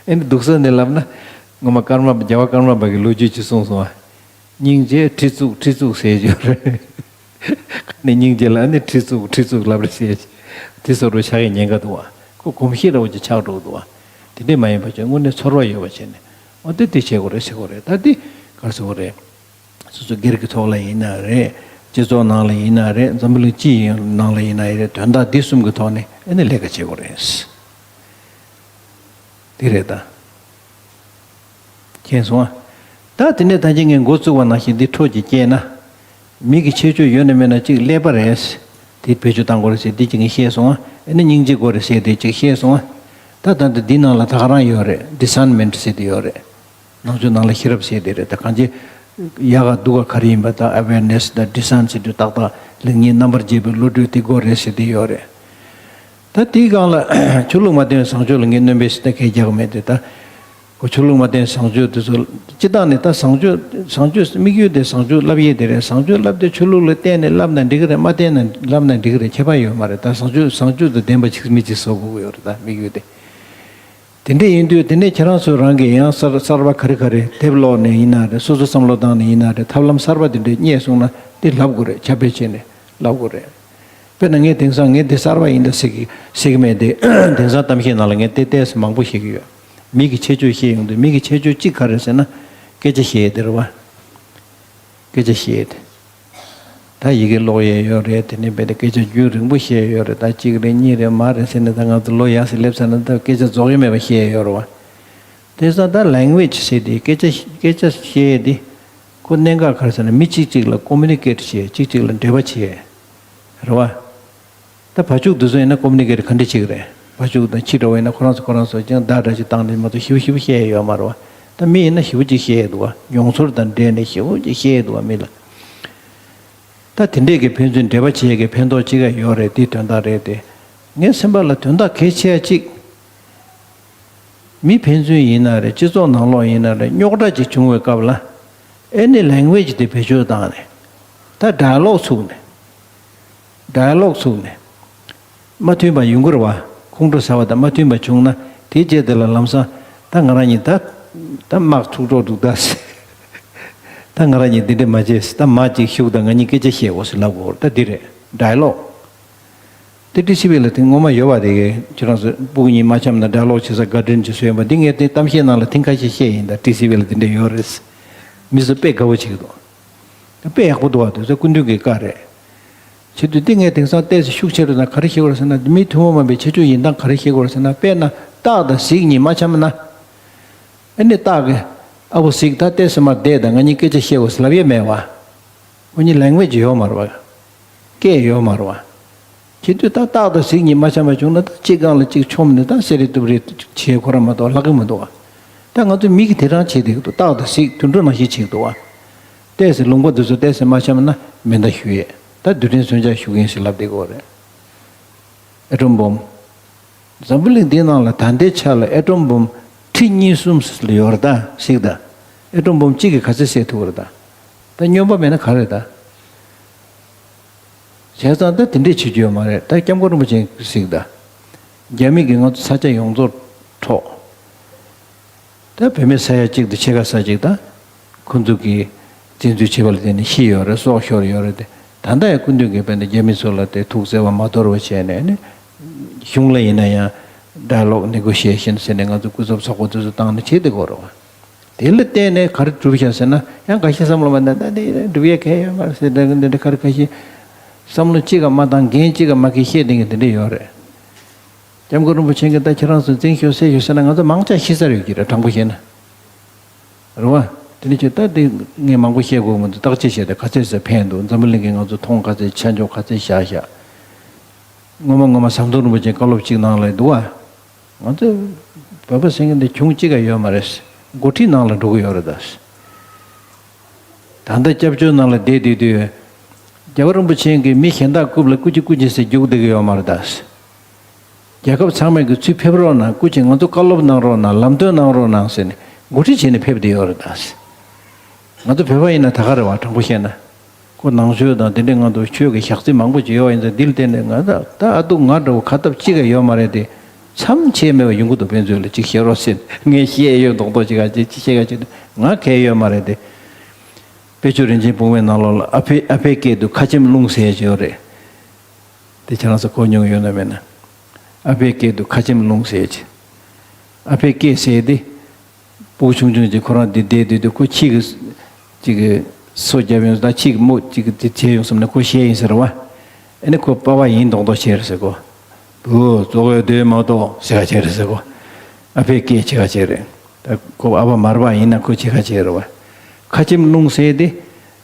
ཨེ་འདི་སྡུག་ས་ནས་ལབ་ན། ངོ་མ་ཀརྨ་རྒྱལ་བ་ཀརྨ་པ་གི་ལོ་རྒྱུས་ཅིག་གསུངས་སོང་ཨ། སྙིང་རྗེ་ཁྲི་བཙུགས་ཁྲི་བཙུགས་ཟེར་ཡོད་རེད། ཁ་ནས་སྙིང་རྗེ་ལ་ཨ་ནི་ཁྲི་བཙུགས་ཁྲི་བཙུགས་ལབ་རེད་ཟེར། དེ་བཟོ་འདྲ་ཆགས་ཡས་ཉེན་ཁ་འདུག་བ། ཁོ་གོམས་གཤིས་འདྲ་བོ་ཅིག་ཆགས་འགྲོ་གི་འདུག་བ། དེ་འདྲས་མ་ཡིན་པ་བྱས་དངོས་གནས་ཚོར་བ་ཡོད་པ་བྱས་ནས། འོ་དེ་དེ་བྱེད་དགོས་རེད་ཟེར་དགོས་རེད། ད་དེ་ག་རེ་ཟེར་དགོས་རེད། སོ་སོ་སྒེར་གྱི་ཐོག་ལ་ཡིན་ན་རེད། སྤྱི་ཚོགས་ནང་ལ་ཡིན་ན་རེད། འཛམ་བུ་གླིང་སྤྱི་ཡི་ནང་ལ་ཡིན་ན་རེད། དོན་དག་འདི་གསུམ་གྱི་ཐོག་ནས་ཨེ་ནི་ལས་ཀ་བྱེད་དགོས་རེད། དེ་རེད་ད། མཁྱེན་སོང་ཨ། ད་དེ་ནས་ད་ཅི་ངས་འགོ་བཙུགས་པ་ནང་བཞིན་འདི་འཕྲོ་ཅིག་བསྐྱལ་ན། མི་གི་ཁྱད་ཆོས་ཡོད་ན་མེད་ན་གཅིག་ཀླད་པ་རེད། དེ་བེད་སྤྱོད་བཏང་དགོས་རེད་ཟེར་འདི་གཅིག་ངས་བཤད་སོང་ཨ། ཨེ་ནི་སྙིང་རྗེ་དགོས་རེད་ཟེར་དེ་གཅིག་བཤད་སོང་ཨ། ད་ད་འདི་འདི་ནང་ལ་ད་ག་རང་ཡོད་རེད། ཌི་སརན་མེན་ཊི་ཟེར་དེ་ཡོད་རེད། ནང་ཆོས་ནང་ལ་ཤེས་རབ་བཤད་དེ་རེད། ད་གང་ཅི་ཡག་ག་སྡུག་ག་ག་རེ་ཡིན་པ་ད་ཨ་ཝེར་ནེ་སི་དང་ཌི་སརན་ཟེར་དུས་ཏག་ཏག་ལེགས་ཉེས་རྣམ་པར་འབྱེད་པའི་བློ་གྲོས་དེ་དགོས་རེད་ཟེར་དེ་ཡོད་རེད། ད་དེའི་སྒང་ལ་ཆོས་ལུགས་མ་བསྟེན་བཟང་སྤྱོད་ལ་ངས་སྣོན་པའི་སྲིད་ད་གས་རྒྱག་མེད་དེ་ད། ཁོ་ཆོས་ལུགས་མ་བསྟེན་བཟང་སྤྱོད་དེ་ཚོ་སྤྱི་བཏང་ནས་ད་བཟང་སྤྱོད་བཟང་སྤྱོད་དམིགས་ཡུལ་དེ་བཟང་སྤྱོད་བསླབ་ཡས་དེ་རེད། བཟང་སྤྱོད་བསླབ་དེ་ཆོས་ལུགས་ལ་བརྟེན་ནས་བསླབ་ན་འགྲིག་གི་རེད། མ་བརྟེན་ན་བསླབ་ན་འགྲིག་གི་རེད། ཁྱད་པར་ཡོད་མ་རེད། ད་བཟང་སྤྱོད་བཟང་སྤྱོད་དང་ལྡན་པ་ཅིག་མི་ཅིག་བཟོ་དགོས་ཀྱི་ཡོད་རེད། ད་དམིགས་ཡུལ་དེ། དེ་འདྲ་ཡིན་དུས་དེ་ནས་ཁྱེད་རང་ཚོ་རང་གིས་ཡང་གསར་གསར་པ་ག་རེ་ག་རེ་དེབ་ཀློག་ནས་ཡིན་ན་རེད། སོ་སོ་བསམ་བློ་བཏང་ནས་ཡིན་ན་རེད། ཐབས་ལམ་གསར་པ་དེ་འདྲས་རྙེད་སོང་ན་དེ་ལབ་དགོས་རེད། ཁྱབ་སྤེལ་བྱས་ནས་ལབ་དགོས་རེད། དཔེར་ན་ངས་དེང་སང་ངས་འདི་གསར་པ་ཡིན་ད་ཟེར་གི་ཟེར་གི་མེད་དེ། དེང་སང་གཏམ་བཤད་ནང་ལ་ངས་དེ་ཏོག་ཙམ་མང་པོ་བཤད་གི་ཡོད། མི་གི་ཁྱད་ཆོས་བཤད་ཡོང་དུས་མི་གི་ཁྱད་ཆོས་གཅིག་ག་རེ་ཟེར་ན། སྐད་ཆ་བཤད་ཡས་དེ་རེད་བ། སྐད་ཆ་བཤད་ཡས་དེ། ད་ཡི་གེ་ཀློག་ཡས་ཡོད་རེད། དེ་ནས་རྦད་དེ་སྐད་ཆ་རྒྱུན་རིང་པོ་བཤད་ཡས་ཡོད་རེད། ད་གཅིག་རེད་གཉིས་རེད་མ་རེད་ཟེར་ནས་ད་ང་ཚོ་ལོ་ཡག་སེ་སླེབས་ཚར་ན་ད་སྐད་ཆ་རྫོགས་ཡས་མེད་པ་བཤད་ཡས་ཡོད་རེད་བ། དེང་སང་ད་ལེང་གུ་ཨེ་ཇི་ཟེར་དེ་སྐད་ཆ་སྐད་ཆ་བཤད་ཡས་དེ། ཁོ་གནད་འགག་ག་རེ་ཟེར་ན་མི་གཅིག་གཅིག་ལ་ཀོ་མུ་ནི་ཀེ་ཊི་བྱེད་ཡས། གཅིག་གཅིག་ལ་འབྲེལ་བ་བྱེད་ཡས་རེད་བ། ད་བ་ཕྱུགས་དེ་ཚོ་ཡིན་ན་ཀོ་མུ་ནི་ཀེ་ཊི་ག་འདྲ་བྱེད་ཀྱི་རེད། བ་ཕྱུགས་དང་ཁྱི་འདྲ་བོ་ཡིན་ན་ཁོ་རང་ཚོ་ཁོ་རང་ཚོ་ཀྱང་བརྡ་འདྲ་ཅིག་བཏང་ནས་མ་གཏོགས་ཞེ་པོ་ཞེ་པོ་བཤད་ཡས་ཡོད་མ་རེད་བ། ད་མི་ཡིན་ན་ཞེ་པོ་ཅིག་བཤད་ཡས་འདུག་བ། མྱོང་ཚོར་དང་འབྲེལ་ནས་ཞེ་པོ་ཅིག་བཤད་ཡས་འདུག་བ་མི་ལ། ད་དེ་འདྲས་ཀྱི་ཕན་ཚུན་འབྲེལ་བ་བྱེད་ཡས་ཀྱི་ཕན་ཐོགས་ཅིག་ཡོད་རེད། དེ་དོན་དག་རེད་དེ། ངའི་སེམས་པ་ལ་དོན་དག་གལ་ཆེ་བ་ཅིག་མི་ཕན་ཚུན་ཡིན་ན་རེད། སྤྱི་ཚོགས་ནང་ལོགས་ཡིན་ན་རེད། རྙོག་དྲ་ཅིག་བྱུང་བའི་སྐབས་ལ་ཨེ་ནི་ལེང་གུ་ཨེ་ཇི་དེ་བེད་སྤྱོད་བཏང་ནས་ད་ཌའི་ལོག་ཚུགས་ནས། ཌའི་ལོག་ཚུགས་ནས། མ་མཐུན་པ་ཡོང་གི་རེད་བ། ཁོང་ཁྲོ་ཟ་བ་དང་མ་མཐུན་པ་བྱུང་ན་དེའི་རྗེས་དེ་ལ་ལམ་སང་ད་ང་རང་གཉིས་ད་ད་དམག་ཚུགས་འགྲོ་འདུག་ད་ཟེར། ད་ང་རང་གཉིས་འདི་འདྲ་མ་བྱེད་ཟེར། ད་མ་ཅིག་བཞུགས་དང་ང་གཉིས་སྐད་ཆ་བཤད་དགོས་ཟེར་ལབ་དགོས་རེད། ད་འདི་རེད། ཌའི་ལོག་དེ་ཊི་སི་ཝི་ལ་དེ་སྔོན་མ་ཡོད་པ་དེ་གས་ཁྱེད་རང་ཚོ་སྤུ་གུ་གཉིས་མ་འཆམ་ན་ཌའི་ལོག་བྱེད་ས་ག་དྲིན་ཅིག་བཟོས་ཡོད་པ་འདི་ངས་དེ་གཏམ་བཤད་ནང་ལ་ཐེངས་ཁ་ཤས་བཤད་ཡིན། ད་ཊི་སི་ཝི་ལ་དེ་འདྲ་ཡོད་རེད་ཟེར། མི་ཚོ་དཔེ་དགའ་བོ་བྱེད་ཀྱི་འདུག་དཔེ་ཡག་པོ་འདུག་བ། དེ་ཚོ་སྐུ་མདུན་གྱི་བཀའ་རེད། བྱེད་དུས་འདི་ངས་དེང་སང་ཏོག་ཙམ་ཤུགས་ཆེ་རུ་དང་ག་རེ་བཤད་དགོས་རེད་ཟེར་ན། མི་ཐུན་མོང་མ་ཡིན་པའི་ཁྱད་ཆོས་ཡིན་སྟངས་ག་རེ་བཤད་དགོས་རེད་ཟེར་ན། དཔེར་ན་སྟག་དང་གཟིག་གཉིས་མ་འཆམ་ན། ཨ་ནི་སྟག་གིས་ཨ་བོ་གཟིག་ད་ཏོག་ཙམ་མར་བསྡད་དང་ང་གཉིས་སྐད་ཆ་བཤད་དགོས་ཟེར་ལབ་ཡས་མེད་བ། ཁོ་གཉིས་ལེང་གུ་ཨེ་ཇི་ཡོད་མ་རེད་བ། སྐད་ཡོད་མ་རེད་བ། བྱེད་དུས་ད་སྟག་དང་གཟིག་གཉིས་མ་འཆམ་པ་བྱུང་ན་ད་གཅིག་སྒང་ལ་གཅིག་མཆོངས་ནས་ད་སེ་རེ་སྟུབ་རེ་བྱེད་ཁོ་རང་མ་གཏོགས་ལྷག་གི་མི་འདུག་བ། ད་ང་ཚོ་མི་གིས་དེ་རང་བྱེད་བསྡད་ཀྱི་འདུག་སྟག་དང་གཟིག་དུད་འགྲོ་ནང་བཞིན་བྱེད་ཀྱི་འདུག་བ། ཏོག་ཙམ་ལུང་པ་འདི་ཚོ་ཏོག་ཙམ་མ་འཆམ་ན་མེ་མདའ་གཞུ་ཡས། ད་རྡུལ་ཕྲན་མཚོན་ཆ་གཞུ་གིན་ཞེས་ལབ་བསྡད་ཀྱི་ཡོད་རེད། ཨེ་ཊོམ་བོམ། འཛམ་བུ་གླིང་འདིའི་ནང་ལ་ད་ལྟའི་ཆ་ལ་ཨེ་ཊོམ་བོམ་ཁྲི་གཉིས་གསུམ་ལ་ཡོད་རེད་ད། གཟིག་ད། ཨེ་ཊོམ་བོམ་གཅིག་གིས་ག་ཚོད་བསད་ཐུབ་ཀྱི་རེད་ད། ད་སྨྱོན་པ་མེད་ན་ག་རེད་ད། བྱས་ཙང་ད་དེ་འདྲས་བྱེད་རྒྱུ་ཡོད་མ་རེད། ད་སྐྱབས་མགོན་རིན་པོ་ཆེ་གཟིགས་ད། རྒྱ་མི་གིས་ང་ཚོ་ས་ཆ་ཡོངས་རྫོགས་འཕྲོག་ད་བོད་མི་ས་ཡ་གཅིག་དང་ཕྱེད་ཀ་ས་གཅིག་ད། ཁོ་ཚོ་གིས་བཙན་འཛུལ་བྱས་པ་ལ་བརྟེན་ནས་ཤི་ཡོད་རེད། སྲོག་ཤོར་ཡོད་རེད་དེ། ད་ལྟ་ཡང་སྐུ་མདུན་གྱིས་དཔེར་ན་རྒྱ་མི་ཚོ་ལ་དེ་ཐུགས་བརྩེ་བ་མ་དོར་བ་བྱས་ནས་ནི། གཞུང་ལ་ཡིན་ན་ཡང་ཌའི་ལོག་ནེ་གོ་ཤི་ཨེ་ཤན་ཟེར་ནས་ང་ཚོ་སྐུ་ཚབ་ཚོགས་པ་དེ་ཚོ་བཏང་ནས་བྱེད་བསྡད་ཀྱི་ཡོད་རེད་བ། དེ་ལ་བརྟེན་ནས་ག་རེ་གྲུབ་ཤག་ཟེར་ན། ཡང་འགའ་ཤས་བསམ་བློ་མ་བཏང་། ད་དེ་གྲུབ་ཡས་གང་ཡང་ཡོད་མ་རེད་ཟེར། ད་འདི་འདྲ་ག་རེ་ཁ་ཤས་བསམ་བློ་གཅིག་ག་མ་བཏང་། འགན་གཅིག་ག་མ་འཁྱེར་བཤད་བསྡད་མཁན་དེ་འདྲ་ཡོད་རེད། སྐྱབས་མགོན་རིན་པོ་ཆེ་གིས་ད་ཁྱེད་རང་ཚོ་འཛིང་ཤོག་བསད་ཤོག་ཟེར་ན་ང་ཚོ་མང་ཆེ་ཤི་ས་རེད་ཀྱི་རེད། དྲང་པོ་བཤད་ན། རེད་བ། དེ་ནི་ཁྱོད་ད་དེ་ངས་མང་པོ་བཤད་དགོས་མི་འདུག་བརྟག་དཔྱད་བྱས་ཏེ་ག་ཚད་ཟེར་ཕན་འདུག་འཛམ་བུ་གླིང་གིས་ང་ཚོ་མཐོང་ག་ཚད། ཆ་འཇོག་ག་ཚད་བཞག་བཞག་སྔོན་མ་སྔོན་མ་ཟམ་གདོང་རིན་པོ་ཆེའི་བཀའ་སློབ་གཅིག་ནང་ལ་འདུག་བ། ང་ཚོ་ བོད་པ་ཟེར་མཁན་དེ་གྱོང་གཅིག་ཀ་ཡོད་མ་རེད། འགོ་ཁྲིད་ནང་ལ་འགྲོ་གི་ཡོད་རེད་ད། ད་ལྟ་སྐྱབས་བཅོལ་ནང་ལ་བསྡད་བསྡད་དུས། རྒྱལ་བ་རིན་པོ་ཆེ་གིས་མི་གཞན་དག་རྐུབ་ལ་རྐུ་ཅིག་རྐུ་ཅིག་ཟེར་རྒྱུགས་བསྡད་ཀྱི་ཡོད་མ་རེད་ད། རྒྱལ་ཁབ་ཚང་མས་ཀྱི་ཚུར་ཕེབས་རོགས་གནང་། སྐུ་མཁྱེན་ང་ཚོ་བཀའ་སློབ་གནང་རོགས་གནང་། ལམ་སྟོན་གནང་རོགས་གནང་ཟེར་ནས་འགོ་ཁྲིད་བྱས་ནས་ཕེབས་བསྡད་ཡོད་རེད་ད། ང་ཚོ་བོད་པ་ཡིན་ན་ད་ག་རེད་བ། དྲང་པོ་བཤད་ན། ཁོ་ནང་ཆོས་དང་དེ་འདྲའི་སྔོན་དུ་ཆོས་ཀྱི་ཞག་རྩི་མང་པོ་ཅིག་ཡོད་པ་ཡིན་ཙང་། འདི་ལ་བརྟེན་ནས་ང་ད་ད་ཨ་སྡུག་ང་འདྲ་བོ་ཁ་སྟབས་གཅིག་ཀ་ཡོད་མ་རེད་དེ། མཚམས་ཆད་མེད་པ་ཡོང་གི་འདུག་ཕན་ཚུན་ལ་གཅིག་བཤད་རོགས་ཟེར། ངས་བཤད་ཡོད་མདོག་མདོག་ཅིག་ག་ཅིག་ཅིག་བཤད་ག་ཅིག་ང་གལ་ཡོད་མ་རེད་དེ། དཔལ་ཆོས་རིན་ཆེན་བུང་བའི་ནང་ལོགས་ལ་ཨ་ཕའི་ཨ་ཕའི་སྐད་དུ་ཁ་ཆེམས་རླུང་ཟེར་ཅིག་ཡོད་རེད། དེ་ཁྱེད་རང་ཚོ་གོ་མྱོང་ཡོད་ན་མེད་ན། ཨ་ཕའི་སྐད་དུ་ཁ་ཆེམས་རླུང་ཟེར་ཅིག་ཨ་ཕའི་སྐད་ཟེར་དེ། སྤུ་གུ་ཆུང་ཆུང་ཅིག་ཁོ་རང་འདི་བསྡད་དུས་དུས་ཁོ་ཁྱི་གི་ཅིག་གི་སོ་བརྒྱབ་ཡོང་ད། ཁྱི་གི་མོ་ཅིག་གི་དེ་བྱས་ཡོང་བསམ་ནས་ཁོ་བཤད་ཡིན་ཟེར་བ། ཨ་ནི་ཁོ་པ་ཕ་ཡིན་མདོག་མདོག་བྱས་རེད་ཟེར་གོ། བུ་ཙོག་ཡོད་དུས་མ་གཏོགས་ཟེར་ག་བྱས་རེད་ཟེར་གོ། ཨ་ཕའི་སྐད་བྱེད་ག་བྱས་རེད། ད་ཁོ་ཨ་ཕ་མར་པ་ཡིན་ན་ཁོ་བྱེད་ག་བྱས་རེད་བ། ཁ་ཆེམས་རླུང་ཟེར་དེ།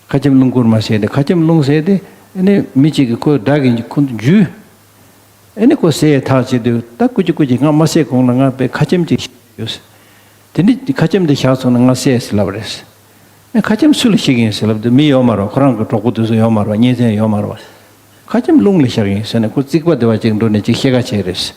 ཁ་ཆེམས་རླུང་བསྐུར་མ་ཟེར་དེ། ཁ་ཆེམས་རླུང་ཟེར་དེ། ཨ་ནི་མི་གཅིག་གིས་ཁོ་དགྲ་གི་ཁོ་འཇུས། ཨ་ནི་ཁོ་བསད་ཐག་བཅད་དུས་ད་སྐུ་མཁྱེན་སྐུ་མཁྱེན་ང་མ་བསད་གོང་ལ་ང་པའི་ཁ་ཆེམས་ཅིག་བཞག་ཡོད་ཟེར། དེ་ནི་ཁ་ཆེམས་དེ་བཞག་སོང་ན་ང་བསད་ཟེར་ལབ་རེད། ཨ་ཁ་ཆེམས་སུ་ལ་བཞག་ཡིན་ཟེར་ལབ་དུས་མི་ཡོད་མ་རེད། ཁོ་རང་གི་གྲོགས་པོ་དེ་ཚོ་ཡོད་མ་རེད། གཉེན་ཚན་ཡོད་མ་རེད། ཁ་ཆེམས་རླུང་ལ་བཞག་ཡིན་ཟེར་ནས་ཁོ་རྩིག་པ་དེ་བ་ཅིག་འགྲོ་ནས་ཅིག་བཤད་ག་བྱས་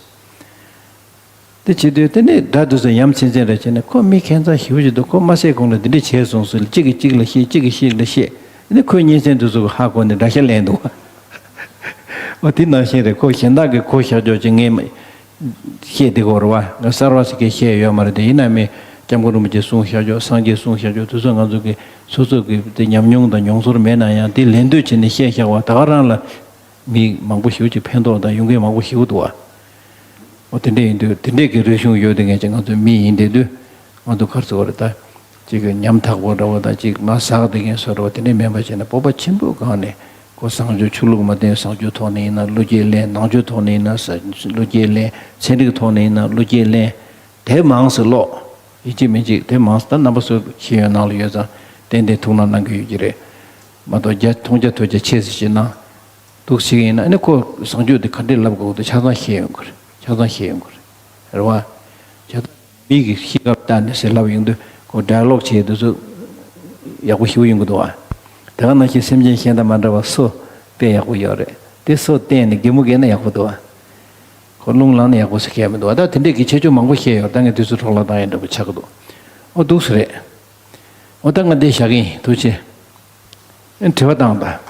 རེད། དེ་བྱེད་དུས་དེ་ནས་དགྲ་དེ་ཚོ་ཡ་མཚན་ཅན་རེད་བྱས་ནས། ཁོ་མི་ཁྱད་མཚར་ཞེ་པོ་ཅིག་འདུག་ཁོ་མ་བསད་གོང་ལ་འདི་འདྲ་བྱས་སོང་ཟེར། གཅིག་གིས་གཅིག་ལ་བཤད། གཅིག་གིས་གཅིག་ལ་བཤད། ཨ་ནི་ཁོའི་གཉེན་ཚན་དེ་ཚོ་གིས་ཧ་གོ་ནས་དགྲ་ཤ་ལེན་འདུག་འོ་དེ་ནང་བཞིན་རེད། ཁོ་གཞན་དག་གིས་ཁོ་བཞག་ཕྱོགས་ཅིག་ངས་མ་བཤད་བསྡད་ཀྱི་ཡོད་རེད་བ། ང་གསར་བ་ཞིག་གིས་བཤད་ཡོད་མ་རེད་དེ། ཡིན་ན་མི་སྐྱབས་མགོན་རིན་པོ་ཆེ་གསུང་བཞག་ཕྱོགས། སངས་རྒྱས་གསུང་བཞག་ཕྱོགས་དེ་ཚོ་ང་ཚོ་གི་སོ་སོ་གི་དེ་ཉམས་མྱོང་དང་མྱོང་ཚོར་མེད་ན་ཡང་། དེ་ལན་ལྟོས་བྱས་ནས་བཤད་བཞག་པ་ད་ག་རང་ལ་མི་མང་པོ་ཞེ་པོ་ཅིག་ཕན་ཐོགས་དང་ཡོང་མཁན་མང་པོ་ཞེ་པོ་འདུག་བ། འོ་དེ་འདྲས་ཡིན་དུས་དེ་འདྲས་ཀྱི་རིག་གཞུང་ཡོད་དེ་མཁན་ཅིག་ང་ཚོ་མི་ཡིན་བསྡད་དུས། ང་ཚོ་ག་རེ་ཟེར་དགོས་རེད་ད། ཅིག་གི་ཉམ་ཐག་པོ་འདྲ་བོ་དང་། ཅིག་མ་ཟག་བསྡད་མཁན་བཟོ་འདྲ་བོ་དེ་འདྲས་མིན་པ་བྱས་ན། སྤོབས་པ་ཆེན་པོའི་སྒང་ནས་ཁོ་བཟང་སྤྱོད། ཆོས་ལུགས་མ་བསྟེན་བཟང་སྤྱོད་ཐོག་ནས་ཡིན་ན་བློ་སྐྱེད་ལེན། ནང་ཆོས་ཐོག་ནས་ཡིན་ན་ས་བློ་སྐྱེད་ལེན། ཚན་རིག་ཐོག་ནས་ཡིན་ན་བློ་སྐྱེད་ལེན། དེབ་མང་ཙམ་ཀློག་ཡིན་གཅིག་མིན་གཅིག་དེབ་མང་ཙམ། ད་རྣམ་པ་ཚོ་ཤེས་ཡོན་ནང་ལ་ཡོད་ཙང་ཏན་ཏན་ཐུགས་སྣང་གནང་གི་ཡོད་ཀྱི་རེད། མ་གཏོགས་རྒྱ་མཐོང་རྒྱ་ཐོས་རྒྱ་ཆེ་ཙམ་ཞིག་གནང་འདུག་ཟེར་གྱི་ཡིན་ན། ཨ་ནི་ཁོ་བཟང་སྤྱོད་དེ་ག་འདྲས་ལབ་དགོས་འདུག་ཆ་ཚང་ཤེས་ཡོང་གི་རེད། ཆ་ཚང་ཤེས་ཡོང་གི་རེད། རེད་བ། ཆ་ཚང་མི་གི་གཤིས་ཀ་ལྟ་ནས་ཟེར་ལབ་ཡོང་དུས། ཁོ་ཌའི་ལོག་བྱེད་དུས་ཚོ་ཡག་པོ་ཞེ་པོ་ཡོང་གི་འདུག་བ། དེ་ག་ནང་བཞིན་སེམས་ཅན་གཞན་དང་མ་འདྲ་བ་སོ་དཔེ་ཡག་པོ་ཡོད་རེད། དེ་སོ་བསྟན་ནས་གད་མོ་བགད་ན་ཡག་པོ་འདུག་བ། ཁོ་རླུང་ལངས་ན་ཡག་པོ་ཟེར་མཁན་མི་འདུག་བ། ད་དེ་འདྲས་ཀྱི་ཁྱད་ཆོས་མང་པོ་བཤད་ཡོད། ད་ངས་དུས་ཚོད་འཕྲོ་བརླག་བཏང་ཡ་འདྲ་པོ་ཆགས་ཀྱི་འདུག་འོ་འདུག་སེ་རེད། འོ་ད་ང་འདི་བཞག་གི་ཡིན། ཐུགས་རྗེ་ཆེ། དྲི་བ་བཏང་དང་།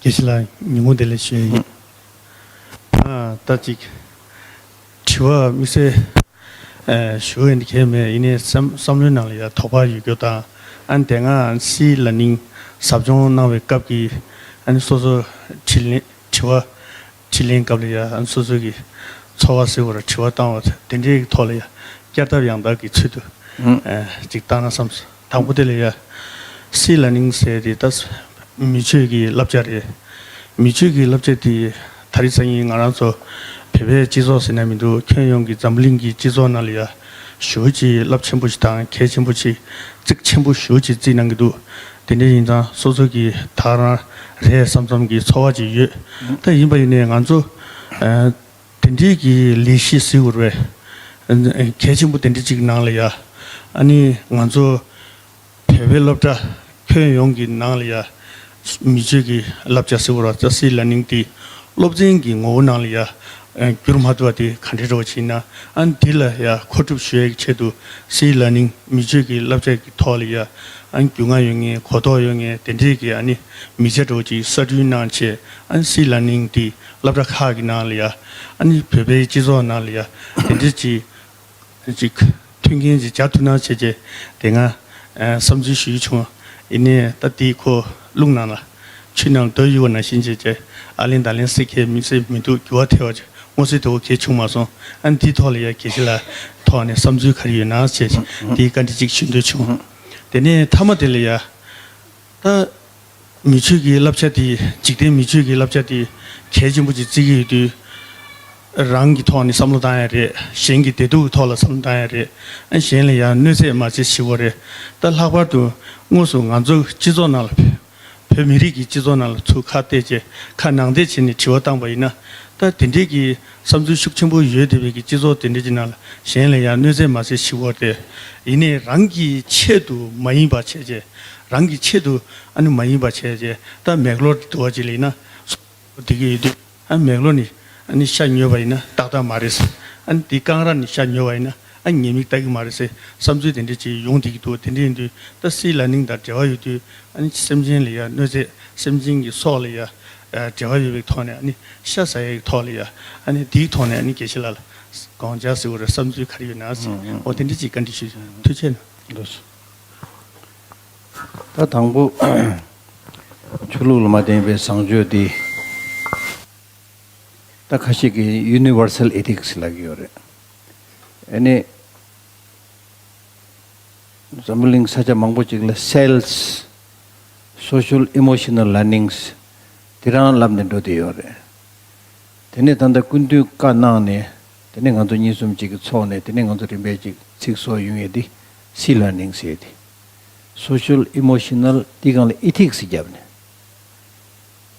དགེ་བཤེས་ལགས་ཉིན་མོ་བདེ་ལེགས་ཞུ་ཡི་ཡིན། ཨ་ད་ཅིག་དྲི་བ་དམིགས་བསལ་ཨ་ཞུ་ཡ་འདི་གས་མེད། ཡིན་ནའི་བསམ་བསམ་བློའི་ནང་ལ་ཡ་དོགས་པ་ཡོད་རྒྱུ་དང་། ཨ་ནི་དེ་སྔ་སྲིད་ལ་ནིང་ཟབ་སྦྱོང་གནང་བའི་སྐབས་ཀྱི་ཨ་ནི་སོ་སོ་དྲིས་ལན་དྲི་བ། དྲིས་ལན་སྐབས་ལ་ཡ་ཨ་ནི་སོ་སོ་གི་ཚོར་བ་ཟེར་བ་ར། དྲི་བ་བཏང་བ་དེ་འདྲའི་ཐོག་ལ་ཡ་བསྐྱར་ལྡབ་ཡང་ལྡབ་ཀྱི་ཚུལ་དུ་ཨ་ཅིག་བཏང་ན་བསམས། དང་པོ་དེ་ལ་ཡ་སྲིད་ལ་ནིང་ཟེར་དེ་ད་མི་ཆོས་ཀྱི་བསླབ་བྱ་རེད། མི་ཆོས་ཀྱི་བསླབ་བྱ་དེ་ད་རེས་སང་ཉིན་ང་རང་ཚོ་བོད་པའི་སྤྱི་ཚོགས་ཟེར་ན་མི་འདུག་ཁྱོན་ཡོངས་ཀྱི་འཛམ་གླིང་གི་སྤྱི་ཚོགས་ནང་ལ་ཡ་ཞེ་པོ་ཅིག་རླབས་ཆེན་པོ་ཞིག་དང་གལ་ཆེན་པོ་ཞིག་བརྩི་ཆེན་པོ་ཞེ་པོ་ཅིག་བརྩི་གནང་གི་འདུག་དེ་འདྲ་ཡིན་ཙང་སོ་སོ་གི་ད་རང་རེད་བསམ་བསམ་གྱི་ཚོར་བ་ཅིག་ཡོད། ད་ཡིན་པ་ཡིན་ནའི་ང་ཚོ་ཨ་དེ་འདྲའི་གི་ལས་གཞི་ཟེར་དགོས་རེད་པས། གལ་ཆེན་པོ་དེ་འདྲ་ཅིག་ནང་ལ་ཡ་ཨ་ནི་ང་ཚོ་བོད་པའི་སློབ་གྲྭ་ཁྱོན་ཡོངས་ཀྱི་ནང་ལ་ཡ་མི་ཆོས་ཀྱི་བསླབ་བྱ་ཟེར་བ་ར། ད་སྲིད་ལ་ནིང་དེ་སློབ་ཚན་གྱི་ངོ་བོ་ནང་ལ་ཡ་ཨ་བསྒྱུར་མ་ཐུབ་པ་དེ་ག་འདྲ་འདྲ་བོ་ཅིག་ཡིན་ན། ཨ་ནི་དེ་ལ་ཡ་མཁོ་སྒྲུབ་ཞུ་ཡའི་ཆེད་དུ་སྲིད་ལ་ནིང་མི་ཆོས་ཀྱི་བསླབ་བྱ་གི་ཐོག་ལ་ཡ་ཨ་ནི་རྒྱུས་མངའ་ཡོད་མཁན། གོ་རྟོགས་ཡོད་མཁན་དེ་འདྲའི་གི་ཨ་ནི་མི་ཆ་འདྲ་བོ་ཅིག་གསར་སྐྲུན་གནང་བྱས། ཨ་ནི་སྲིད་ལ་ནིང་དེ་སློབ་གྲྭ་ཁག་གི་ནང་ལ་ཡ་ཨ་ནི་བོད་པའི་སྤྱི་ཚོགས་ནང་ལ་ཡ་དེ་འདྲ་ཅིག་ཅིག་མཐུན་རྐྱེན་ཅིག་སྦྱར་ཐུབ་ན་བྱས་བྱས་དེ་སྔ་ཨ་བསམ་ཚུལ་ཞུས་བྱུང་། ཡིན་ནའི་ད་དེ་ཁོ་རླུང་ནང་ལ་ཆུ་ནང་ལ་རྡོ་གཡུགས་པ་ནང་བཞིན་བྱས་བྱས་ཨ་ལན་ད་ལན་སེ་ཁའི་མི་སེ་མི་འདུག་འགྱུར་བ་ཐེབས་པ་ཅིག་མངོན་གསལ་དོད་པོ་གང་ཡང་བྱུང་མ་སོང་། ཨ་ནི་དེའི་ཐོག་ལ་ཡ་དགེ་བཤེས་ལགས་ཐོག་ནས་བསམ་ཚུལ་ག་རེ་ཡོད་ན་བྱས་བྱས་དེའི་བཀའ་འདྲི་ཅིག་ཞུ་འདོད་བྱུང་། དེ་ནས་མཐའ་མ་དེ་ལ་ཡ་ད་མི་ཆོས་ཀྱི་བསླབ་བྱ་དེ། འཇིག་རྟེན་མི་ཆོས་ཀྱི་བསླབ་བྱ་དེ་གལ་ཆེན་པོ་ཅིག་བརྩི་གི་ཡོད་དུས། རང་གི་ཐོག་ནས་བསམ་བློ་བཏང་ཡ་རེད། གཞན་གྱི་བདེ་སྡུག་གི་ཐོག་ལ་བསམ་བློ་བཏང་ཡ་རེད། ཨ་གཞན་ལ་ཡང་གནོད་འཚེ་མ་བྱེད་ཞུ་བ་རེད། ད་ལྷག་པར་དུ་དངོས་སུ་ང་ཚོ་སྤྱི་ཚོགས་ནང་ལ། བོད་མི་རིགས་ཀྱི་སྤྱི་ཚོགས་ནང་ལ་ཚུར་ཁ་གཏད་བྱས། ཁ་ནང་གཏད་བྱས་ནས་དྲི་བ་བཏང་པ་ཡིན་ན། ད་དེ་འདྲའི་གི་བསམ་ཚུལ་ཤུགས་ཆེན་པོ་ཡོད་བསྡད་པའི་གི་སྤྱི་ཚོགས་དེ་འདྲ་ཅིག་ནང་ལ་གཞན་ལ་ཡང་གནོད་འཚེ་མ་བྱེད་ཤིག་བོར་ཏེ། ཡིན་ནའི་རང་གི་ཆེད་དུ་མ་ཡིན་པ་བྱས་བྱས། རང་གི་ཆེད་དུ་ཨ་ནི་མ་ཡིན་པ་བྱས་བྱས། ད་མེག་ལོར་དུ་བ་ཅིག་ལ་ཡིན་ན་སོ་དེ་གི་ཡོད་དུས། ཨ་མེག་ལོ་ནི་ཨ་ནི་ཤ་ཉོས་པ་ཡིན་ན་ཏག་ཏག་མ་རེད། ཨ་ནི་དེ་རྐང་ར་ནི་ཤ་ཉོས་པ་ཡིན་ན་ཨ་ཉེས་དམིགས་ལྟ་གི་མ་རེད་ཟེར་བསམ་ཚུལ་དེ་འདྲ་ཅིག་ཡོང་བསྡད་ཀྱི་འདུག་དེ་འདྲ་ཡིན་དུས་ད་སི་ལར་ནིང་དང་འབྲེལ་བ་ཡོད་དུས། ཨ་ནི་སེམས་ཅན་ལ་ཡ་གནོད་འཚེ། སེམས་ཅན་གྱི་སྲོག་ལ་ཡ་ཨ་འབྲེལ་བ་ཡོད་པའི་ཐོག་ནས། ཨ་ནི་ཤ་ཟ་ཡའི་ཐོག་ལ་ཡ། ཨ་ནི་དེའི་ཐོག་ནས་ཨ་ནི་དགེ་བཤེས་ལགས་ལ་དགོངས་འཆར་ཟེར་བ་རེད། བསམ་ཚུལ་ག་རེ་ཡོད་ན་ཟེར། ཨང་ཨང་། འོ་དེ་འདྲ་ཅིག་བཀའ་འདྲི་ཞུ། ཐུགས་རྗེ་ཆེ་གནང་། ལགས་སོ། ད་དང་པོ། ཆོས་ལུགས་ལ་མ་བརྟེན་པའི་བཟང་སྤྱོད་འདི། ད་ཁ་ཤས་ཀྱིས་ཡུ་ནི་ཝར་སལ་ཨེ་ཐིག་སི་ལབ་ཀྱི་ཡོད་རེད། ཨ་ནི་འཛམ་བུ་གླིང་ས་ཆ་མང་པོ་ཅིག་ལ་སེལ་སི། Social Emotional Learnings དེ་རང་ལབ་ནས་འགྲོ་བསྡད་ཡོད་རེད། དེ་ནས་ད་ལྟ་སྐུ་མདུན་བཀའ་གནང་ནས། དེ་ནས་ང་ཚོ་གཉིས་གསུམ་ཅིག་གིས་ཚོགས་ནས། དེ་ནས་ང་ཚོ་རིམ་པས་ཅིག་ཚིག་བཟོ་ཡོང་ཡས་དེ་སི་ལར་ནིང་ཟེར་ཏེ། Social Emotional དེ་སྒང་ལ་ཨེ་ཐིག་སི་བརྒྱབ་ནས།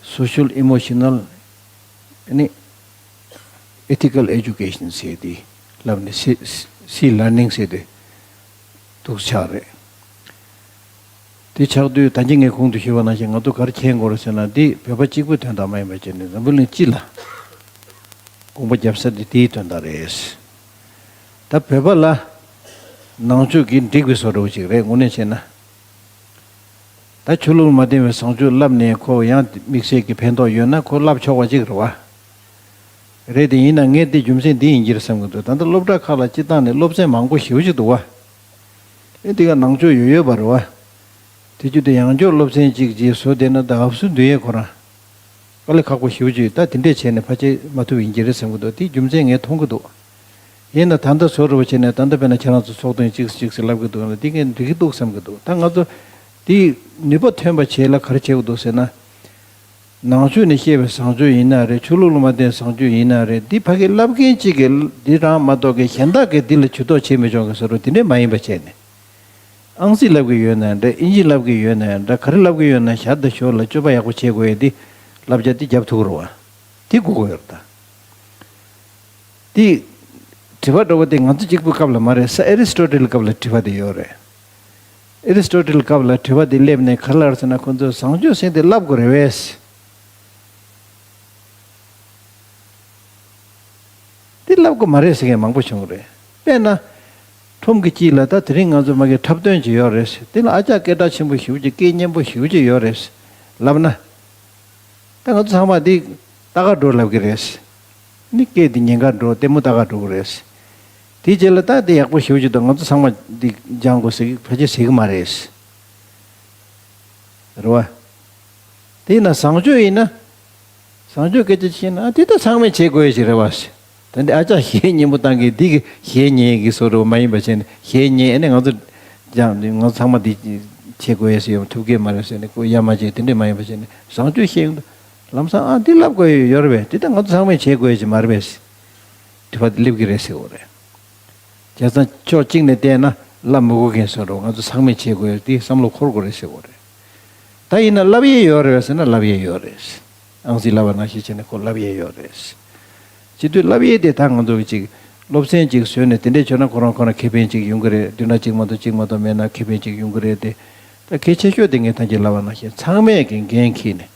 Social Emotional ཨ་ནི་Ethical Education ཟེར་ཏེ་ལབ་ནས་སི་སི་ལར་ནིང་ཟེར་ཏེ་འདུག་ཆགས་རེད། དེ་ཆགས་དུས་ད་གིན་ངས་གོང་དུ་ཞུས་པ་ནང་བཞིན་ང་ཚོ་ག་རེ་མཁྱེན་དགོས་རེད་ཟེར་ན། འདི་བོད་པ་གཅིག་པུའི་དོན་དག་མ་ཡིན་པ་བྱས་ནས་འཛམ་བུ་གླིང་སྤྱི་ལ་དགོངས་པ་བརྒྱབ་ས་དེ་དེའི་དོན་དག་རེད། ད་བོད་པ་ལ་ནང་ཆོས་ཀྱིས་འགྲིག་པའི་བཟོ་འདྲ་བོ་ཅིག་རེད། དངོས་གནས་བྱས་ན། ད་ཆོས་ལུགས་ལ་མ་བརྟེན་པའི་བཟང་སྤྱོད་བསླབས་ནས་ཁོ་ཡང་དམིགས་བསལ་གྱི་ཕན་ཐོགས་ཡོད་ན་ཁོ་བསླབ་ཆོག་པ་ཅིག་རེད་བ། རེད་དེ། ཡིན་ན་ངས་དེ་རྒྱུ་མཚན་འདི་ཡིན་གྱི་རེད་བསམ་གྱི་འདུག་ད་ལྟ་སློབ་གྲྭ་ཁག་ལ་སྤྱི་བཏང་ནས་སློབ་ཚན་མང་པོ་ཞེ་པོ་ཅིག་འདུག་བ། ཨེ་འདི་ག་ནང་ཆོས་ཡོད་ཡོད་པ་རེད་བ། དེ་རྒྱུ་དེ་ཡང་སྐྱོར་སློབ་ཚན་གཅིག་ཅིག་བཟོ་བསྡད་ན་ད་ཨབ་སུ་འདུས་ཡས་ཁོ་རང་དཀའ་ལས་ཁག་པོ་ཞེ་པོ་ཅིག་ད་དེ་འདྲས་བྱས་ནས་ཕལ་ཆེར་མ་ཐུབ་ཡིན་གྱི་རེད་བསམ་གྱི་འདུག་དེ་རྒྱུ་མཚན་ངས་མཐོང་གི་འདུག་ཡིན་ན་ད་ལྟ་བཟོ་འདྲ་བོ་བྱས་ནས་ད་ལྟ་དཔེར་ན་ཁྱེད་རང་ཚོ་ཚོགས་ཐེངས་གཅིག་གཅིག་ཟེར་ལབ་ཀྱི་འདུག་ན་འདི་ངས་འགྲིག་གི་འདུག་བསམ་གྱི་འདུག་ད་ང་ཚོ་དེའི་ནུས་པ་ཐོན་པ་བྱེད་ལ་ག་རེ་བྱེད་དགོས་འདུག་ཟེར་ན། ནང་ཆོས་ནས་བཤད་པའི་བཟང་སྤྱོད་ཡིན་ན་རེད། ཆོས་ལུགས་ལ་མ་བརྟེན་བཟང་སྤྱོད་ཡིན་ན་རེད། འདི་ཕ་གི་བསླབ་མཁན་གཅིག་གིས་འདི་རང་མ་གཏོགས་ཀྱི་གཞན་དག་གིས་འདི་ལ་ཇུས་གཏོགས་བྱེད་མི་ཆོག་གི་བཟོ་འདྲ་དེ་འདྲས་མ་ཡིན་པ་བྱས་ནས། ཨང་རྩིས་བསླབ་ཀྱི་ཡོད་ན་འདྲ། ཨིན་ཇི་བསླབ་ཀྱི་ཡོད་ན་འདྲ། ག་རེ་བསླབ་ཀྱི་ཡོད་ན་ཞར་དང་ཞོར་ལ་སྤྱོད་པ་ཡག་པོ་བྱེད་དགོས་ཡས་འདི་བསླབ་བྱ་འདི་རྒྱབ་ཐུབ་ཀྱི་རེད་བ། འདི་དགོས་ཀྱི་ཡོད་རེད་ད། འདི་དྲི་བ་འདྲ་བོ་དེ་ང་ཚོ་གཅིག་པུའི་སྐབས་ལ་མ་རེད། སར་ཨེ་རི་སི་ཊོ་ཊལ་སྐབས་ལ་དྲི་བ་དེ་ཡོད་རེད། ཨེ་རི་སི་ཊོ་ཊལ་སྐབས་ལ་དྲི་བ་དེ་སླེབས་ནས་ག་རེ་ལབ་ཟེར་ན། ཁོ་ཚོས་བཟང་སྤྱོད་ཟེར་དེ་བསླབ་དགོས་རེད་བས། དེ་བསླབ་དགོས་མ་རེད་ཟེར་མཁན་མང་པོ་བྱུང་རེད། དཔེར་ན། ཁྲོམ་གྱི་དཀྱིལ་ལ་ད་དེ་རིང་ང་ཚོ་མ་གི་འཁྲབ་སྟོན་ཅིག་ཡོད་རེད། དེ་ལ་ཨ་ཅག་སྐད་གྲགས་ཆེན་པོ་ཞེ་པོ་ཅིག་སྐད་སྙན་པོ་ཞེ་པོ་ཅིག་ཡོད་རེད་ལབ་ན། ད་ང་ཚོ་ཚང་མ་འདི་ཏག་ཏག་འགྲོ་ལབ་ཀྱི་རེད། ནི་སྐད་འདི་ཉེན་ཁ་འགྲོ། ལྟད་མོ་ལྟ་ག་འགྲོ་གི་རེད། དེའི་རྗེས་ལ་ད་དེ་ཡག་པོ་ཞེ་པོ་ཅིག་འདུག་ང་ཚོ་ཚང་མ་འདི་སྦྱང་དགོས་ཟེར་གི་ཕལ་ཆེར་ཟེར་གི་མ་རེད། རེད་བ། དེ་ཡིན་ན་བཟང་སྤྱོད་ཡིན་ན། བཟང་སྤྱོད་སྐད་ཆ་བཤད་ན། ཨ་དེ་ད་ཚང་མས་བྱེད་དགོས་ཡ་ཞིག་རེད་བ། ད་འདི་ཨ་ཅག་གཞས་སྙན་པོ་བཏང་གི་འདི་གི་གཞས་ཉན་གི་བཟོ་འདྲ་བོ་མ་ཡིན་པ་བྱས་ནས། གཞས་ཉན་ཨ་ནི་ང་ཚོ་ཀྱང་ང་ཚོ་ཚང་མ་འདི་བྱེད་དགོས་ཡ་ཞིག་ཡོང་ཐུབ་ཀྱི་མ་རེད་ཟེར་ནས་ཁོ་ཡ་མ་བྱས་དེ་འདྲས་མ་ཡིན་པ་བྱས་ནས་བཟང་སྤྱོད་བཤད་ཡོང་དུས། ལམ་སང་ཨ་འདི་ལབ་དགོས་ཡོད་རེད་བས། འདི་ད་ང་ཚོ་ཚང་མས་བྱེད་དགོས་ཡ་ཞིག་མ་རེད་བས། དྲི་བ་འདི་སླེབས་ཀྱི་རེད་ཟེར་བ་རེད། བྱས་ཙང་ཕྱོགས་གཅིག་ནས་བལྟས་ན་ལབ་མི་དགོས་མཁན་བཟོ་འདྲ་བོ། ང་ཚོ་ཚང་མས་བྱེད་དགོས་ཡ་དེ་བསམ་བློ་འཁོར་དགོས་རེད་ཟེར་བ་རེད། ད་ཡིན་ན་ལབ་ཡས་ཡོད་རེད་ཟེར་ན་ལབ་ཡས་ཡོད་རེད། ཨང་རྩིས་ལབ་པ་ནང་བཞིན་བྱས་ནས་ཁོ་ལབ་ཡས་ཡོད་རེད། སྤྱི་འཐུས་ལབ་ཡས་དེ་ད་ང་ཚོ་གི་ཅིག་སློབ་ཚན་ཅིག་བཟོས་ནས་དེ་འདྲས་བྱོས་ན་ཁོ་རང་ཁོ་རང་ཁེ་ཕན་ཅིག་ཡོང་གི་རེད། མདུན་ན་གཅིག་མ་གཏོགས་གཅིག་མ་གཏོགས་མེད་ན་ཁེ་ཕན་ཅིག་ཡོང་གི་རེད་དེ། ད་གལ་ཆེ་ཤོས་དེ་ངས་ད་གིན་ལབ་པ་ནང་བཞིན་ཚང་མས་ཀྱི་འགན་འཁྱེར་ནས།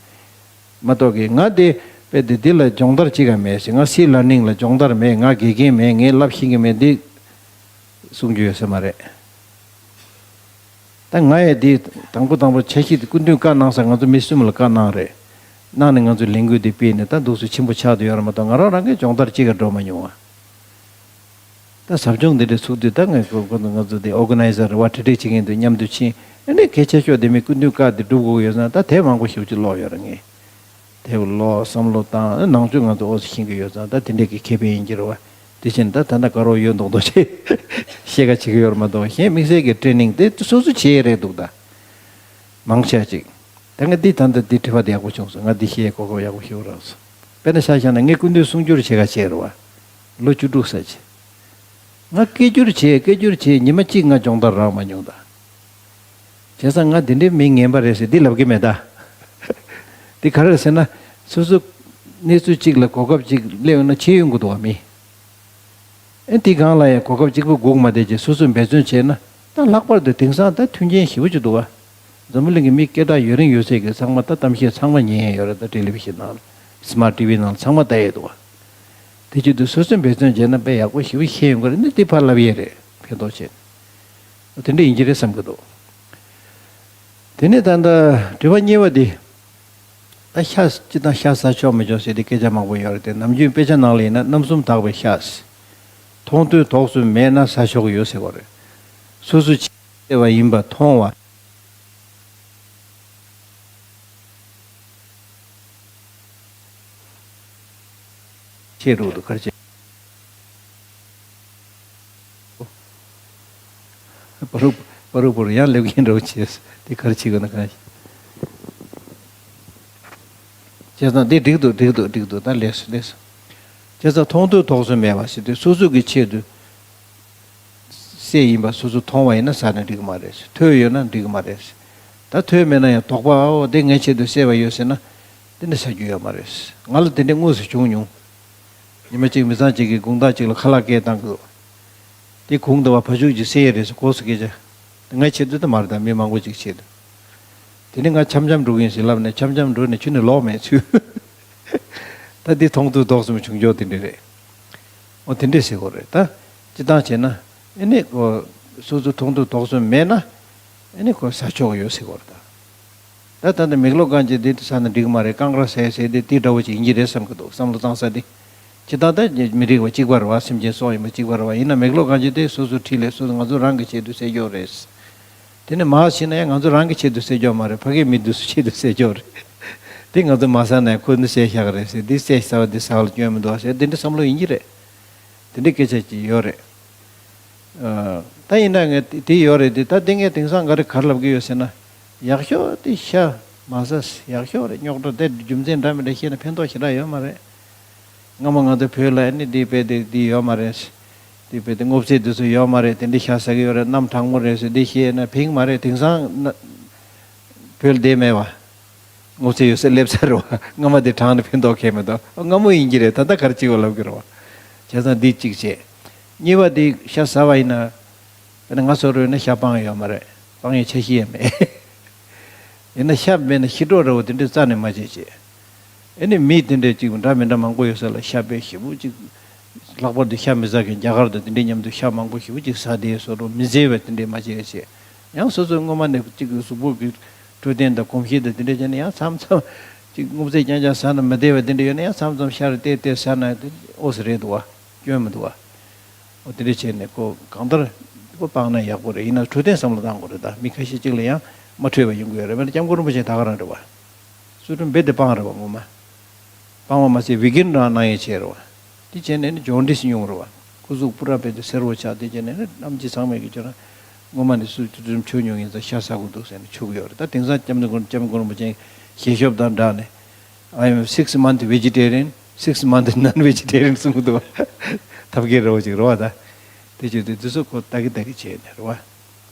མ་གཏོགས་ཀྱི་ང་དེ་དཔེ་དེ་འདི་ལ་སྦྱོང་བརྡར་ཅིག་ཡང་མེད་ཟེར། ང་སི་ལར་ནིང་ལ་སྦྱོང་བརྡར་མེད། ང་དགེ་རྒན་མེད། ངས་བསླབ་ཤེས་ཀྱི་མེད། འདི་གསུང་རྒྱུ་ཡོད་ས་མ་རེད། ད་ང་ཡང་འདི་དང་པོ་དང་པོ་འཆར་གཞི་འདི་སྐུ་མདུན་བཀའ་གནང་ས་ང་ཚོ་མི་གསུམ་ལ་བཀའ་གནང་རེད། གནང་ནས་ང་ཚོས་ལས་འགུལ་འདི་སྤེལ་ནས་ད་འདུག་སེ་ཆེན་པོ་ཆགས་བསྡད་ཡོད་རེད་མ་གཏོགས་ང་རང་རང་གིས་སྦྱོང་བརྡར་ཅིག་ཡང་འགྲོ་མ་མྱོང་བ། ད་ཟབ་སྦྱོང་འདི་འདྲ་ཚུགས་དུས་ད་ངས་ཁོ་ཁོ་ང་ཚོ་འདི་ཨོར་ག་ནའི་ཛར་རེད་བ། གྲ་སྒྲིག་བྱེད་མཁན་དུ་མཉམ་དུ་ཕྱིན། ཨ་ནི་གལ་ཆེ་ཤོས་འདི་མི་སྐུ་མདུན་བཀའ་འདི་སྒྲུབ་དགོས་ཀྱི་ཡོད་ཙང་ད་དེབ་མང་པོ་ཞེ་པོ་ཅིག་ཀློག་ཡོད་རེད་ངས། དེབ་ཀློག་བསམ་བློ་བཏང་། ཨ་ནང་ཆོས་ང་ཚོ་འོ་ཙམ་ཤེས་ཀྱི་ཡོད་ཙང་ད་དེ་འདྲས་ཀྱི་ཁེ་ཕན་ཡིན་གྱི་རེད་བ། དེ་བཞིན་ད་ད་ལྟ་དགའ་རོགས་ཡོད་མདོག་མདོག་བྱས་བཤད་ཁ་བྱེད་ཀྱི་ཡོད་རེད་མ་གཏོགས་གཞན་དམིགས་བསལ་གྱི་ཊེ་ནིང་དེ་སོ་སོ་བྱས་རེད་འདུག་ད་མང་ཆེ་ཅིག་ད་ང་འདི་ད་ལྟ་འདི་དྲི་བ་འདི་ཡག་པོ་བྱུང་སོང་། ང་འདི་བཤད་གོ་སྐབས་ཡག་པོ་ཞིག་རག་སོང་། དཔེར་ན་ཆ་བཞག་ན་ངས་སྐུ་མདུན་གསུང་སྒྱུར་བྱེད་ག་བྱས་རེད་བ། ལོ་བཅུ་དྲུག་ཙམ་བྱས། ང་སྐད་སྒྱུར་བྱས། སྐད་སྒྱུར་བྱས། ཉི་མ་གཅིག་ང་སྦྱོང་བརྡར་རག་མ་མྱོང་ད། བྱས་ཙང་ང་འདི་འདྲའི་མི་ངན་པ་རེད་ཟེར་འདི་ལབ་ཀྱི་མེད་ད། འདི་ག་རེ་རེད་ཟེར་ན། སོ་སོ་ གནས་ཚུལ་གཅིག་ལ་གོ་སྐབས་གཅིག་སླེབས་ཡོང་ན་ཕྱིན་ཡོང་གི་འདུག་བ་མི། ཨེ་འདི་སྒང་ལ་ཡང་གོ་སྐབས་གཅིག་པུ་སྒུག་མ་བསྡད་ཅིག་སོ་སོས་འབད་བརྩོན་བྱས་ན་ད་ལྷག་པར་དུ་དེང་སང་ད་མཐུན་རྐྱེན་ཞེ་པོ་ཅིག་འདུག་བ། འཛམ་བུ་གླིང་གི་མི་སྐད་གྲགས་ཡོད་རིང་ཡོད་ཚད་ཀྱི་ཚང་མ་ད་གཏམ་བཤད་ཚང་མ་ཉན་ཡ་ཡོད་རེད། ད་ཊེ་ལི་བི་ཤན་ནང་ལ་སི་མཱར་ཊི་ཝི་ནང་ལ་ཚང་མ་ལྟ་ཡས་འདུག་བ། དེ་བྱེད་དུས་སོ་སོས་འབད་བརྩོན་བྱས་ན་དཔེ་ཡག་པོ་ཞེ་པོ་ཤེས་ཡོང་གི་རེད། ནི་འདི་ཕར་ལབ་ཡས་རེད། ཕན་ཐོགས་བྱས། དེ་འདྲ་ཡིན་གྱི་རེད་བསམ་གྱི་འདུག་དེ་ནས་ད་ལྟ་དྲི་བ་གཉིས་པ་འདི། ད་ཤ་སྤྱི་དང་ཤ་ཟ་ཆོག་མི་ཆོག་ཟེར་ཏེ་སྐད་ཆ་མང་པོ་ཡོད་རེད་དེ། ནམ་རྒྱུན་དཔེ་ཆ་ནང་ལ་ཡིན་ན་རྣམ་གསུམ་དག་པའི་ཤ་ཟེར། མཐོང་ཐོས་དོགས་གསུམ་མེད་ན་ཟ་ཆོག་གི་ཡོད་ཟེར་བ་རེད། སོ་སོ་ཕྱི་བ་ཡིན་པ་མཐོང་བ། ཆེ་རུ་དུ་གར་ཆེ། པ་རུ་པ་རུ་པ་རུ་ཡང་ལེགས་ཡིན་འགྲོ་བྱེད་དེ་གར་ཆེ་གོ་ན་གང་ཞིག་བྱས་ཙང་འདི་འགྲིག་འདུག་འགྲིག་འདུག་འགྲིག་འདུག་ད་ལས་སོ་ལས་སོ། བྱས་ཙང་མཐོང་ཐོས་དོགས་གསུམ་མེད་པ་ཟེར་དུས་སོ་སོ་གི་ཆེད་དུ། སྲས་ཡིན་པ་སོ་སོ་མཐོང་བ་ཡིན་ན་ཟ་ན་འགྲིག་གི་མ་རེད། ཐོས་ཡོད་ན་འགྲིག་གི་མ་རེད། ད་ཐོས་མེད་ན་ཡང་དོགས་པ་ཨའོ་དེ་ངའི་ཆེད་དུ་བསད་པ་ཡོད་ཟེར་ན་དེ་འདྲ་ཟ་རྒྱུ་ཡོད་མ་རེད། ང་ལ་དེ་འདྲ་དངོས་སུ་བྱུང་མྱོང་། ཉི་མ་གཅིག་མི་ཚང་གཅིག་གིས་དགོང་དག་གཅིག་ལ་ཁ་ལག་སྐད་བཏང་གི་འདུག་དེ་གུང་ཟླ་བ་བ་ཕྱུགས་ཀྱིས་བསད་ཡས་རེད་ཟེར་གོ་སོ་སྐད་ཆ། ངའི་ཆེད་དུ་ད་མ་རེད། ད་མི་མང་པོ་ཅིག་ཆེད་དུ། དེ་ནས་ང་འཆམ་འཆམ་འགྲོ་གི་ཡིན་ཟེར་ལབ་ནས་འཆམ་འཆམ་འགྲོ་ནས་ཁྱོན་ནས་ལོག་མེད་ཚུལ། ད་འདི་མཐོང་ཐོས་དོགས་གསུམ་བྱུང་ཆོག་དེ་འདྲ་རེད། འོ་དེ་འདྲས་ཟེར་དགོས་རེད། ད་སྤྱི་བཏང་བྱས་ན་ཨེ་ནི་ཁོ་སོ་སོ་མཐོང་ཐོས་དོགས་གསུམ་མེད་ན་ཨེ་ནི་ཁོ་ཟ་ཆོག་གི་ཡོད་ཟེར་དགོས་རེད་ད། ད་ད་ལྟ་མིག་ལོག་གང་ཅི་འདི་ཟ་ན་འགྲིག་མ་རེད། རྐང་ར་ཟས་ཟས་འདི་དེ་འདྲ་བོ་ཅིག་ཡིན་གྱི་རེད་བསམ་གི་འདུག་བསམ་བློ་བཏང་ས་འདི། ཇི་ལྟར་ད་མི་འགྲིག་པ་གཅིག་པ་རེད་བ། སེམས་ཅན་སྲོག་ཡིན་པ་གཅིག་པ་རེད་བ། ཡིན་ན་མིག་ལོག་གང་ཅི་དེ་སོ་སོ་ཁྲིད་ལས་སོ་སོ་ང་ཚོ་རང་གི་ཆེད་དུ་བསད་རྒྱུ་རེད། དེ་ནས་མར་ཕྱིན་ན་ཡང་ང་ཚོ་རང་གི་ཆེད་དུ་བསད་རྒྱུ་མ་རེད། ཕ་གིའི་མི་འདི་ཚོ་ཆེད་དུ་བསད་རྒྱུ་རེད། དེ་ང་ཚོ་མ་ཟ་ན་ཡང་ཁོ་འདི་བསད་བཞག་གི་རེད་ཟེར། འདི་བསད་ཟ་བ་འདི་ཟ་བ་ལ་སྐྱོན་མི་འདུག་བ་ཟེར་འདི་འདྲ་བསམ་བློ་ཡིན་གྱི་རེད། དེ་འདྲའི་སྐད་ཆ་ཅིག་ཡོད་རེད། ཨ། ད་ཡིན་ན་ངས་དེ་དེ་ཡོད་རེད་དེ། ད་དེ་ངས་དེང་སང་ག་རེ་ག་རེ་ལབ་ཀྱི་ཡོད་ཟེར་ན། ཡག་ཤོས་དེ་ཤ་མ་ཟ། ཡག་ཤོས་རེད། རྙོག་དྲ་དེ་རྒྱུ་མཚན་འདྲ་མི་འདྲ་བཤད་ན་ཕན་ཐོགས་ཞེ་དྲག་ཡོད་མ་རེད། སྔ་མོ་ང་ཚོ་བོད་ལ་ཨ་ནི་འདི་དཔེ་དེ་འདི་ཡོད་མ་རེད། འདི་དཔེ་དེ་སྔོ་ཚལ་དེ་ཚོ་ཡོད་མ་རེད། དེ་འདྲ་ཤ་ཟ་གི་ཡོད་རེད། གནམ་གྲང་མོ་རེད་ཟེར་འདི་བཤད་ན་ཕན་གི་མ་རེད། དེང་སང་ན་བོད་ལ་བསྡད་མེད་བ། སྔོ་ཚལ་ཡོད་སར་སླེབས་ཚར་རེད་བ། སྔ་མ་དེ་གྲང་ནས་ཕན་ཐོགས་ཁེལ་མི་འདུག་སྔ་མོ་ཡིན་གྱི་རེད། ད་ལྟ་ག་རེ་བྱེད་དགོས་ལབ་ཀྱི་རེད་བ། བྱས་ཙང་འདི་གཅིག་བྱས། གཉིས་པ་དེ་ཤ་ཟ་བ་ཡིན་ན། དཔེར་ན་ང་ཚོ་རོལ་ན་ཤ་སྤང་ཡོད་མ་རེད། སྤང་ཡའི་འཆར་གཞི་ཡང་མེད། ཡིན་ན་ཤ་མེད་ན་ཤི་གྲོགས་འདྲ་བོ་དེ་འདྲའི་རྩ་ནས་མ་བྱེད་ཅེས། ཨེ་ནི་མི་དེ་འདྲའི་ཅིག་འདྲ་མི་འདྲ་མང་པོ་ཡོད་ས་ལ་ཤ་དཔེ་ཞེ་པོ་ཅིག་ལྷག་པར་དུ་ཤ་མི་ཟ་མཁན་རྒྱ་གར་དང་དེ་འདྲའི་མཉམ་དུ་ཤ་མང་པོ་ཞེ་པོ་ཅིག་ཟ་བསྡད་བཟོ་འདྲ་མི་མཛེས་པ་དེ་འདྲའི་མ་བྱེད་ཅེས། ཡང་སོ་སོའི་སྔོན་མ་ནས་ཅིག་གཟུགས་པོ་གི་འཕྲོད་བསྟེན་དང་གོམས་གཤིས་དང་དེ་འདྲ་བྱས་ནས་ཡང་མཚམས་མཚམས་ཅིག་སྔོ་ཚལ་རྐྱང་རྐྱང་ཟ་ན་མི་བདེ་བ་དེ་འདྲ་ཡོད་ན་ཡང་མཚམས་མཚམས་ཤ་རེ་བལྟས་བལྟས་ཟ་ན་དེ་ཨོ་ཙི་རེད་འདུག་བ། སྐྱོན་མི་འདུག་བ། འོ་དེ་འདྲ་བྱས་ནས་ཁོ་གང་ལྟར་ཁོ་སྤངས་ན་ཡག་པོ་རེད། ཡིན་ན་འཕྲོད་བསྟེན་བསམ་བློ་བཏང་དགོས་རེད། ད་མི་ཁ་ཤས་ཅིག་ལ་ཡང་མ་འཕྲོད་པ་ཡོང་གི་ཡོད་རེད། དཔེར་ན་སྐྱབས་མགོན་རིན་པོ་ཆེ་ད་ག་རང་རེད་བ། སུ་ཁྲིམས་རྦད་དེ་སྤངས་རེད་བ་སྔོན་མ། སྤངས་པ་མ་ཟད་བི་གན་རང་གནང་ཡས་བྱས་རེད་བ། དེ་བྱས་ནས་ནི་ཇོན་ཏིས་ཉུང་རེད་བ། ཁོ་གཟུགས་པུ་ར་རྦད་དེ་སེར་བོ་ཆགས། དེ་བྱས་ནས་ནི་གནམ་གྱི་ཚང་མས་ཀྱི་ཁྱོད་རང་སྔོན་མ་ནས་སུ་ཁྲིམས་མཆོད་མྱོང་ཡིན་ཙང་ཤ་ཟ་དགོས་འདུག་ཟེར་ནས་མཆོད་ཀྱི་ཡོད་རེད། ད་དེང་སང་སྐྱབས་མགོན་སྐྱབས་མགོན་རིན་པོ་ཆེ་ཞལ་ཤོབ་དང་སྦྲགས་ནས། I am six month vegetarian, six month non-vegetarian གསུང་གི་འདུག་བ། ཐབས་མཁས་རེད་བ་ཅིག་རེད་བ་ད། དེ་བྱས་ཏེ་འདི་ཚོ་ཁོ་ལྟ་གི་ལྟ་གི་བྱས་ནས་རེད་བ།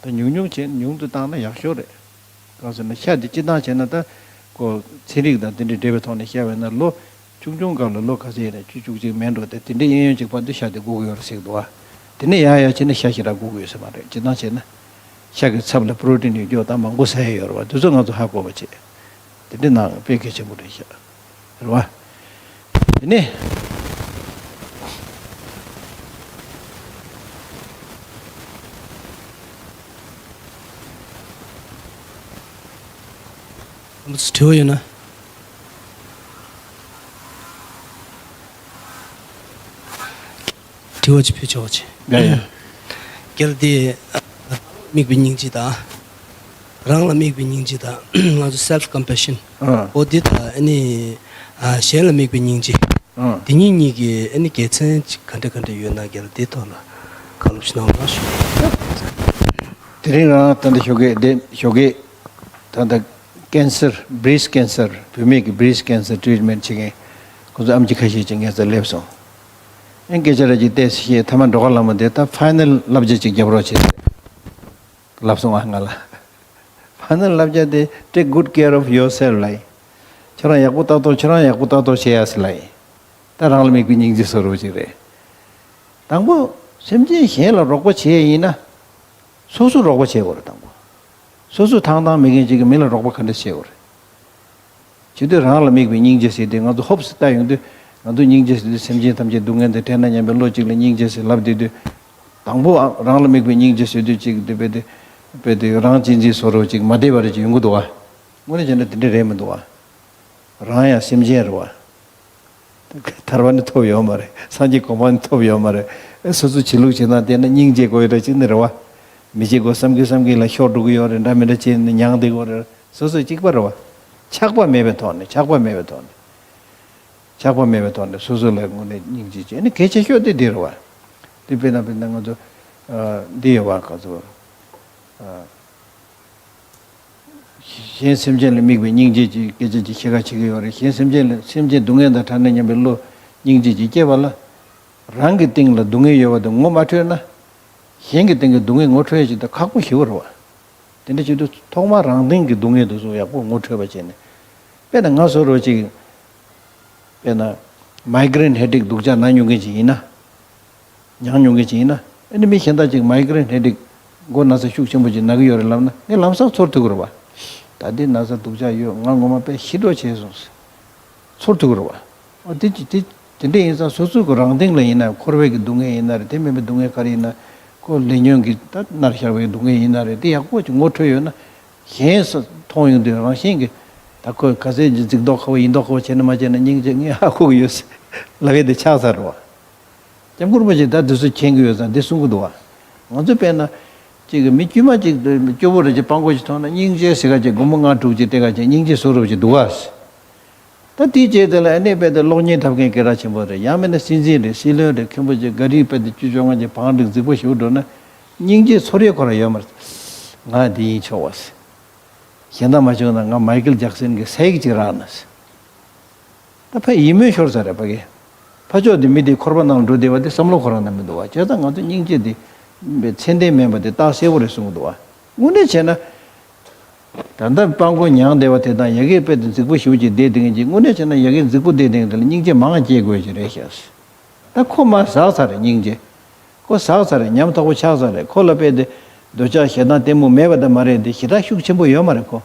ད་ཉུང་ཉུང་བྱས་ཉུང་དུ་བཏང་ན་ཡག་ཤོས་རེད། གང་ཟེར་ན་ཤ་འདི་སྤྱི་བཏང་བྱས་ན་ད་ཁོ་ཚན་རིག་དང་དེ་འདྲའི་འབྲེལ་བའི་ཐོག་ནས་བཤད་པ་ཡིན་ན་ལོ་ཆུང་ཆུང་སྐབས་ལ་ལོ་ག་ཚོད་ཡིན་ན་བཅུ་བཅུ་གཅིག་མིན་འགྲོ་སྟེ་དེ་འདྲའི་གཡས་གཡོན་གཅིག་བར་དུ་ཤ་དེ་དགོས་ཀྱི་ཡོད་རེད་ཟེར་གི་འདུག་བ། དེ་ནས་ཡར་ཡར་བྱས་ན་ཤ་ཞེ་དྲག་དགོས་ཀྱི་ཡོད་ས་མ་རེད། སྤྱི་བཏང་བྱས་ན། ཤ་གི་ཚབ་ལ་པྲོ་ཊིན་ཡོད་རྒྱུ་དང་མང་པོ་ཟ་ཡ་ཡོད་རེད་བ། དེ་ཚོ་ང་ཚོ་ཧ་གོ་བ་བྱེད། དེ་འདྲ་ནང་དཔེ་གལ་ཆེན་པོ་རེད་ཤག་རེད་བ། དེ་ནས། དྲི་བ་ཡོད་ན། དྲི་བ་ཅིག་ཕུལ་ཆོག་ཅིག་ཡ་ཡ། རྒྱལ་དེ་དམིགས་པའི་སྙིང་རྗེ་དང་། རང་ལ་དམིགས་པའི་སྙིང་རྗེ་དང་། ང་ཚོ་self compassion ཨ། འོ་འདི་དང་ཨ་ནི་ཨ་གཞན་ལ་དམིགས་པའི་སྙིང་རྗེ། ཨ། འདི་གཉིས་གཉིས་ཀྱི་ཨ་ནི་དགེ་མཚན་ཅིག་ག་འདྲ་ག་འདྲ་ཡོད་ན་རྒྱལ་དེ་ཐོག་ལ་བཀའ་སློབ་ཞིག་གནང་རོགས་ཞུ། དེ་རིང་རང་ད་ལྟ་ཞོགས་ཀས་བསྡད་ཞོགས་ཀས་ད་ལྟ་cancer breast cancer བུད་མེད་ཀྱི་breast cancer treatment བྱེད་མཁན་ཁོ་ཚོ་ཨམ་ཆི་ཁ་ཤས་ཅིག་ངའི་རྩར་སླེབས་སོང་། ཨེ་སྐད་ཆ་ར་ཅིག་བལྟས་ཤེས་ཐ་མ་འགྲོ་ཁ་ལ་མོ་དེ་ད་final བསླབ་བྱ་ཅིག་རྒྱབ་རོགས་བྱེད་ལབ་སོང་ཨ་ང་ལ། final བསླབ་བྱ་དེ take good care of yourself ལབ་ཡིན། ཁྱོད་རང་ཡག་པོ་ལྟ་རྟོག་ཁྱོད་རང་ཡག་པོ་ལྟ་རྟོག་བྱེད་ཡ་ཟེར་ལ་ཡིན། ད་རང་ལ་དམིགས་པའི་སྙིང་རྗེ་བཟོ་འདྲ་ཅིག་རེད། དང་པོ། སེམས་ཅན་གཞན་ལ་རོགས་པ་བྱེད་ཡ་ཡིན་ན། སོ་སོ་རོགས་པ་བྱེད་དགོས་རེད་དང་པོ། སོ་སོ་ཐང་ཐང་མེད་མཁན་ཅིག་གིས་མི་ལ་རོགས་པ་ག་འདྲ་བྱེད་དགོས་རེད། བྱེད་དུས་རང་ལ་དམིགས་པའི་སྙིང་རྗེ་ཟེར་དུས་ང་ཚོ་ཧོབ་སེ་ལྟ་ཡོང་དུས། ང་ཚོ་སྙིང་རྗེ་ཟེར་དུས་སེམས་ཅན་ཐམས་ཅད་སྡུག་བསྔལ་དང་བྲལ་ན་སྙམ་པའི་བློ་གཅིག་ལ་སྙིང་རྗེ་ཟེར་ལབ་བསྡད་དུས། དང་པོ་ཨ་རང་ལ་དམིགས་པའི་སྙིང་རྗེ་ཟེར་དུས་གཅིག་དེ་དཔེ་དེ། དཔེ་དེ་རང་གཅེས་འཛིན་བཟོ་འདྲ་ཅིག་མ་བདེ་བ་རེ་ཅིག་ཡོང་གི་འདུག་བ། དངོས་གནས་བྱས་ན་དེ་འདྲ་རེད་མི་འདུག་བ། རང་ཡང་སེམས་ཅན་རེད་བ། ཐར་པ་ནི་ཐོབ་ཡོད་མ་རེད། སངས་རྒྱས་གོ་འཕང་ནི་ཐོབ་ཡོད་མ་རེད། ཨེ་སོ་སོ་བྱེད་ལུགས་བྱེད་སྟངས་དེ་ན་སྙིང་རྗེ་དགོས་ཡོད་འདྲ་ཅིག་ནི་རེད་བ། མི་བྱེད་དགོས་བསམ་གི་བསམ་གི་ལ་ཤོར་འགྲོ་གི་ཡོད་རེད། འདྲ་མི་འདྲ་བྱས་ནས་མྱངས་བསྡད་དགོས་རེད། སོ་སོ་གཅིག་པ་རེད་བ། ཆགས་པ་མེད་པའི་ཐོག་ནས། ཆགས་པ་མེད་པའི་ཐོག་ནས། ཆགས་པ་མེད་པའི་ཐོག་ནས་སོ་སོ་ལ་དངོས་གནས་སྙིང་རྗེ་བྱས་ནས་གལ་ཆེ་ཤོས་དེ་འདི་རེད་བ། དེ་དཔེར་ན་དཔེར་ན་ང་ཚོ་ཨ་འདི་ཡོད་བ། ག་ཚོད་ཨ། གཞན་སེམས་ཅན་ལ་དམིགས་པའི་སྙིང་རྗེ་གི་སྐད་ཆ་ཅིག་བཤད་ཁ་བྱེད་ཀྱི་ཡོད་རེད། གཞན་སེམས་ཅན་ལ་སེམས་ཅན་སྡུག་བསྔལ་དང་བྲལ་ན་སྙམ་པའི་བློ་སྙིང་རྗེ་ཅིག་སྐྱེས་པ་ལ། རང་གི་སྟེང་ལ་སྡུག་བསྔལ་ཡོད་པ་དེ་ངོ་མ་འཕྲོད་ན། གཞན་གྱི་སྟེང་གི་སྡུག་བསྔལ་ངོ་འཕྲོད་ཡ་ཅིག་ད་ཁག་པོ་ཞེ་པོ་རེད་བ། དེ་འདྲ་བྱེད་དུས་ཐོག་མར་རང་སྟེང་གི་སྡུག་བསྔལ་དེ་ཚོ་ཡག་པོ་ངོ་འཕྲོད་པ་བྱས་ནས། དཔེར་ན་ང་བཟོ་འདྲ་ཅིག་དཔེར་ན། མའི་གྷི་རེན་ཧེ་ཌེག་སྡུག་ཅག་ན་མྱོང་མཁན་ཅིག་ཡིན་ན། མྱངས་མྱོང་མཁན་ཅིག་ཡིན་ན། ཨ་ནི་མི་གཞན་དག་ཅིག་མའི་གྷི་རེན་ཧེ་ཌེག་མགོ་ན་ཚ་ཤུགས་ཆེན་པོ་ཅིག་ན་གི་ཡོད་རེད་ལབ་ན། ངས་ལམ་སང་ཚོར་ཐུབ་ཀྱི་རེད་བ། ད་འདི་ན་ཚ་སྡུག་ཅག་ཡོད། ང་ངོ་མ་དཔེ་ཤི་འགྲོ་བྱས་སོང་ཟེར། ཚོར་ཐུབ་ཀྱི་རེད་བ། ཨོ་དེ་ཅི་དེ་དེ་འདྲ་ཡིན་ཙང་སོ་སོའི་གི་རང་སྟེང་ལ་ཡིན་ན། འཁོར་བའི་གི་སྡུག་བསྔལ་ཡིན་ན་རེད། དེ་མིན་པའི་སྡུག་བསྔལ་ག་རེ་ཡིན་ན། ཁོ་ལས་ཉོན་གྱི་ད་མནར་བཞག་པའི་སྡུག་བསྔལ་ཡིན་ན་རེད། དེ་ཡག་པོ་ཅིག་ངོ་འཕྲོད་ཡོད་ན། གཞན་སུ་མཐོང་ཡོང་དུས་རང་བཞིན་གྱིས། ད་ཁོས་ག་ཚད་ཅིག་རྫིག་མདོག་ཁ་པོ་ཡིན་མདོག་ཁ་པོ་བྱས་ན་མ་བྱས་ན་སྙིང་རྗེ་ངས་ཧ་གོ་གི་ཡོད་ཟེར་ལབ་ཡས་དེ་ཆགས་ཚར་རེད་བ། སྐྱབས་མགོན་རིན་པོ་ཆེས་ད་དེ་ཚོ་མཁྱེན་གྱི་ཡོད་ཙང་འདི་གསུང་གི་འདུག་བ། ང་ཚོ་དཔེར་ན། ཅིག་མི་དཀྱུས་མ་ཅིག་སྐྱོ་པོ་རེ་ཅིག་སྤྲང་པོ་ཅིག་མཐོང་ན། སྙིང་རྗེ་ཟེར་ག་ཅིག་སྒོར་མོ་ལྔ་དྲུག་ཅིག་སྟེར་ག་ཅིག་སྙིང་རྗེ་བཟོ་འདྲ་ཅིག་འདུག་ག་ད་དེའི་རྗེས་དེ་ལ་ཨ་ནི་དཔེ་དེ་གློག་བརྙན་འཁྲབ་མཁན་སྐད་གྲགས་ཆེན་པོ་རེད། ཡང་མིན་ན་སྲིད་འཛིན་རེད། སྲིད་བློན་རེད། མཁན་པོ་ཅིག་ག་རེ་དཔེ་དེ་བཅུ་བཅོ་ལྔ་ཅིག་བང་སྒྲིག་རྫིག་པོ་ཞིག་འགྲོ་ན། སྙིང་རྗེ་ཚོར་ཡས་ཁོ་རང་ཡོད་མ་རེད། ང་འདི་ཡིན་ཆོག་པ་ཟེར། གཞན་དག་མ་བྱུང་ན་ང་མའི་ཀལ་ཇེག་སན་གྱི་ས་ཡིག་ཅིག་རག་ན་ཟེར། ད་ཕ་ཡིད་སྨོན་ཤོར་ཚར་རེད་ཕ་གི། ཕ་ཕྱོགས་དེ་མི་དེ་འཁོར་བ་ནང་ལ་འགྲོ་བསྡད་པ་དེ་བསམ་བློ་ཁོ་རང་ན་མི་འདུག་བ། བྱས་ཙང་ང་ཚོ་སྙིང་རྗེ་དེ་ཚད་ལྡན་མིན་པ་དེ་རྟགས་གསལ་པོ་རེད་གསུང་གི་འདུག་བ། དངོས་གནས་བྱས་ན། ད་ལྟ་སྤྲང་པོ་མྱངས་བསྡད་པ་དེ་དང་ཡ་གིའི་དཔེ་དེ་རྫིག་པོ་ཞེ་པོ་ཅིག་བསྡད་བསྡད་མཁན་ཅིག་དངོས་གནས་བྱས་ན་ཡ་གི་རྫིག་པོ་བསྡད་བསྡད་མཁན་དེ་ལ་སྙིང་རྗེ་མང་བ་སྐྱེ་དགོས་ཀྱི་རེད་ཤག་ད་ཁོ་མར་ཟག་ཚར་རེད་སྙིང་རྗེ། ཁོ་ཟག་ཚར་རེད། ཉམ་ཐག་པོ་ཆགས་ཚར་རེད། ཁོ་ལ་དཔེ་དེ་འདོད་ཆགས་ཞེ་སྡང་གཏི་མུག་མེད་པ་དེ་མ་རེད་དེ། ཞེ་དྲག་ཤུགས་ཆེན་པོ་ཡོད་མ་རེད་ཁོ།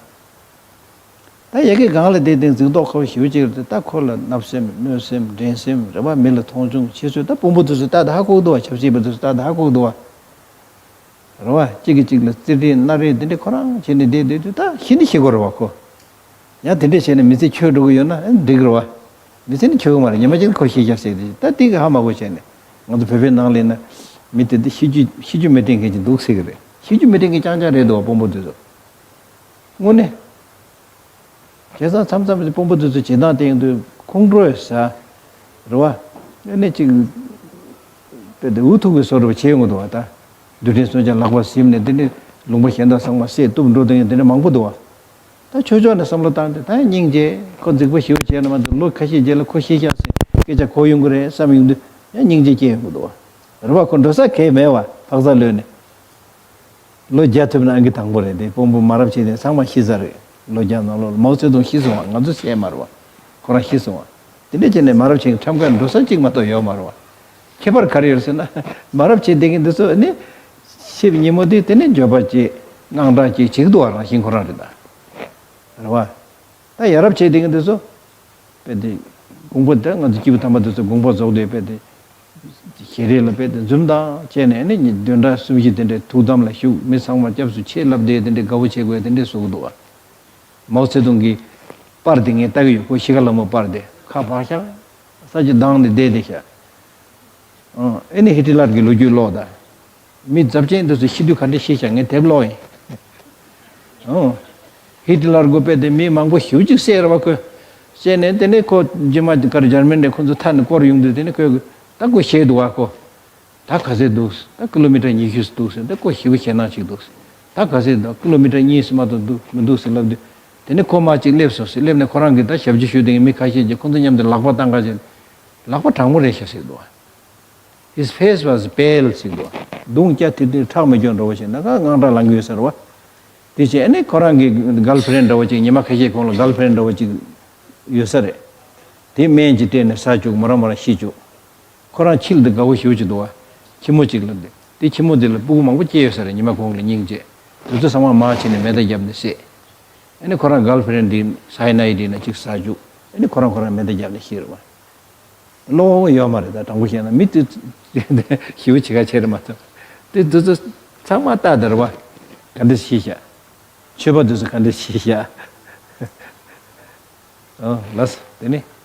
ད་ཡ་གི་སྒང་ལ་བསྡད་བསྡད་རྫིག་མདོག་ཁ་པོ་ཞེ་པོ་ཅིག་རེད་དེ། ད་ཁོ་ལ་བརྣབ་སེམས་གནོད་སེམས་འགྲན་སེམས་རེད་བ། མི་ལ་མཐོང་ཆུང་བྱེད་ཚུལ། ད་དཔོན་པོ་དེ་ཚོས་ལྟ་དེ་ཧ་གོ་གི་འདུག་བ། ཆབ་སྲིད་པ་དེ་ཚོས་ལྟ་དེ་ཧ་གོ་གི་འདུག་བ། རེད་བ། གཅིག་གིས་གཅིག་ལ་རྩེད་འགྲན་སྣ་རེས་དེ་འདྲ་ཁོ་རང་བྱས་ནས་བསྡད་བསྡད་དུས་ད་ཤི་ནི་ཤི་དགོས་རེད་བ་ཁོ། ཡང་དེ་འདྲ་བྱས་ནས་མི་ཚེ་འཆོལ་འགྲོ་གི་ཡོད་ན་འགྲིག་རེད་བ། མི་ཚེ་ནི་འཆོལ་གི་མ་རེད། ཉི་མ་གཅིག་ཁོ་ཤི་ཤག་ཟེར་དེ། ད་དེ་གི་ཧ་མ་གོ་བྱས་ནས་ང་ཚོ་བོད་པའི་ནང་ལ་ཡིན་ན་མི་དེ་དེ་ཤི་རྒྱུ་ཤི་རྒྱུ་མི་དྲན་མཁན་ཅིག་འདུག་ཟེར་གི་རེད། ཤི་རྒྱུ་མི་དྲན་མཁན་རྐྱང་རྐྱང་རེད་འདུག་བ་དཔོན་པོ་དེ་ཚོ། དངོས་གནས། བྱས་ཙང་མཚམས་མཚམས་དེ་དཔོན་པོ་དེ་ཚོ་བྱེད་སྟངས་དེ་ཡིན་དུས་ཁོང་ཁྲོ་ཡོད་ས་རེད་བ། ཨ་ནི་ཅིག་དཔེ་དེ་འུ་ཐུག་གི་བཟོ་འདྲ་བྱེད་ཡོང་གི་འདུག་བ། ད་རྡུལ་ཕྲན་སུམ་ཅུ་ལག་པར་ཟིན་ནས་དེ་ནི་ལུང་པ་གཞན་དག་ཚང་མ་བསད་གཏུབ་འགྲོ་དེ་ཡིན་དེ་འདྲ་མང་པོ་འདུག་བ། ད་ཆོས་ཕྱོགས་ནས་བསམ་བློ་བཏང་སྟེ་ད་སྙིང་རྗེ། ཁོ་རྫིག་པོ་ཞེ་པོ་བྱས་ན་མ་གཏོགས་ལོ་ཁ་ཤས་རྗེས་ལ་ཁོ་ཤི་ཤག་ཟེར་སྐད་ཆ་གོ་ཡོང་གི་རེད་བསམ་ཡོང་དུས་ཡང་སྙིང་རྗེ་སྐྱེ་ཡོང་གི་འདུག་བ། རེད་བ། ཁོ་འགྲོ་ས་གང་ཡང་མེད་བ། འཕག་འཚག་ལོན་ནས། ལོ་བརྒྱ་ཐུབ་ན་ཨང་ཀི་དང་པོ་རེད་དེ། དཔོན་པོ་མ་རབས་ཆེ་དེ་ཚང་མ་ཤི་ཚར་རེད། ལོ་བརྒྱ་ནང་ལོགས་ལ་མའོ་ཙེ་ཏུང་ཤི་སོང་བ། ང་ཚོ་བཤད་མ་རེད་བ། ཁོ་རང་ཤི་སོང་བ། དེ་འདྲ་བྱས་ནས་མ་རབས་ཆེ་ཁྲམ་ཁ་འགྲོ་ས་གཅིག་མ་གཏོགས་ཡོད་མ་རེད་བ། ཁྱད་པར་ག་རེ་ཡོད་ཟེར་ན། མ་རབས་ཆེ་དེ་གི་འདི་ཚོ་ནི་ཤི་བའི་ཉིན་མོ་དེ་དེ་ནས་འགྱོད་པ་སྐྱེ། དངངས་སྐྲག་སྐྱེ་བྱེད་ཀྱི་འདུག་བ། རང་བཞིན་ཁོ་རང་རེད་ད། རེད་བ། ད་ཡ་རབས་ཆེ་དེ་གི་འདི་ཚོ། དཔེ་དེ། དགོངས་པ་དེ་ང་ཚོ་སྐྱེས་བུ་དམ་པ་དེ་ཚོ་དགོངས་པ་རྫོགས་དུས་དཔེ་དེ། ཞལ་རས་ལ་དཔེ་དེ་འཛུམ་མདངས་བྱས་ནས་ནི་བདུན་ཕྲག་གསུམ་བཞི་དེ་འདྲའི་ཐུགས་དམ་ལ་བཞུགས། མི་ཚང་མ་སྐྱབས་སུ་མཆི་ལབ་བསྡད། དེ་འདྲའི་དགའ་བོ་བྱེད་དགོས་དེ་འདྲའི་བཟོ་གི་འདུག་བ། མའོ་ཙེ་ཏུང་གི་པར་དེ་ངས་ལྟ་གི་ཡོད། ཁོ་ཤི་ཁ་ལ་མོ་པར་དེ་ཁ་བག་ཤག་ས་ཅིག་བརྡུངས་ནས་བསྡད་བསྡད་ཤག་ཨ་ནི་ཧི་ཊི་ལར་གྱི་ལོ་རྒྱུས་ཀློག་དང་། མི་རྫབ་ཅན་དེ་ཚོ་ཤི་དུས་ག་འདྲ་ཤི་ཤག་ངས་དེབ་ཀློག་ཡིན། ཨོ། ཧི་ཊི་ལར་དགོས་པས་དེ་མི་མང་པོ་ཞེ་པོ་ཅིག་བསད་རེད་བ་ཁོས། བསད་ནས་དེ་ནས་ཁོ་རྗེས་མ་གར་འཇར་མན་ནས་ཁོ་ཚོ་ཐར་ནས་སྐོར་ཡོང་དུས་དེ་ནས་ཁོས་ད་ཁོ་ཤེས་འདུག་བ་ཁོ། ད་ག་ཚད་འདུག་ད་ཀི་ལོ་མི་ཊར་ཉི་ཤུ་འདུག་ཟེར། ད་ཁོ་ཞེ་པོ་ཞེད་སྣང་ཅིག་འདུག་ད་ག་ཚད་འདུག་ཀི་ལོ་མི་ཊར་གཉིས་སུ་མ་གཏོགས་འདུག་མི་འདུག་ཟེར་ལབ་དུས། དེ་ནས་ཁོ་མར་ཅིག་སླེབས་སོང་ཟེར། སླེབས་ནས་ཁོ་རང་གིས་ད་ཞབས་ཕྱི་ཞུ་དེ་མི་ཁ་ཤས་ཀྱིས་ཁོ་ཚོ་མཉམ་དུ་ལག་པ་བཏང་ག་བྱས། ལག་པ་གྲང་མོ་རེད་ཤག་ཟེར་འདུག His face was pale ཟེར་འདུག་གདོང་སྐྱ་ཐིར་ཐིར་ཁྲག་མི་སྐྱོན་འདྲ་བོ་ཞིག་ན་ག་དངངས་སྐྲག་ལངས་ཀྱི་ཡོད་ས་རེད་བ། དེ་བྱས་ཨ་ནི་ཁོ་རང་གི་གརལ་ཕི་རེན་འདྲ་བོ་ཅིག་ཉི་མ་ཁ་ཤས་གོང་ལ་གརལ་ཕི་རེན་འདྲ་བོ་ཅིག་ ཡོད་ས་རེད། དེ་སྨན་གྱིས་སྤྲད་ནས་ཟ་བཅུག་མོ་རང་མོ་རང་ཤི་བཅུག་ཁོ་རང་ཁྱི་ལ་དེ་དགའ་བོ་ཞེ་པོ་ཅིག་འདུག་བ། ཁྱི་མོ་གཅིག་ལ་དེ་དེ་ཁྱི་མོ་དེ་ལ་སྤུ་གུ་མང་པོ་སྐྱེས་ཡོད་ས་རེད། ཉི་མ་གུང་ལ་སྙིང་རྗེ། དེ་ཚོ་ཚང་མ་མར་ཕྱིན་ནས་མེ་མདའ་བརྒྱབ་ནས་བསད། ཨ་ནི་ཁོ་རང་གརལ་ཕི་རེན་དེ་སའི་ནའི་དེ་ན་གཅིག་ཟ་བཅུག་ཨ་ནི་ཁོ་རང་ཁོ་རང་མེ་མདའ་བརྒྱབ་ནས་ཤི་རེད་བ། བློ་ཡོད་མ་རེད། ད་དྲང་པོ་བཤད་ན་མི་དེ་ཞེ་པོ་བྱེད་ཁ་ཆེ་རེད་མ་གཏོགས། དེ་དེ་ཚོ་ཚང་མ་ལྟ་དེ་རེད་བ། ག་འདྲ་ཤི་ཤག་ཆོས་པ་དེ་ཚོ་ག་འདྲ་ཤི་ཤག་ཨོ་ལགས་སོ། དེ་ནི་